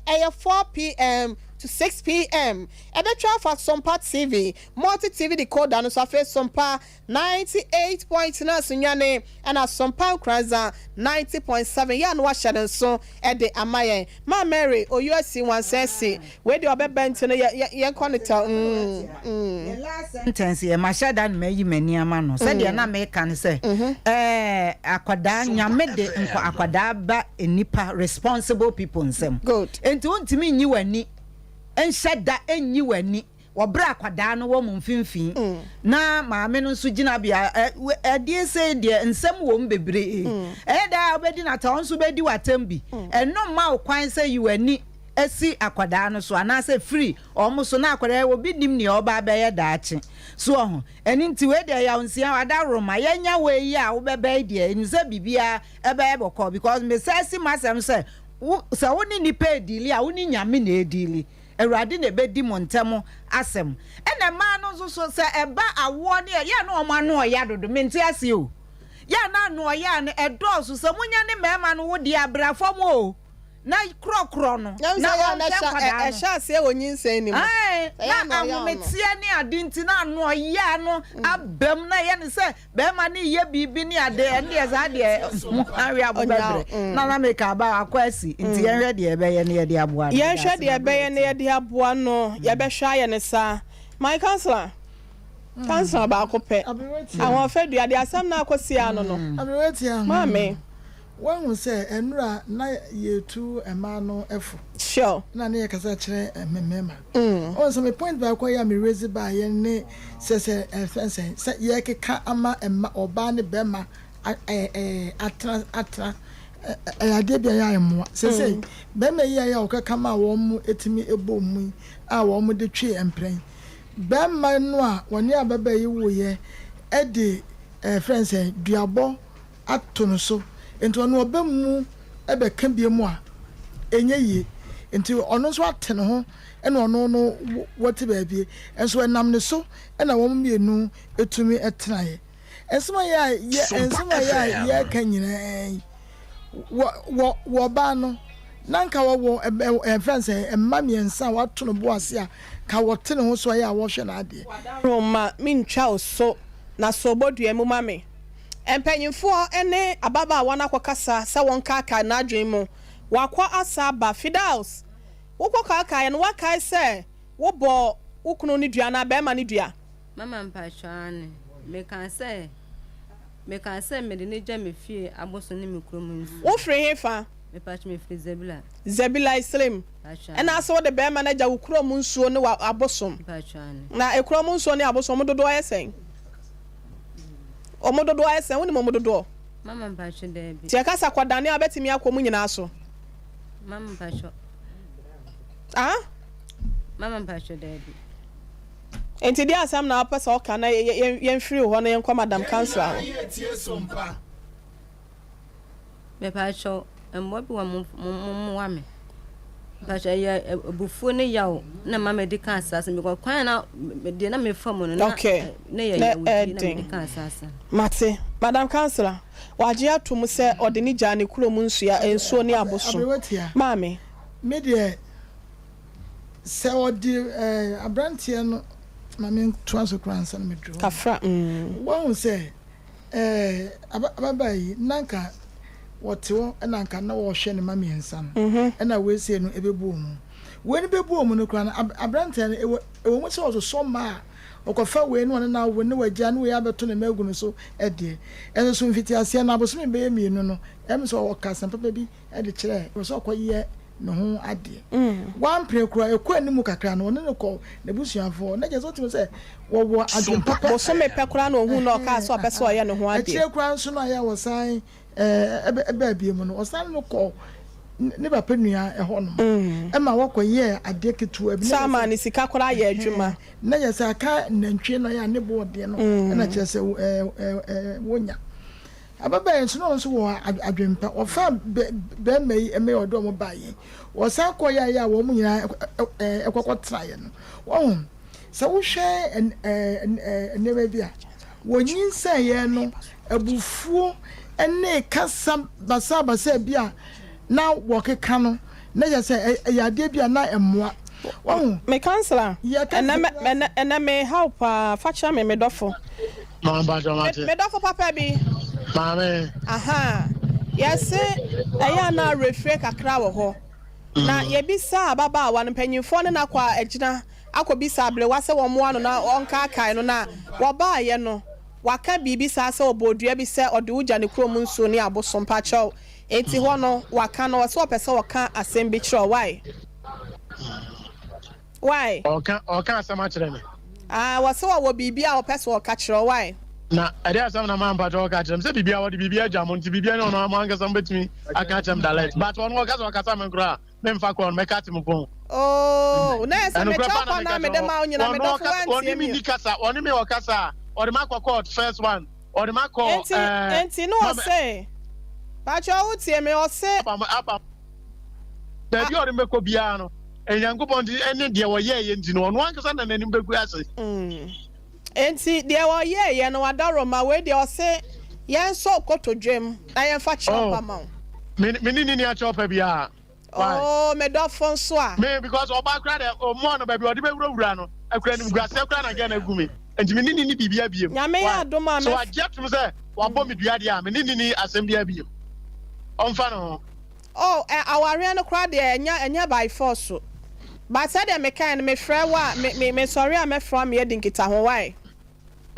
Ɛyɛ 4 PM to 6 PM. Ɛbɛtwa afa Sompa TV, Multi TV decoder no so, afei Sompa 98.9 Sunyani ɛna Sompa Nkoranza 90.7 yɛ a na wahyɛ ne nso de ama yɛn. Maa Mary Oyo asi nwansa asi. Wei deɛ ɔbɛba nti no yɛ yɛ yɛnkɔ no tɛw mm mm. The last sentence yɛ mahyɛ da na mayi m'ani ama no sɛdeɛ na meka no sɛ ɛɛ akwadaa nyame de nkɔ akwadaa ba nnipa responsible people nsam. Good. Nti wontumi nyi w'ani nhyɛ da nyi w'ani Wɔ berɛ a akwadaa no wɔ mo mfimfini na maame no nso gyinabea ɛdeɛ sei deɛ nsɛm wɔ mu bebree. Ɛyɛ dɛ a wobɛdi no atɛm, ɔno nso bɛdi w'atɛm bi. Ɛno mma wo kwan sɛ yi w'ani si akwadaa no so anaasɛ firi wɔn so na akwadaa obi nim nea ɔba abɛyɛ daakye. So ɔho? Ɛno nti wei deɛ yaw nsia adaworoma yɛnya wei yi a wobɛba yi deɛ ɛnim sɛ biribiara ɛbɛyɛ bɔkɔɔ because mesan si m'asɛm sɛ wo sɛ wo ne nipa ɛdiili a wo ne Nyame na ɛdiili. Awurade na ɛbɛdi mo ntam asɛm. Ɛna mmaa no nso so, sɛ ɛba awoɔ ne ɛyɛ a na wɔn ano ɔya dodo, mente aseɛ o. Yɛ a na ano ɔya no ɛdɔɔso, sɛ monya ne mmarima no wo deɛ a bra fam o, na korɔkorɔ no, na ɔnhwɛ nkwadaa no. Ɛhyɛ aseɛ wɔ nyinsɛn no mu. Ae, na ahometeɛ ne ade nti na ano ɔya no aba mu, na ɛyɛ no sɛ Bɛɛma no yɛ biribi ne ade ɛno deɛ saa deɛ mo awe abo bɛbrɛ na na meka aba akɔ asi nti yɛnhwɛ deɛ ɛbɛyɛ na yɛde aboa no. Yɛnhwɛ deɛ ɛbɛyɛ na yɛde aboa no yɛbɛhwɛ ayɛ no saa my councilor. Kansra baako pɛ. Ahoɔfɛ dua deɛ asɛm no akɔsi ano no. Maame. Woahu sɛ ɛnora na yɛtu mmaa no fo. Sure. Na ne yɛkasa kyerɛ mmarima. Woahu sɛ me point baako a ɛyɛ a me raise baeɛ ne sɛ sɛ ɛfɛn sɛ sɛ yɛkeka ama mma ɔbaa ne bɛrima atena atena ɛyɛ adeɛ bi a ɛyɛ a ɛmmoa. Seesei bɛrima yi a ɛyɛ a ɔkeka ma wɔn tumi bɔ mu yi a wɔn de twe mprɛn yi. Barima no a wɔne ababaa yi woeɛ de ɛɛ frɛ no sɛ duabɔ ato no so, nti ɔno ɔba mu bɛka biom a, ɛnyɛ yie. Nti ɔno nso ate ne ho na ɔno no wɔte baabi. Nso ɛnam ne so na wɔn mmienu tumi tenaeɛ. Nsɛm a yɛ a yɛ nsɛm a yɛ a yɛreka nyinaa yi, wɔ wɔ wɔ ɔbaa no, na nka wɔwɔ ɛ ɛ ɛfrɛ no sɛ mma mmiɛnsa a wato no bo ase a ka wɔte ne ho so a ɛyɛ a wɔhwɛ n'adeɛ. Wadaworo mma mentwa wo so na sɔ bodua mu ma me. Mpanyimfoɔ ne ababaawa no akɔkasa sɛ wɔnkaakae n'adwene mu. Wakɔ asa aba. Fidaus, wokɔkaakaeɛ no woakae sɛ wobɔɔ wo kunu no dua anaa barima no dua? Mama mpakyɛw aane. Mekaa sɛ, mekaa sɛ mede no gya me fie abosom ne me kurom nsuo. Wo firi he fa? Mepakyɛw me firi Zebila. Zebila Islim. Mpakyɛw Ɛna aane. ase wode bɛɛma no agya wo kurom nsuo ne w'abosom. Mpakyɛw aane. Na ekurom nsuo ne abosom ɔmo dodoɔ yɛ sɛn? Ɔmo dodoɔ yɛ sɛn? Wonim ɔmo dodoɔ? Mama mpakyɛw daabi. Nti ɛka sɛ kɔdane a wobɛtumi akɔ ɔmo nyinaa so? Mama mpakyɛw. Ah? Mama mpakyɛw daabi. Enti deɛ asɛm na wopɛ sɛ ɔka na yɛmfiri wo hɔ na yɛnkɔ Madam Councillor hɔ? Mepakyɛw, mmoa bi wɔ mo mmoa me. Mepakyɛw, ɛyɛ abufuo ne yaw na ma mede ka asaase because kwan na deɛ na mefa mu no na okay. na yɛ yawdie na mede ka asaase. Mate. Madam Councillor, wagye ato mu sɛ ɔde ne gyaa ne kurom nsua, nsuo ne abosom. Maame. Me deɛ Sɛ ɔde ɛɛ aberanteɛ no ma me ntoa so koraa ansa na meduru hɔ. Kafra mm. Wahu sɛ ɛɛ aba ababaa yi na nka wɔte hɔ ɛna nka na wɔrehwɛ ne mma mmiɛnsa no ɛna wei sei no ɛbɛbu wɔn mu. Wei no bɛbu wɔn mu no koraa no ab aberanteɛ no ɛwɔ ɛwɔ mu sɛ ɔsosɔ mma a ɔkɔfa wei na ɔne no awo ne wagya ne wei abɛto ne mma agu no so deɛ ɛnso so mfitiaseɛ no abosome bɛyɛ mmienu no ɛm sɛ ɔka asɛm papa bi de kyerɛɛ ɔpɛ sɛ ɔkɔyɛ ne ho adeɛ. Wampene koraa, ɛkɔ anim kakra no, ɔne no kɔ n'abusuafoɔ hɔ. Na kyerɛ sɛ wotumi sɛ wɔwɔ adwene papa. Bosome pɛ koraa na ɔhuu no ɔkaa sɛ ɔpɛ sɛ ɔyɛ ne ho adeɛ. Akyire koraa nso no a ɛyɛ a wɔsan baa bio mu no, ɔsan ne no kɔɔ ne papa nua hɔ nom ma wɔkɔyɛɛ adeɛ ketewa bi. San maa ne sika koraa yɛɛ adwuma. Na kyerɛ sɛ aka nantwie no a ɛyɛ a ne bo ɔdeɛ no na kyerɛ sɛ wɔnya. Ababaa yi nso, na ɔno nso wɔ adwempa. Ɔfaa barima yi mmɛ a ɔde wɔn baeɛ yi. Wɔsan kɔeɛ a a wɔn nyinaa kɔkɔtenaeɛ no. Wahu? Sɛ wohwɛ nneɛma bi a, wɔnyinsɛneeɛ no, abufuo ne kasa basabasa bi a na wɔkeka no, na kyerɛ sɛ ɛyɛ adeɛ bi a na ɛmmoa. Wahu? Me councilor, ɛnɛ ɛnɛ mehaw paa, fa kyerɛ me, me dɔfo. Maame mpatsɔ mate. Me dɔfo papa bi. Maame. Aha. Yɛse ɛyɛ a na awerɛfire kakra wɔ hɔ. Na yɛbisaa ababaawa no, mpanyinfoɔ ne no akɔ agyina akɔbisa aberewa sɛ wɔmmoa no na ɔnkaakae no na wɔbaeɛ no waka biribi saa sɛ ɔbɔɔ dua bi sɛ ɔde wo gya ne kurom nsuo ne abosom mpakyɛw enti hɔ no waka no ɔse ɔpɛ sɛ ɔka asɛm bi kyerɛ wo why? Why? Ɔka ɔka asɛm akyerɛ me. Ah, wɔse ɔwɔ biribi a ɔpɛ sɛ ɔka kyerɛ wo, why? Na ɛdeɛ asɛm na maa mpakyɛ ɔka kyerɛ me sɛ biribiara wɔde biribi agya mo nti biribiara ne ɔno mo ankasa mobɛtumi aka akyerɛ me direct but ɔno ɔka sɛ ɔkasa me koraa a memfa kɔɔ no mɛka ate mo phone. Oh, na ɛsɛ Ɛnokorɛ mekyɛw paa na kɔ na meka mede kyerɛ ma wo nyina ɔno medɔfo ɔkasa woantie ɔne me me. ni kasa ɔne me ɔkasa a ɔde makɔ court first one ɔde makɔ Enti ɛɛ enti na ɔse pakyɛ wotie me ɔse. aba aba Baabi a ɔde me bɛkɔ biara no, Onyankopɔn nti ne deɛ ɔyɛeɛ nti no, ɔno ankasa na n'anim bɛgu ase. Enti deɛ ɔyɛeɛ no, adaworoma, wei deɛ ɔse yɛnsɔ kotodwem na yɛmfa kyɛw pa ma wo. Me me ne ne nni akyɛw pa biara. Why? Oh, me dɔfo nso a. Me because ɔbaa koraa deɛ ɔmmoa no baabi a ɔde bɛwurawura no, akura animguaseɛ koraa na anka na agu me. Enti me ne no nni biribiara bio. Nyame yɛ Why? adom a Sɛ mɛf. wagye atom sɛ wabɔ me dua deɛ a, me ne no nni asɛm biara bio. Ɔmfa ne ho. Oh ɛ awareɛ no koraa deɛ ɛnyɛ ɛnyɛ by force o but sɛdeɛ mekaeɛ no mefrɛ wo a me me mesɔre a mɛfrɛ wo ama yɛadi nkitaho wai?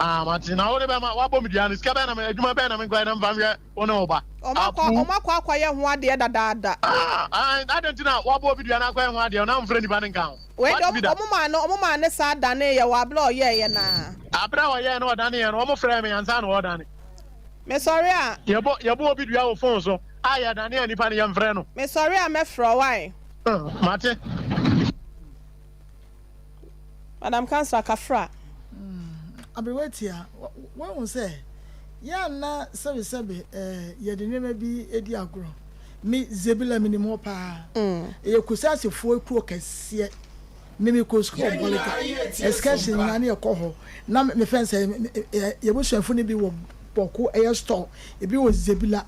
Ah, mate. Na wode bɛma, woabɔ me dua no, sika bɛn na me, adwuma bɛn na menkɔyɛ na memfa nhwɛ wo ne wo ba? Wɔn akɔ, Apu. wɔn akɔ akɔyɛ ho adeɛ dadaada. Ah, ah, adɛn nti na woabɔ obi dua na akɔyɛ ho adeɛ na womfrɛ nnipa no nka ho? Wei deɛ Woate bi wɔn, da? wɔn maa no, wɔn maa no saa daneeɛ wɔ abere a ɔyɛeɛ no ara. Abere a ɔyɛeɛ na ɔdaneeɛ no, wɔfrɛɛ me ansa na ɔredane. Mesɔre a. Yɛbɔ, yɛbɔ obi dua wɔ phone so a, yɛdane a nnipa no yɛmfrɛ no. Mesɔre a mɛfrɛ wo, wai? Mate. Madam Councillor Kafra. Aberewa tia, woahu sɛ yɛ a na sɛbesɛbe yɛde nneɛma bi di agorɔ. Me Zebilla menim hɔ paa. Ɛyɛ Kusasefoɔ kuro kɛseɛ. Me mekɔɔ sukuu wɔ Bolga. Excursion nyinaa ne yɛkɔ hɔ. Na mefɛn sɛ yɛbusuafo no bi wɔ Bɔko ɛyɛ store, ebi wɔ Zebilla.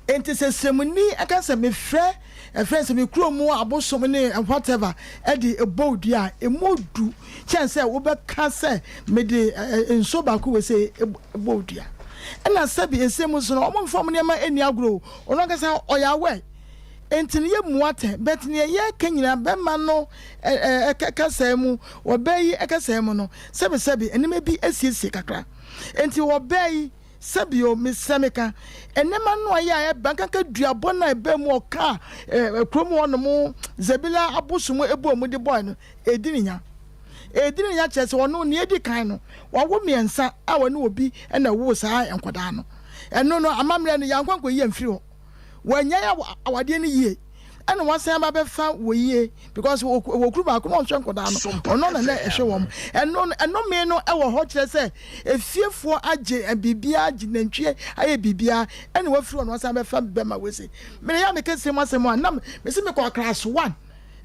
Enti sɛ sremuni ka sɛ mefrɛ Ɛfiri sɛ me kuro mu abosom ne whatever de bɔ wo dua a, ɛmu du kyɛn sɛ wobɛka sɛ mede nsuo baako wei sei bɔ wo dua. Ɛna sɛbi ɛsɛ mu nso no, wɔn mfa wɔn nneɛma nni agorɔ o. Ɔno ankasa ɔyɛ aware. Enti no yɛmmu atɛn. But nea yɛreka nyinaa, bɛrima no kasaa mu, ɔbaa yi kasaa mu no, sɛbi sɛbi nneɛma bi asiesie kakra. Enti ɔbaa yi. Sɛ bio, mesrɛ meka, nneɛma no a ɛyɛ a ɛba, nkanka duabɔ no a ɛbaa mu ɔka a kurom hɔ nom Zebila abosom bɔɔ mu de bɔe no, ɛredi ne nya. Ɛredi ne nya kyerɛ sɛ ɔno, nea edi kan no, wawo mmiɛnsa a ɔne obi na ɛwoo saa nkwadaa no. Ɛno no, amammerɛ no, yɛankɔ ankɔyi amfiri hɔ. Wannyae awadeɛ no yie ɛna wasan aba abɛfa wɔ yie because wɔ kuru baako na ɔnhwɛ nkɔdaa no ɔno na na ɛhwɛ wɔn ɛno ɛnome no ɛwɔ hɔ kyerɛ sɛ efiefoɔ agye biribiara agye nantwie ayɛ biribiara ɛna wafiri hɔ na wasan abɛfa bɛma wɔ mene yɛ a meka sɛm asɛm a na mesi mekɔ class one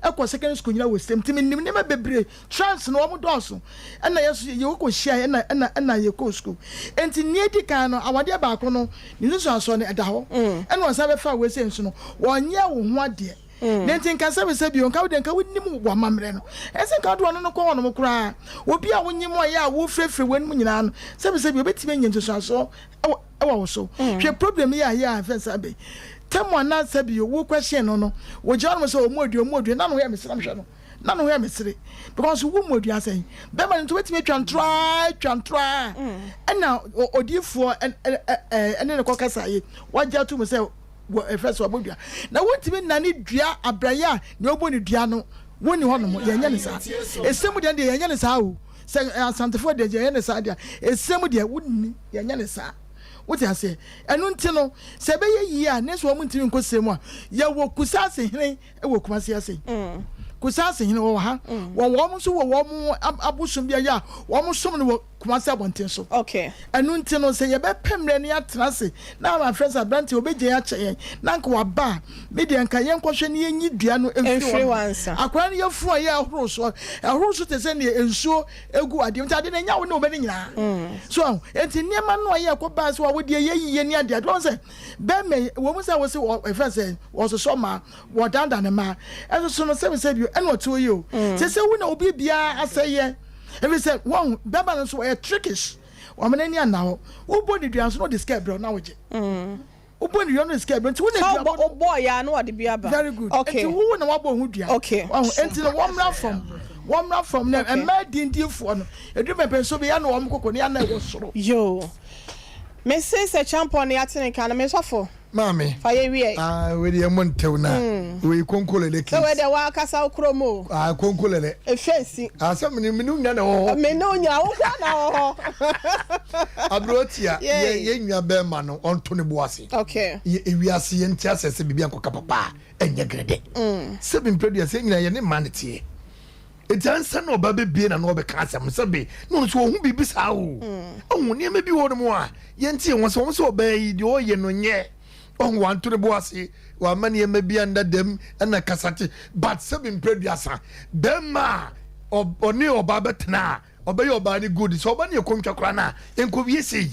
ɛkɔ secondary school nyina wɔ sɛm nti menim nneɛma bebree trans no wɔn dɔɔso ɛna yɛ so yɛ kɔ hyia ɛna ɛna ɛna yɛ kɔ school nti nea edi kan no awadeɛ baako no ne nsusuansoɔ no ɛda hɔ mm. ɛna wɔn nsa bɛfa wɔ ese nso no wɔnyɛ wo ho adeɛ mm. ne nti nka sɛ sɛ bio nka wo deɛ nka wonim wɔ amammerɛ no ɛsɛ nka wode ɔno no kɔ hɔnom koraa obi a wonyim ɔyɛ a wofirefire wɔn mu nyinaa no sɛbi sɛbi obetumi anya nsusuansoɔ ɛwɔ ɛwɔ wo so mm. Hwɛ problem yi a yɛ a fɛn sɛ abɛn tɛmu anaa sɛbi wo question no no wɔgyina hɔnom sɛ ɔmu odua ɔmu odua na no yɛ mesrɛ mehwɛ no na ne ho yɛ me sere because wo mu odua sɛn bɛrima no nti wobɛtumi atwa ntorɔ ara atwa ntorɔ ara ɛna odiifoɔ ɛne ne kɔ kasa yi wagye ato mu sɛ wɔ ɛfɛ sɛ wabɔ dua na wontumi nnane dua abrayɛ a nea ɔbɔ ne dua no wonni hɔ nom yɛnyɛ ne saa ɛsɛ mu deɛ deɛ yɛnyɛ ne saa o sɛ asantefoɔ deɛ yɛnyɛ ne saa deɛ ɛsɛ mu deɛ wonni yɛnyɛ ne saa wote aseɛ ɛno nti no sɛ ɛbɛyɛ yie a ne nso wɔn ntumi nkɔ sɛ mu a yɛwɔ kusaase hene wɔ Kumasi ase. Kusaase hene wɔwɔ ha. Wɔn wɔn nso wɔ wɔn abosom bi a yɛ a wɔn som no wɔ Kumasi abɔnten so. Okay. Ɛno nti no sɛ yɛbɛpɛ mmerɛ no yɛatena ase na ama afrɛ sɛ aberanteɛ ɔbɛgya yɛn akyɛ yɛn na anka waba a, me deɛ nka yɛnkɔhwɛ na yɛnyi dua no mfiri hɔ nom. Akwadaa no yafunu a ɛyɛ ɛhoro so, ɛhoro so te sɛ deɛ nsuo gu adeɛ mu nti adeɛ no ɛnyɛ wo ne wo bɛ no nyinaa. So ahu? Nti nneɛma no a yɛ ɛkɔbaa sɛ wawodeɛ yɛ yie ne adeade wɔn sɛ Bɛrima yi, ɛwɔ mu sɛ wose wɔ, ɛfrɛ sɛ wɔsosɔ mmaa, wɔdandan mmaa, ɛnso so no sɛbisɛbi o, ɛna ɔte hɔ yi o. Mm. Sɛ sɛ wo na obi biara asɛyɛ, ɛfiri sɛ wɔn bɛrima no nso wɔyɛ trickish, wɔn n'ani anna hɔ. Wobɔ ne dua nso na ɔde sika brɛ na wogye. Mm. Wobɔ ne dua na ɔde sika brɛ nti wo na dua bɔ. Wobɔ ya na ɔde bi aba. Very good. Okay. Nti wo na wabɔ ho dua. Okay. Nti no wɔn mmra fam, wɔn mmra fam na mmaa dindifoɔ no, edu pɛpɛ nso bi ya na wɔn koko ne ya na ɛwɔ soro. Yoo. Me se sɛ kyampɔn no yɛate ne nka no, me sɔfo. Maame. Fa yɛ wiɛ. Ah, wei deɛ mo ntew na. Mm. Wei konkolele case. Sɛ wei deɛ wakasa wo kurom o. Ah, konkolele. Ehwɛ nsi. Ah, sɛ mene mene nya na wɔ hɔ. Mene onya wo nko na wɔ hɔ. Aberotia, yɛ yɛ nua bɛrima no ɔnto ne bo ase. Okay. Yɛ ewiase yɛ nti asɛ sɛ biribi ankɔka papa a ɛnyɛ grede. Mm. Sɛ bi mpɛ sɛ nyina yɛ ne mma ne teɛ. Enti ansa na ɔba bɛbue n'ano ɔbɛka asɛm no, sɛbe na ɔno nso ɔhu biribi saa o. Ɔhu nneɛma bi wɔ hɔnom a yɛnte yɛn ho ase. Wɔn sɛ ɔbaa yi deɛ ɔreyɛ no nyɛ. Ɔhu wanto ne bo ase, wamma nneɛma bi anda dɛm ɛna kasa te. But sɛbe mprɛ aduasa, bɛrima a ɔne ɔbaa bɛtena a ɔbɛyɛ ɔbaa no good. Sɛ ɔba no yɛ kɔntwa koraa no a, ɛnkɔwie sei.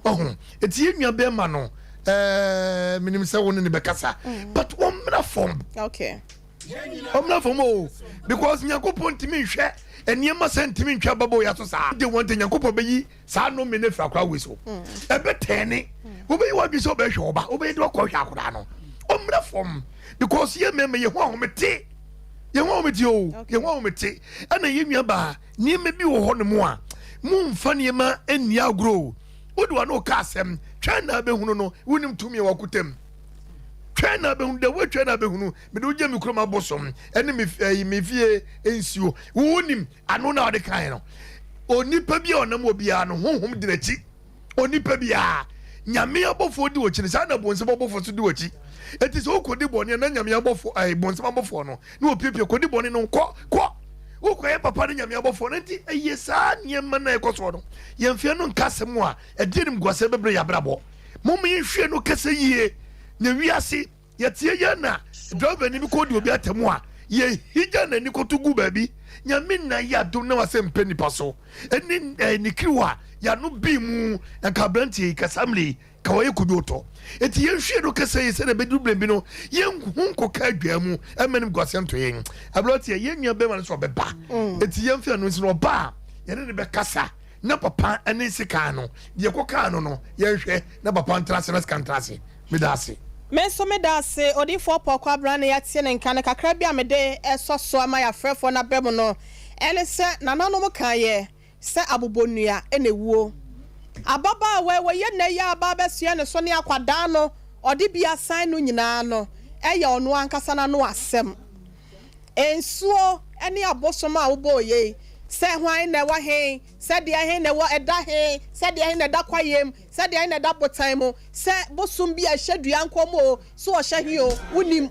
Ɔhu. Enti yɛn nua bɛrima no, ɛɛ menim sɛ wo ne no bɛkasa. But wɔmmra fam. Okay. Ɔmmra fam o because Nyankopɔn ntumi nhwɛ nneɛma sɛ ntumi ntwa bubble ya so saa. De wɔn te Nyankopɔn bɛyi saa nnome no afiri akora wei so. Ɛbɛtɛne. Wobɛyi w'adwene sɛ wobɛhwɛ ɔba, wobɛyɛ de wakɔhwɛ akora no. Ɔmmra fam because yɛ mmarima yɛ ho ahomete. Yɛ ho ahomete o, yɛ ho ahomete. Ɛna yɛ nua baa nneɛma bi wɔ hɔ nom a. Momfa nneɛma nni agorɔ o. Wode w'ano ka asɛm, twɛn na abɛhunu no, wonim tumi a wakuta mu. Twɛn na abɛhunu, the way twɛn na abɛhunu, mede wogye me kurom abosom ɛne me ɛyi me fie nsuo. Wonim ano na ɔde kan no. Onipa bi a ɔnam wɔ biara no, honhom di n'akyi. Onipa biara, Nyame abɔfoɔ di w'akyi no, saa na bonsam abɔfoɔ nso di w'akyi. Eti sɛ wokɔdi bɔne a, na Nyame abɔfoɔ, ɛɛ, bonsam abɔfoɔ no, na wɔpiapia, kɔdi bɔne no, kɔ, kɔ. Wokɔyɛ papa ne Nyame abɔfoɔ no, nti ɛyɛ saa nneɛma no a ɛkɔ soɔ no. Yɛmfeɛ no nka asɛm a ɛde animguaseɛ bɛbrɛ yɛn abrabɔ. Mom yɛnhwɛ no kɛsɛ yie, na wiase. Yɛteɛ yɛ na driver ni bi kɔ di obi atɛmu a yɛ higya n'ani kɔto gu baabi. Nyame nna yɛ adom na wasɛ mpɛ nipa so ɛne eh, ne kiriw a yano bii mu nka abranteɛ yi kasa mmerɛ yi ka wayɛ kodwo tɔ. Enti yɛnhwie no kɛsɛ yi sɛdeɛ bɛduru berɛ bi no yɛnhu nkɔka adwaa mu ɛmma nim guaseɛ nto yɛn. Abranteɛ yɛn nua bɛrima no sɛ ɔbɛba enti yɛmfe ano nsi no ɔba a yɛne no bɛkasa na papa ne sekan no deɛ ɛkɔkaa no no yɛnhwɛ na papa ntra ase na sika ntra ase. Meda ase. Me nso meda ase, Odiyifoɔ Paul Kwabena na yɛatie ne nka no. Kakra bi a mede resɔ so ama yɛafrɛfoɔ no aba mu no ne sɛ, nananom kaeɛ sɛ abobɔnnua na ɛwuo. Ababaawa yi, wɔyɛ nnɛ yi a aba abɛsoɛ ne so ne akwadaa no ɔde bi asan no nyinaa no yɛ ɔno ankasa n'ano asɛm. Nsuo ne abosom a wobɔɔ yei, sɛ hwan na ɛwɔ he, sɛ deɛ he na ɛwɔ ɛda he, sɛ deɛ he na ɛda kwaeɛm, Sɛ deɛn na ɛda botan mu, sɛ bosom bi a ɛhyɛ dua nkɔn mu oo, sɛ ɔhyɛ he oo, wonnim.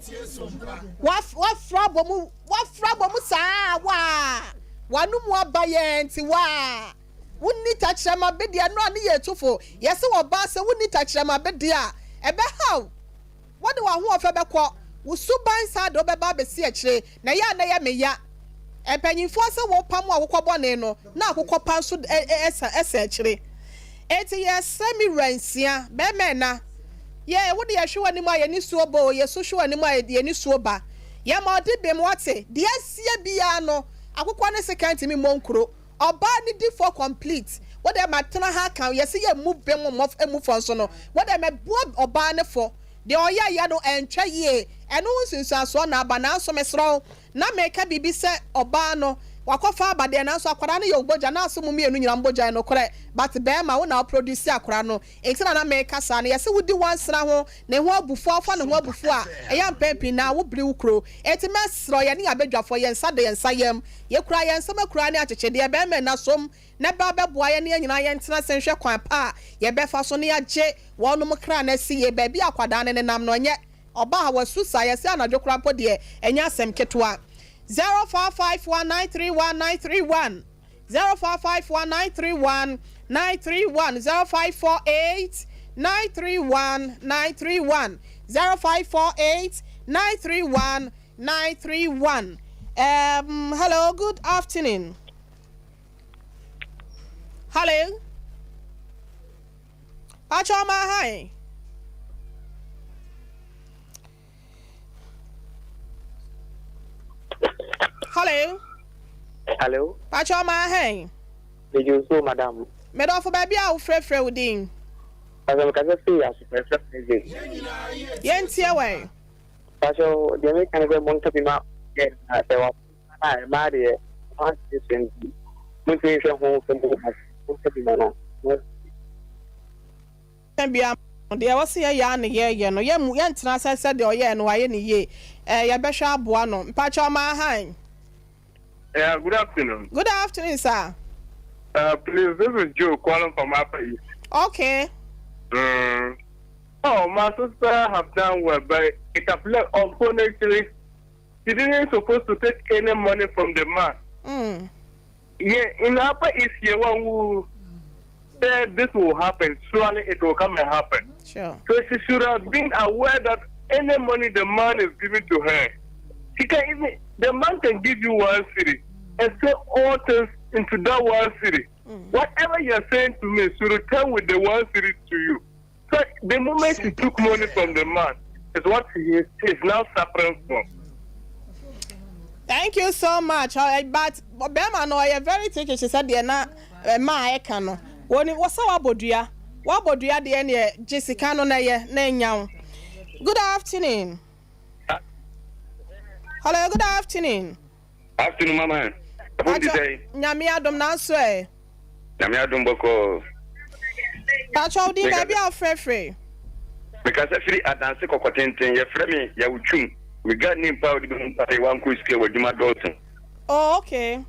Woafra abɔ mu, woafra abɔ mu saa waa, w'ano mu aba yɛn nti waa. Wonni tɛkyerɛma bedeɛ, ɛno a ne yɛ tu fo. Yɛse ɔbaa sɛ wonni tɛkyerɛma bedeɛ a, ɛbɛhaw. Wode w'ahoɔfɛ bɛkɔ, wo suban saa de wobɛba abɛsi akyire, na ɛyɛ a na ɛyɛ me ya. Mpanyimfoɔ sɛ wopam akokɔ bɔne no, na akokɔ pa nso sa akyire. Enti yɛsrɛ me wura nsia, bɛrima ɛna, yɛ wo de yɛhwɛ w'anim a yɛn nisuo ba o, yɛsu hwɛ w'anim a yɛn nisuo ba. Yɛma ɔde bem, wate? Deɛ asie biara no, akokɔ ne sekan ntumi mmɔ nkuro. Ɔbaa no di fɔ complete. Wo deɛ ma tena ha ka yɛse yɛ mmu bem mmɔ mmu fɔ nso no wo deɛ mɛ bua ɔbaa no fɔ deɛ ɔyɛ yɛ no ɛntwa yie ɛno ho nsunsuansoɔ na aba nanso mesrɛ wo na meka biribi sɛ ɔbaa no wakɔ fa aba deɛ nanso akwadaa no yɛ wo bogya naaso mo mmienu nyina mo bogya yɛ nokorɛ but bɛɛma wo na wo produce akwadaa no nti na na meka saa no yɛse wo di wansena ho ne ho abufuo a wofa ne ho abufuo a ɛyɛ a mpɛn pii naa wo biri wo kuro enti mɛsrɛ wo yɛne yɛn abadwafoɔ yɛn nsa da yɛn nsa yam Yɛkura yɛn nsam akuraa ne akyekyedeɛ, bɛrima nna som na ba bɛboa yɛn na yɛn nyinaa yɛntena ase nhwɛ kwan pa a yɛbɛfa so na yɛagye wɔnom kra no asi yie. Baabi a akwadaa no nenam no, ɛnyɛ ɔbaa ha, wasu saa, yɛse anadwo koraa mpo deɛ, ɛnyɛ asɛm ketewa. 0551 931 931 0551 931 931 0548 931 931 0548 931 931 um, hello good afternoon hello pacho ma hi hello hello pacho ma hi Mejo so madam. Medɔfo baabi a wofrɛfrɛ wo din. Pastor mekasa firi asopɛfrɛ Isaac. Yɛntie wɛn. Pakyɛw deɛ meka ne sɛ monka bi ma girl no na sɛ wafom no a mmaa deɛ wɔn adwene sua nti montumi nhwɛ ho sɛ mo but monka bi ma no na Ka bi ama no, deɛ ɛwɔ sɛ yɛyɛ ara na yɛyɛ no, yɛmmu, yɛntena ase sɛ deɛ ɔyɛɛ no wayɛ no yie, ɛɛ yɛbɛhwɛ aboa no. Mpakyɛw ma hann. Yeah, good afternoon. Good afternoon, sir. Uh, please, this is Joe calling from Upper East. Okay. Mm. Oh, my sister have done well, but it appears unfortunately she didn't supposed to take any money from the man. Mm. Yeah, in Upper East here, when we said this will happen, surely it will come and happen. Sure. So she should have been aware that any money the man is giving to her, she can even the man can give you one city and say all things into that one city. Mm. Whatever you're saying to me should return with the one city to you. So the moment she took money from the man is what he is, is now suffering from. Thank you so much. Uh, but Bema no, I very tricky. She said, "Deɛ na mmaa ɛka no, wɔn wɔsɛ wabɔ dua, wabɔ dua deɛ neɛ gye sika no na ɛyɛ na ɛnya wo." Good afternoon. Hello, good afternoon. Afternoon, mama. Nyame adom nanso ɛ. Nyame adom bɔkɔɔ. Pakyɛ wo din baabi a wofrɛfrɛ. Mekasa firi Adanse Kɔkɔtenten. Yɛfrɛ me Yaw Twum. Me ga nni mpa a wode bɛhu mpa sɛ wankɔ sukuu a w'adwuma dɔɔso. Oh okay.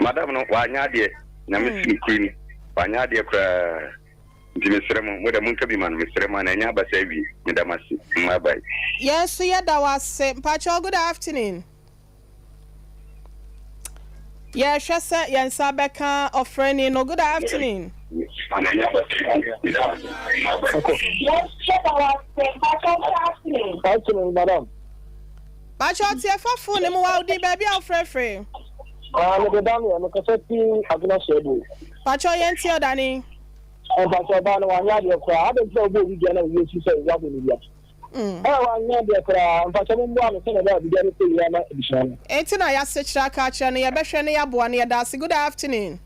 Madam no wanyɛ adeɛ. Nyame si nokore ni. Wanyɛ adeɛ koraa. Nti mesrɛ mo, mo dɛ monka bi ma no mesrɛ mo ana ɛnyɛ abasa awie. Meda mo ase. Bye bye. Yɛn nso yɛda wo ase. Mpakyɛw good afternoon. Yɛhwɛ sɛ yɛn nsa bɛka ɔfrɛni no. Good afternoon. Afternoon, madam. Pakyɛ ɔte ɛfa phone mu wa wodin baabi a wofrɛfrɛ. Ah, mede Daniel, mekasa fi Agona Hyɛbo. Pakyɛ yɛn ti ɔdane. Mpakyɛ ɔbaa no wanyɛ adeɛ koraa. Adɛn nti na wobɔ obi dua na owie akyi sɛ woabɔ no dua? Ɛɛ wanyɛ adeɛ koraa. Mpakyɛ mo mmoa no sɛdeɛ ɛbɛyɛ a biribiara bɛkɔ yie ama abusua no. Enti na y'asekyerɛ aka akyerɛ no yɛbɛhwɛ na y'aboa no yɛdaase good afternoon.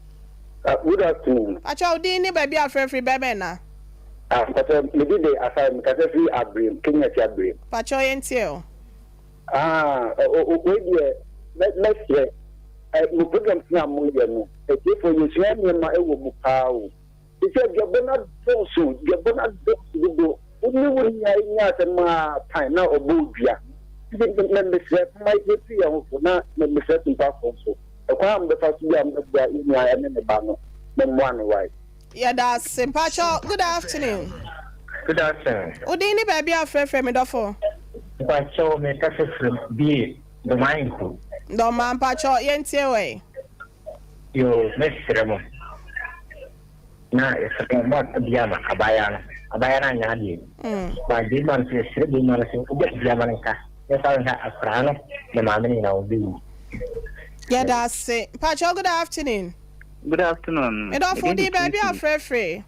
Good afternoon. Pakyɛ wo din ne baabi a frɛ firi bɛmɛn na. Ah mpakyɛ me din de Asare me kasa firi Abrem Kenya ti Abrem. Pakyɛ yɛn tie o. Ah wei deɛ mɛ mɛsrɛ mo programs na mo yɛ no atiefoɔ yɛsua nneɛma ɛwɔ mu paa o. Te sɛ duabɔ no adɔɔso, duabɔ no adɔɔso dodo. Wo ne wo nua nya asɛm a pan na ɔbɔ wo dua. Nti mesrɛ momma yɛntu yɛn ho fo na mesrɛ Tumpafoɔ nso, ɛkwan a mobɛfa so bi a mobɛboa yɛn nua ne ne ba no, mommoa no wae. Yɛda ase. Mpakyɛw, good afternoon. Good afternoon. Wo din ne baabi a wofrɛfrɛ me dɔfo? Mpakyɛw mekasa firi Bie, Dɔmaa Nku. Dɔmaa, mpakyɛw yɛntie wo ɛ. Yoo mɛsrɛ mo na yɛsrɛ mo mo aka bi ama abaayewa no abaayewa no anyɛ adeɛ ba bɛrima no so yɛsrɛ bɛrima no sɛ wogya bi ama no nka nyɛ saa nka akwaraa no ne maame no nyinaa wɔn bɛwu. Yɛda ase. Mpakyɛw good afternoon. Good afternoon. Medɔfo din baabi a frɛfrɛ.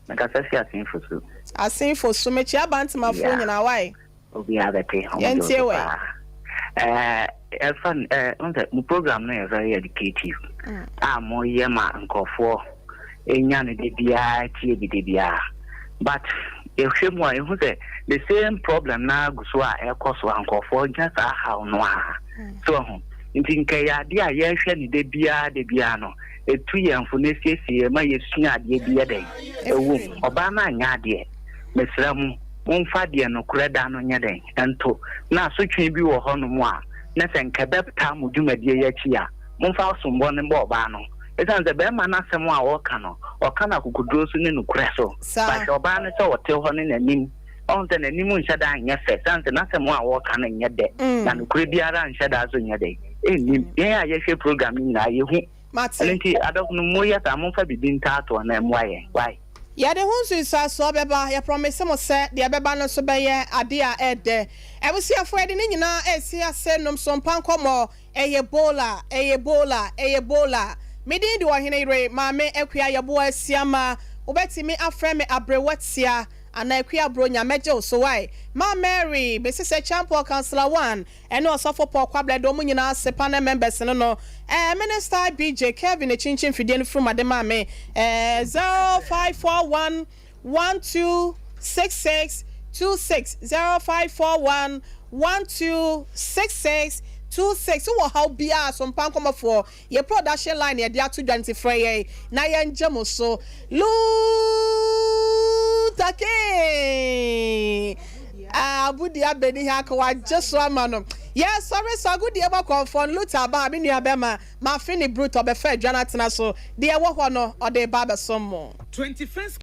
Mekasa fi Asenfo so. Asenfo so mekyia Bantamafoɔ nyinaa wai. Obiara bɛte ɔmo gye wo so paa. Ɛɛ ɛfa no ɛɛ n sɛ mo program no yɛ very educative a mo yɛ ma nkorɔfoɔ enya no da biara tie bi da biara but yɛhwɛ mu a yɛhu sɛ the same problem no ara gu so a ɛkɔ so a nkorɔfoɔ nya saa haw no ara so ɛho nti nka ɛyɛ adeɛ a yɛhwɛ no da biara da biara no ɛtu yɛn fo na ɛsiesie yɛn ma yɛsua adeɛ bi yɛ dɛn ɛwɔ mu ɔbaa no anyɛ adeɛ mesrɛ mo Momfa deɛ nokorɛ da no nyɛ dɛn? Nto. Na asotwee bi wɔ hɔ nom a, na sɛ nka ɛbɛtaa mo dwumadie yi akyi a, momfa asombɔ no mmɔ ɔbaa no. Esiane sɛ barima no asɛm a ɔreka no, ɔka no akokoduro so ne nokorɛ so. But hwɛ ɔbaa no sɛ ɔte hɔ ne n'anim, ɔhu sɛ n'anim nhyɛ da nyɛ fɛ, esiane sɛ n'asɛm a ɔreka no nyɛ dɛ, na nokorɛ biara nhyɛ da nso nyɛ dɛn? Nnim. Yɛn a yɛhwɛ program no nyinaa, yɛhu. Ɛno nti, adɔfo no, moyɛ saa a, momfa biribi ntaatoɔ na ɛmmoa yɛn. Wai? Yɛde ho nsunsuansoɔ bɛba. Yɛ promise mo sɛ deɛ ɛbɛba no nso bɛyɛ adeɛ a ɛɛdɛ. Abusuafoɔ yɛde ne nyinaa resi ase nom so mpa nkɔmmɔ. Ɛyɛ Ebola, ɛyɛ Ebola, ɛyɛ Ebola. Me din de Ɔhene Yere Maame Akua Yeboah Asiamah. Wobɛtumi afrɛ me Aberewa Tia anaa Akua Bronya, mɛgye wo so wai. Maa Mary, Mrs Acheampong, Councillor One, Ɛne Ɔsɔfo Paul Kwabla de wɔn nyinaa ase panel members no no eh, Minister BJ Kelvin ekyinkyin mfidie no firi mu ade maa me eh, 0541 12 66 26 0541 12 66 26 Wowɔ haw biara a Sompa Nkɔmmɔfoɔ Yɛ production line na yɛde ato dwa nti frɛ yɛn na yɛngye mo so. Luther King! Ah, Abudi abɛni ha ka wagye so ama no. Yɛsɔre so agodie mu akɔmfoɔ no Luther aba a me nua bɛma mafe ne brut ɔbɛfa adwa no atena so. Deɛ ɛwɔ hɔ no ɔde reba abɛsom mo. 21st.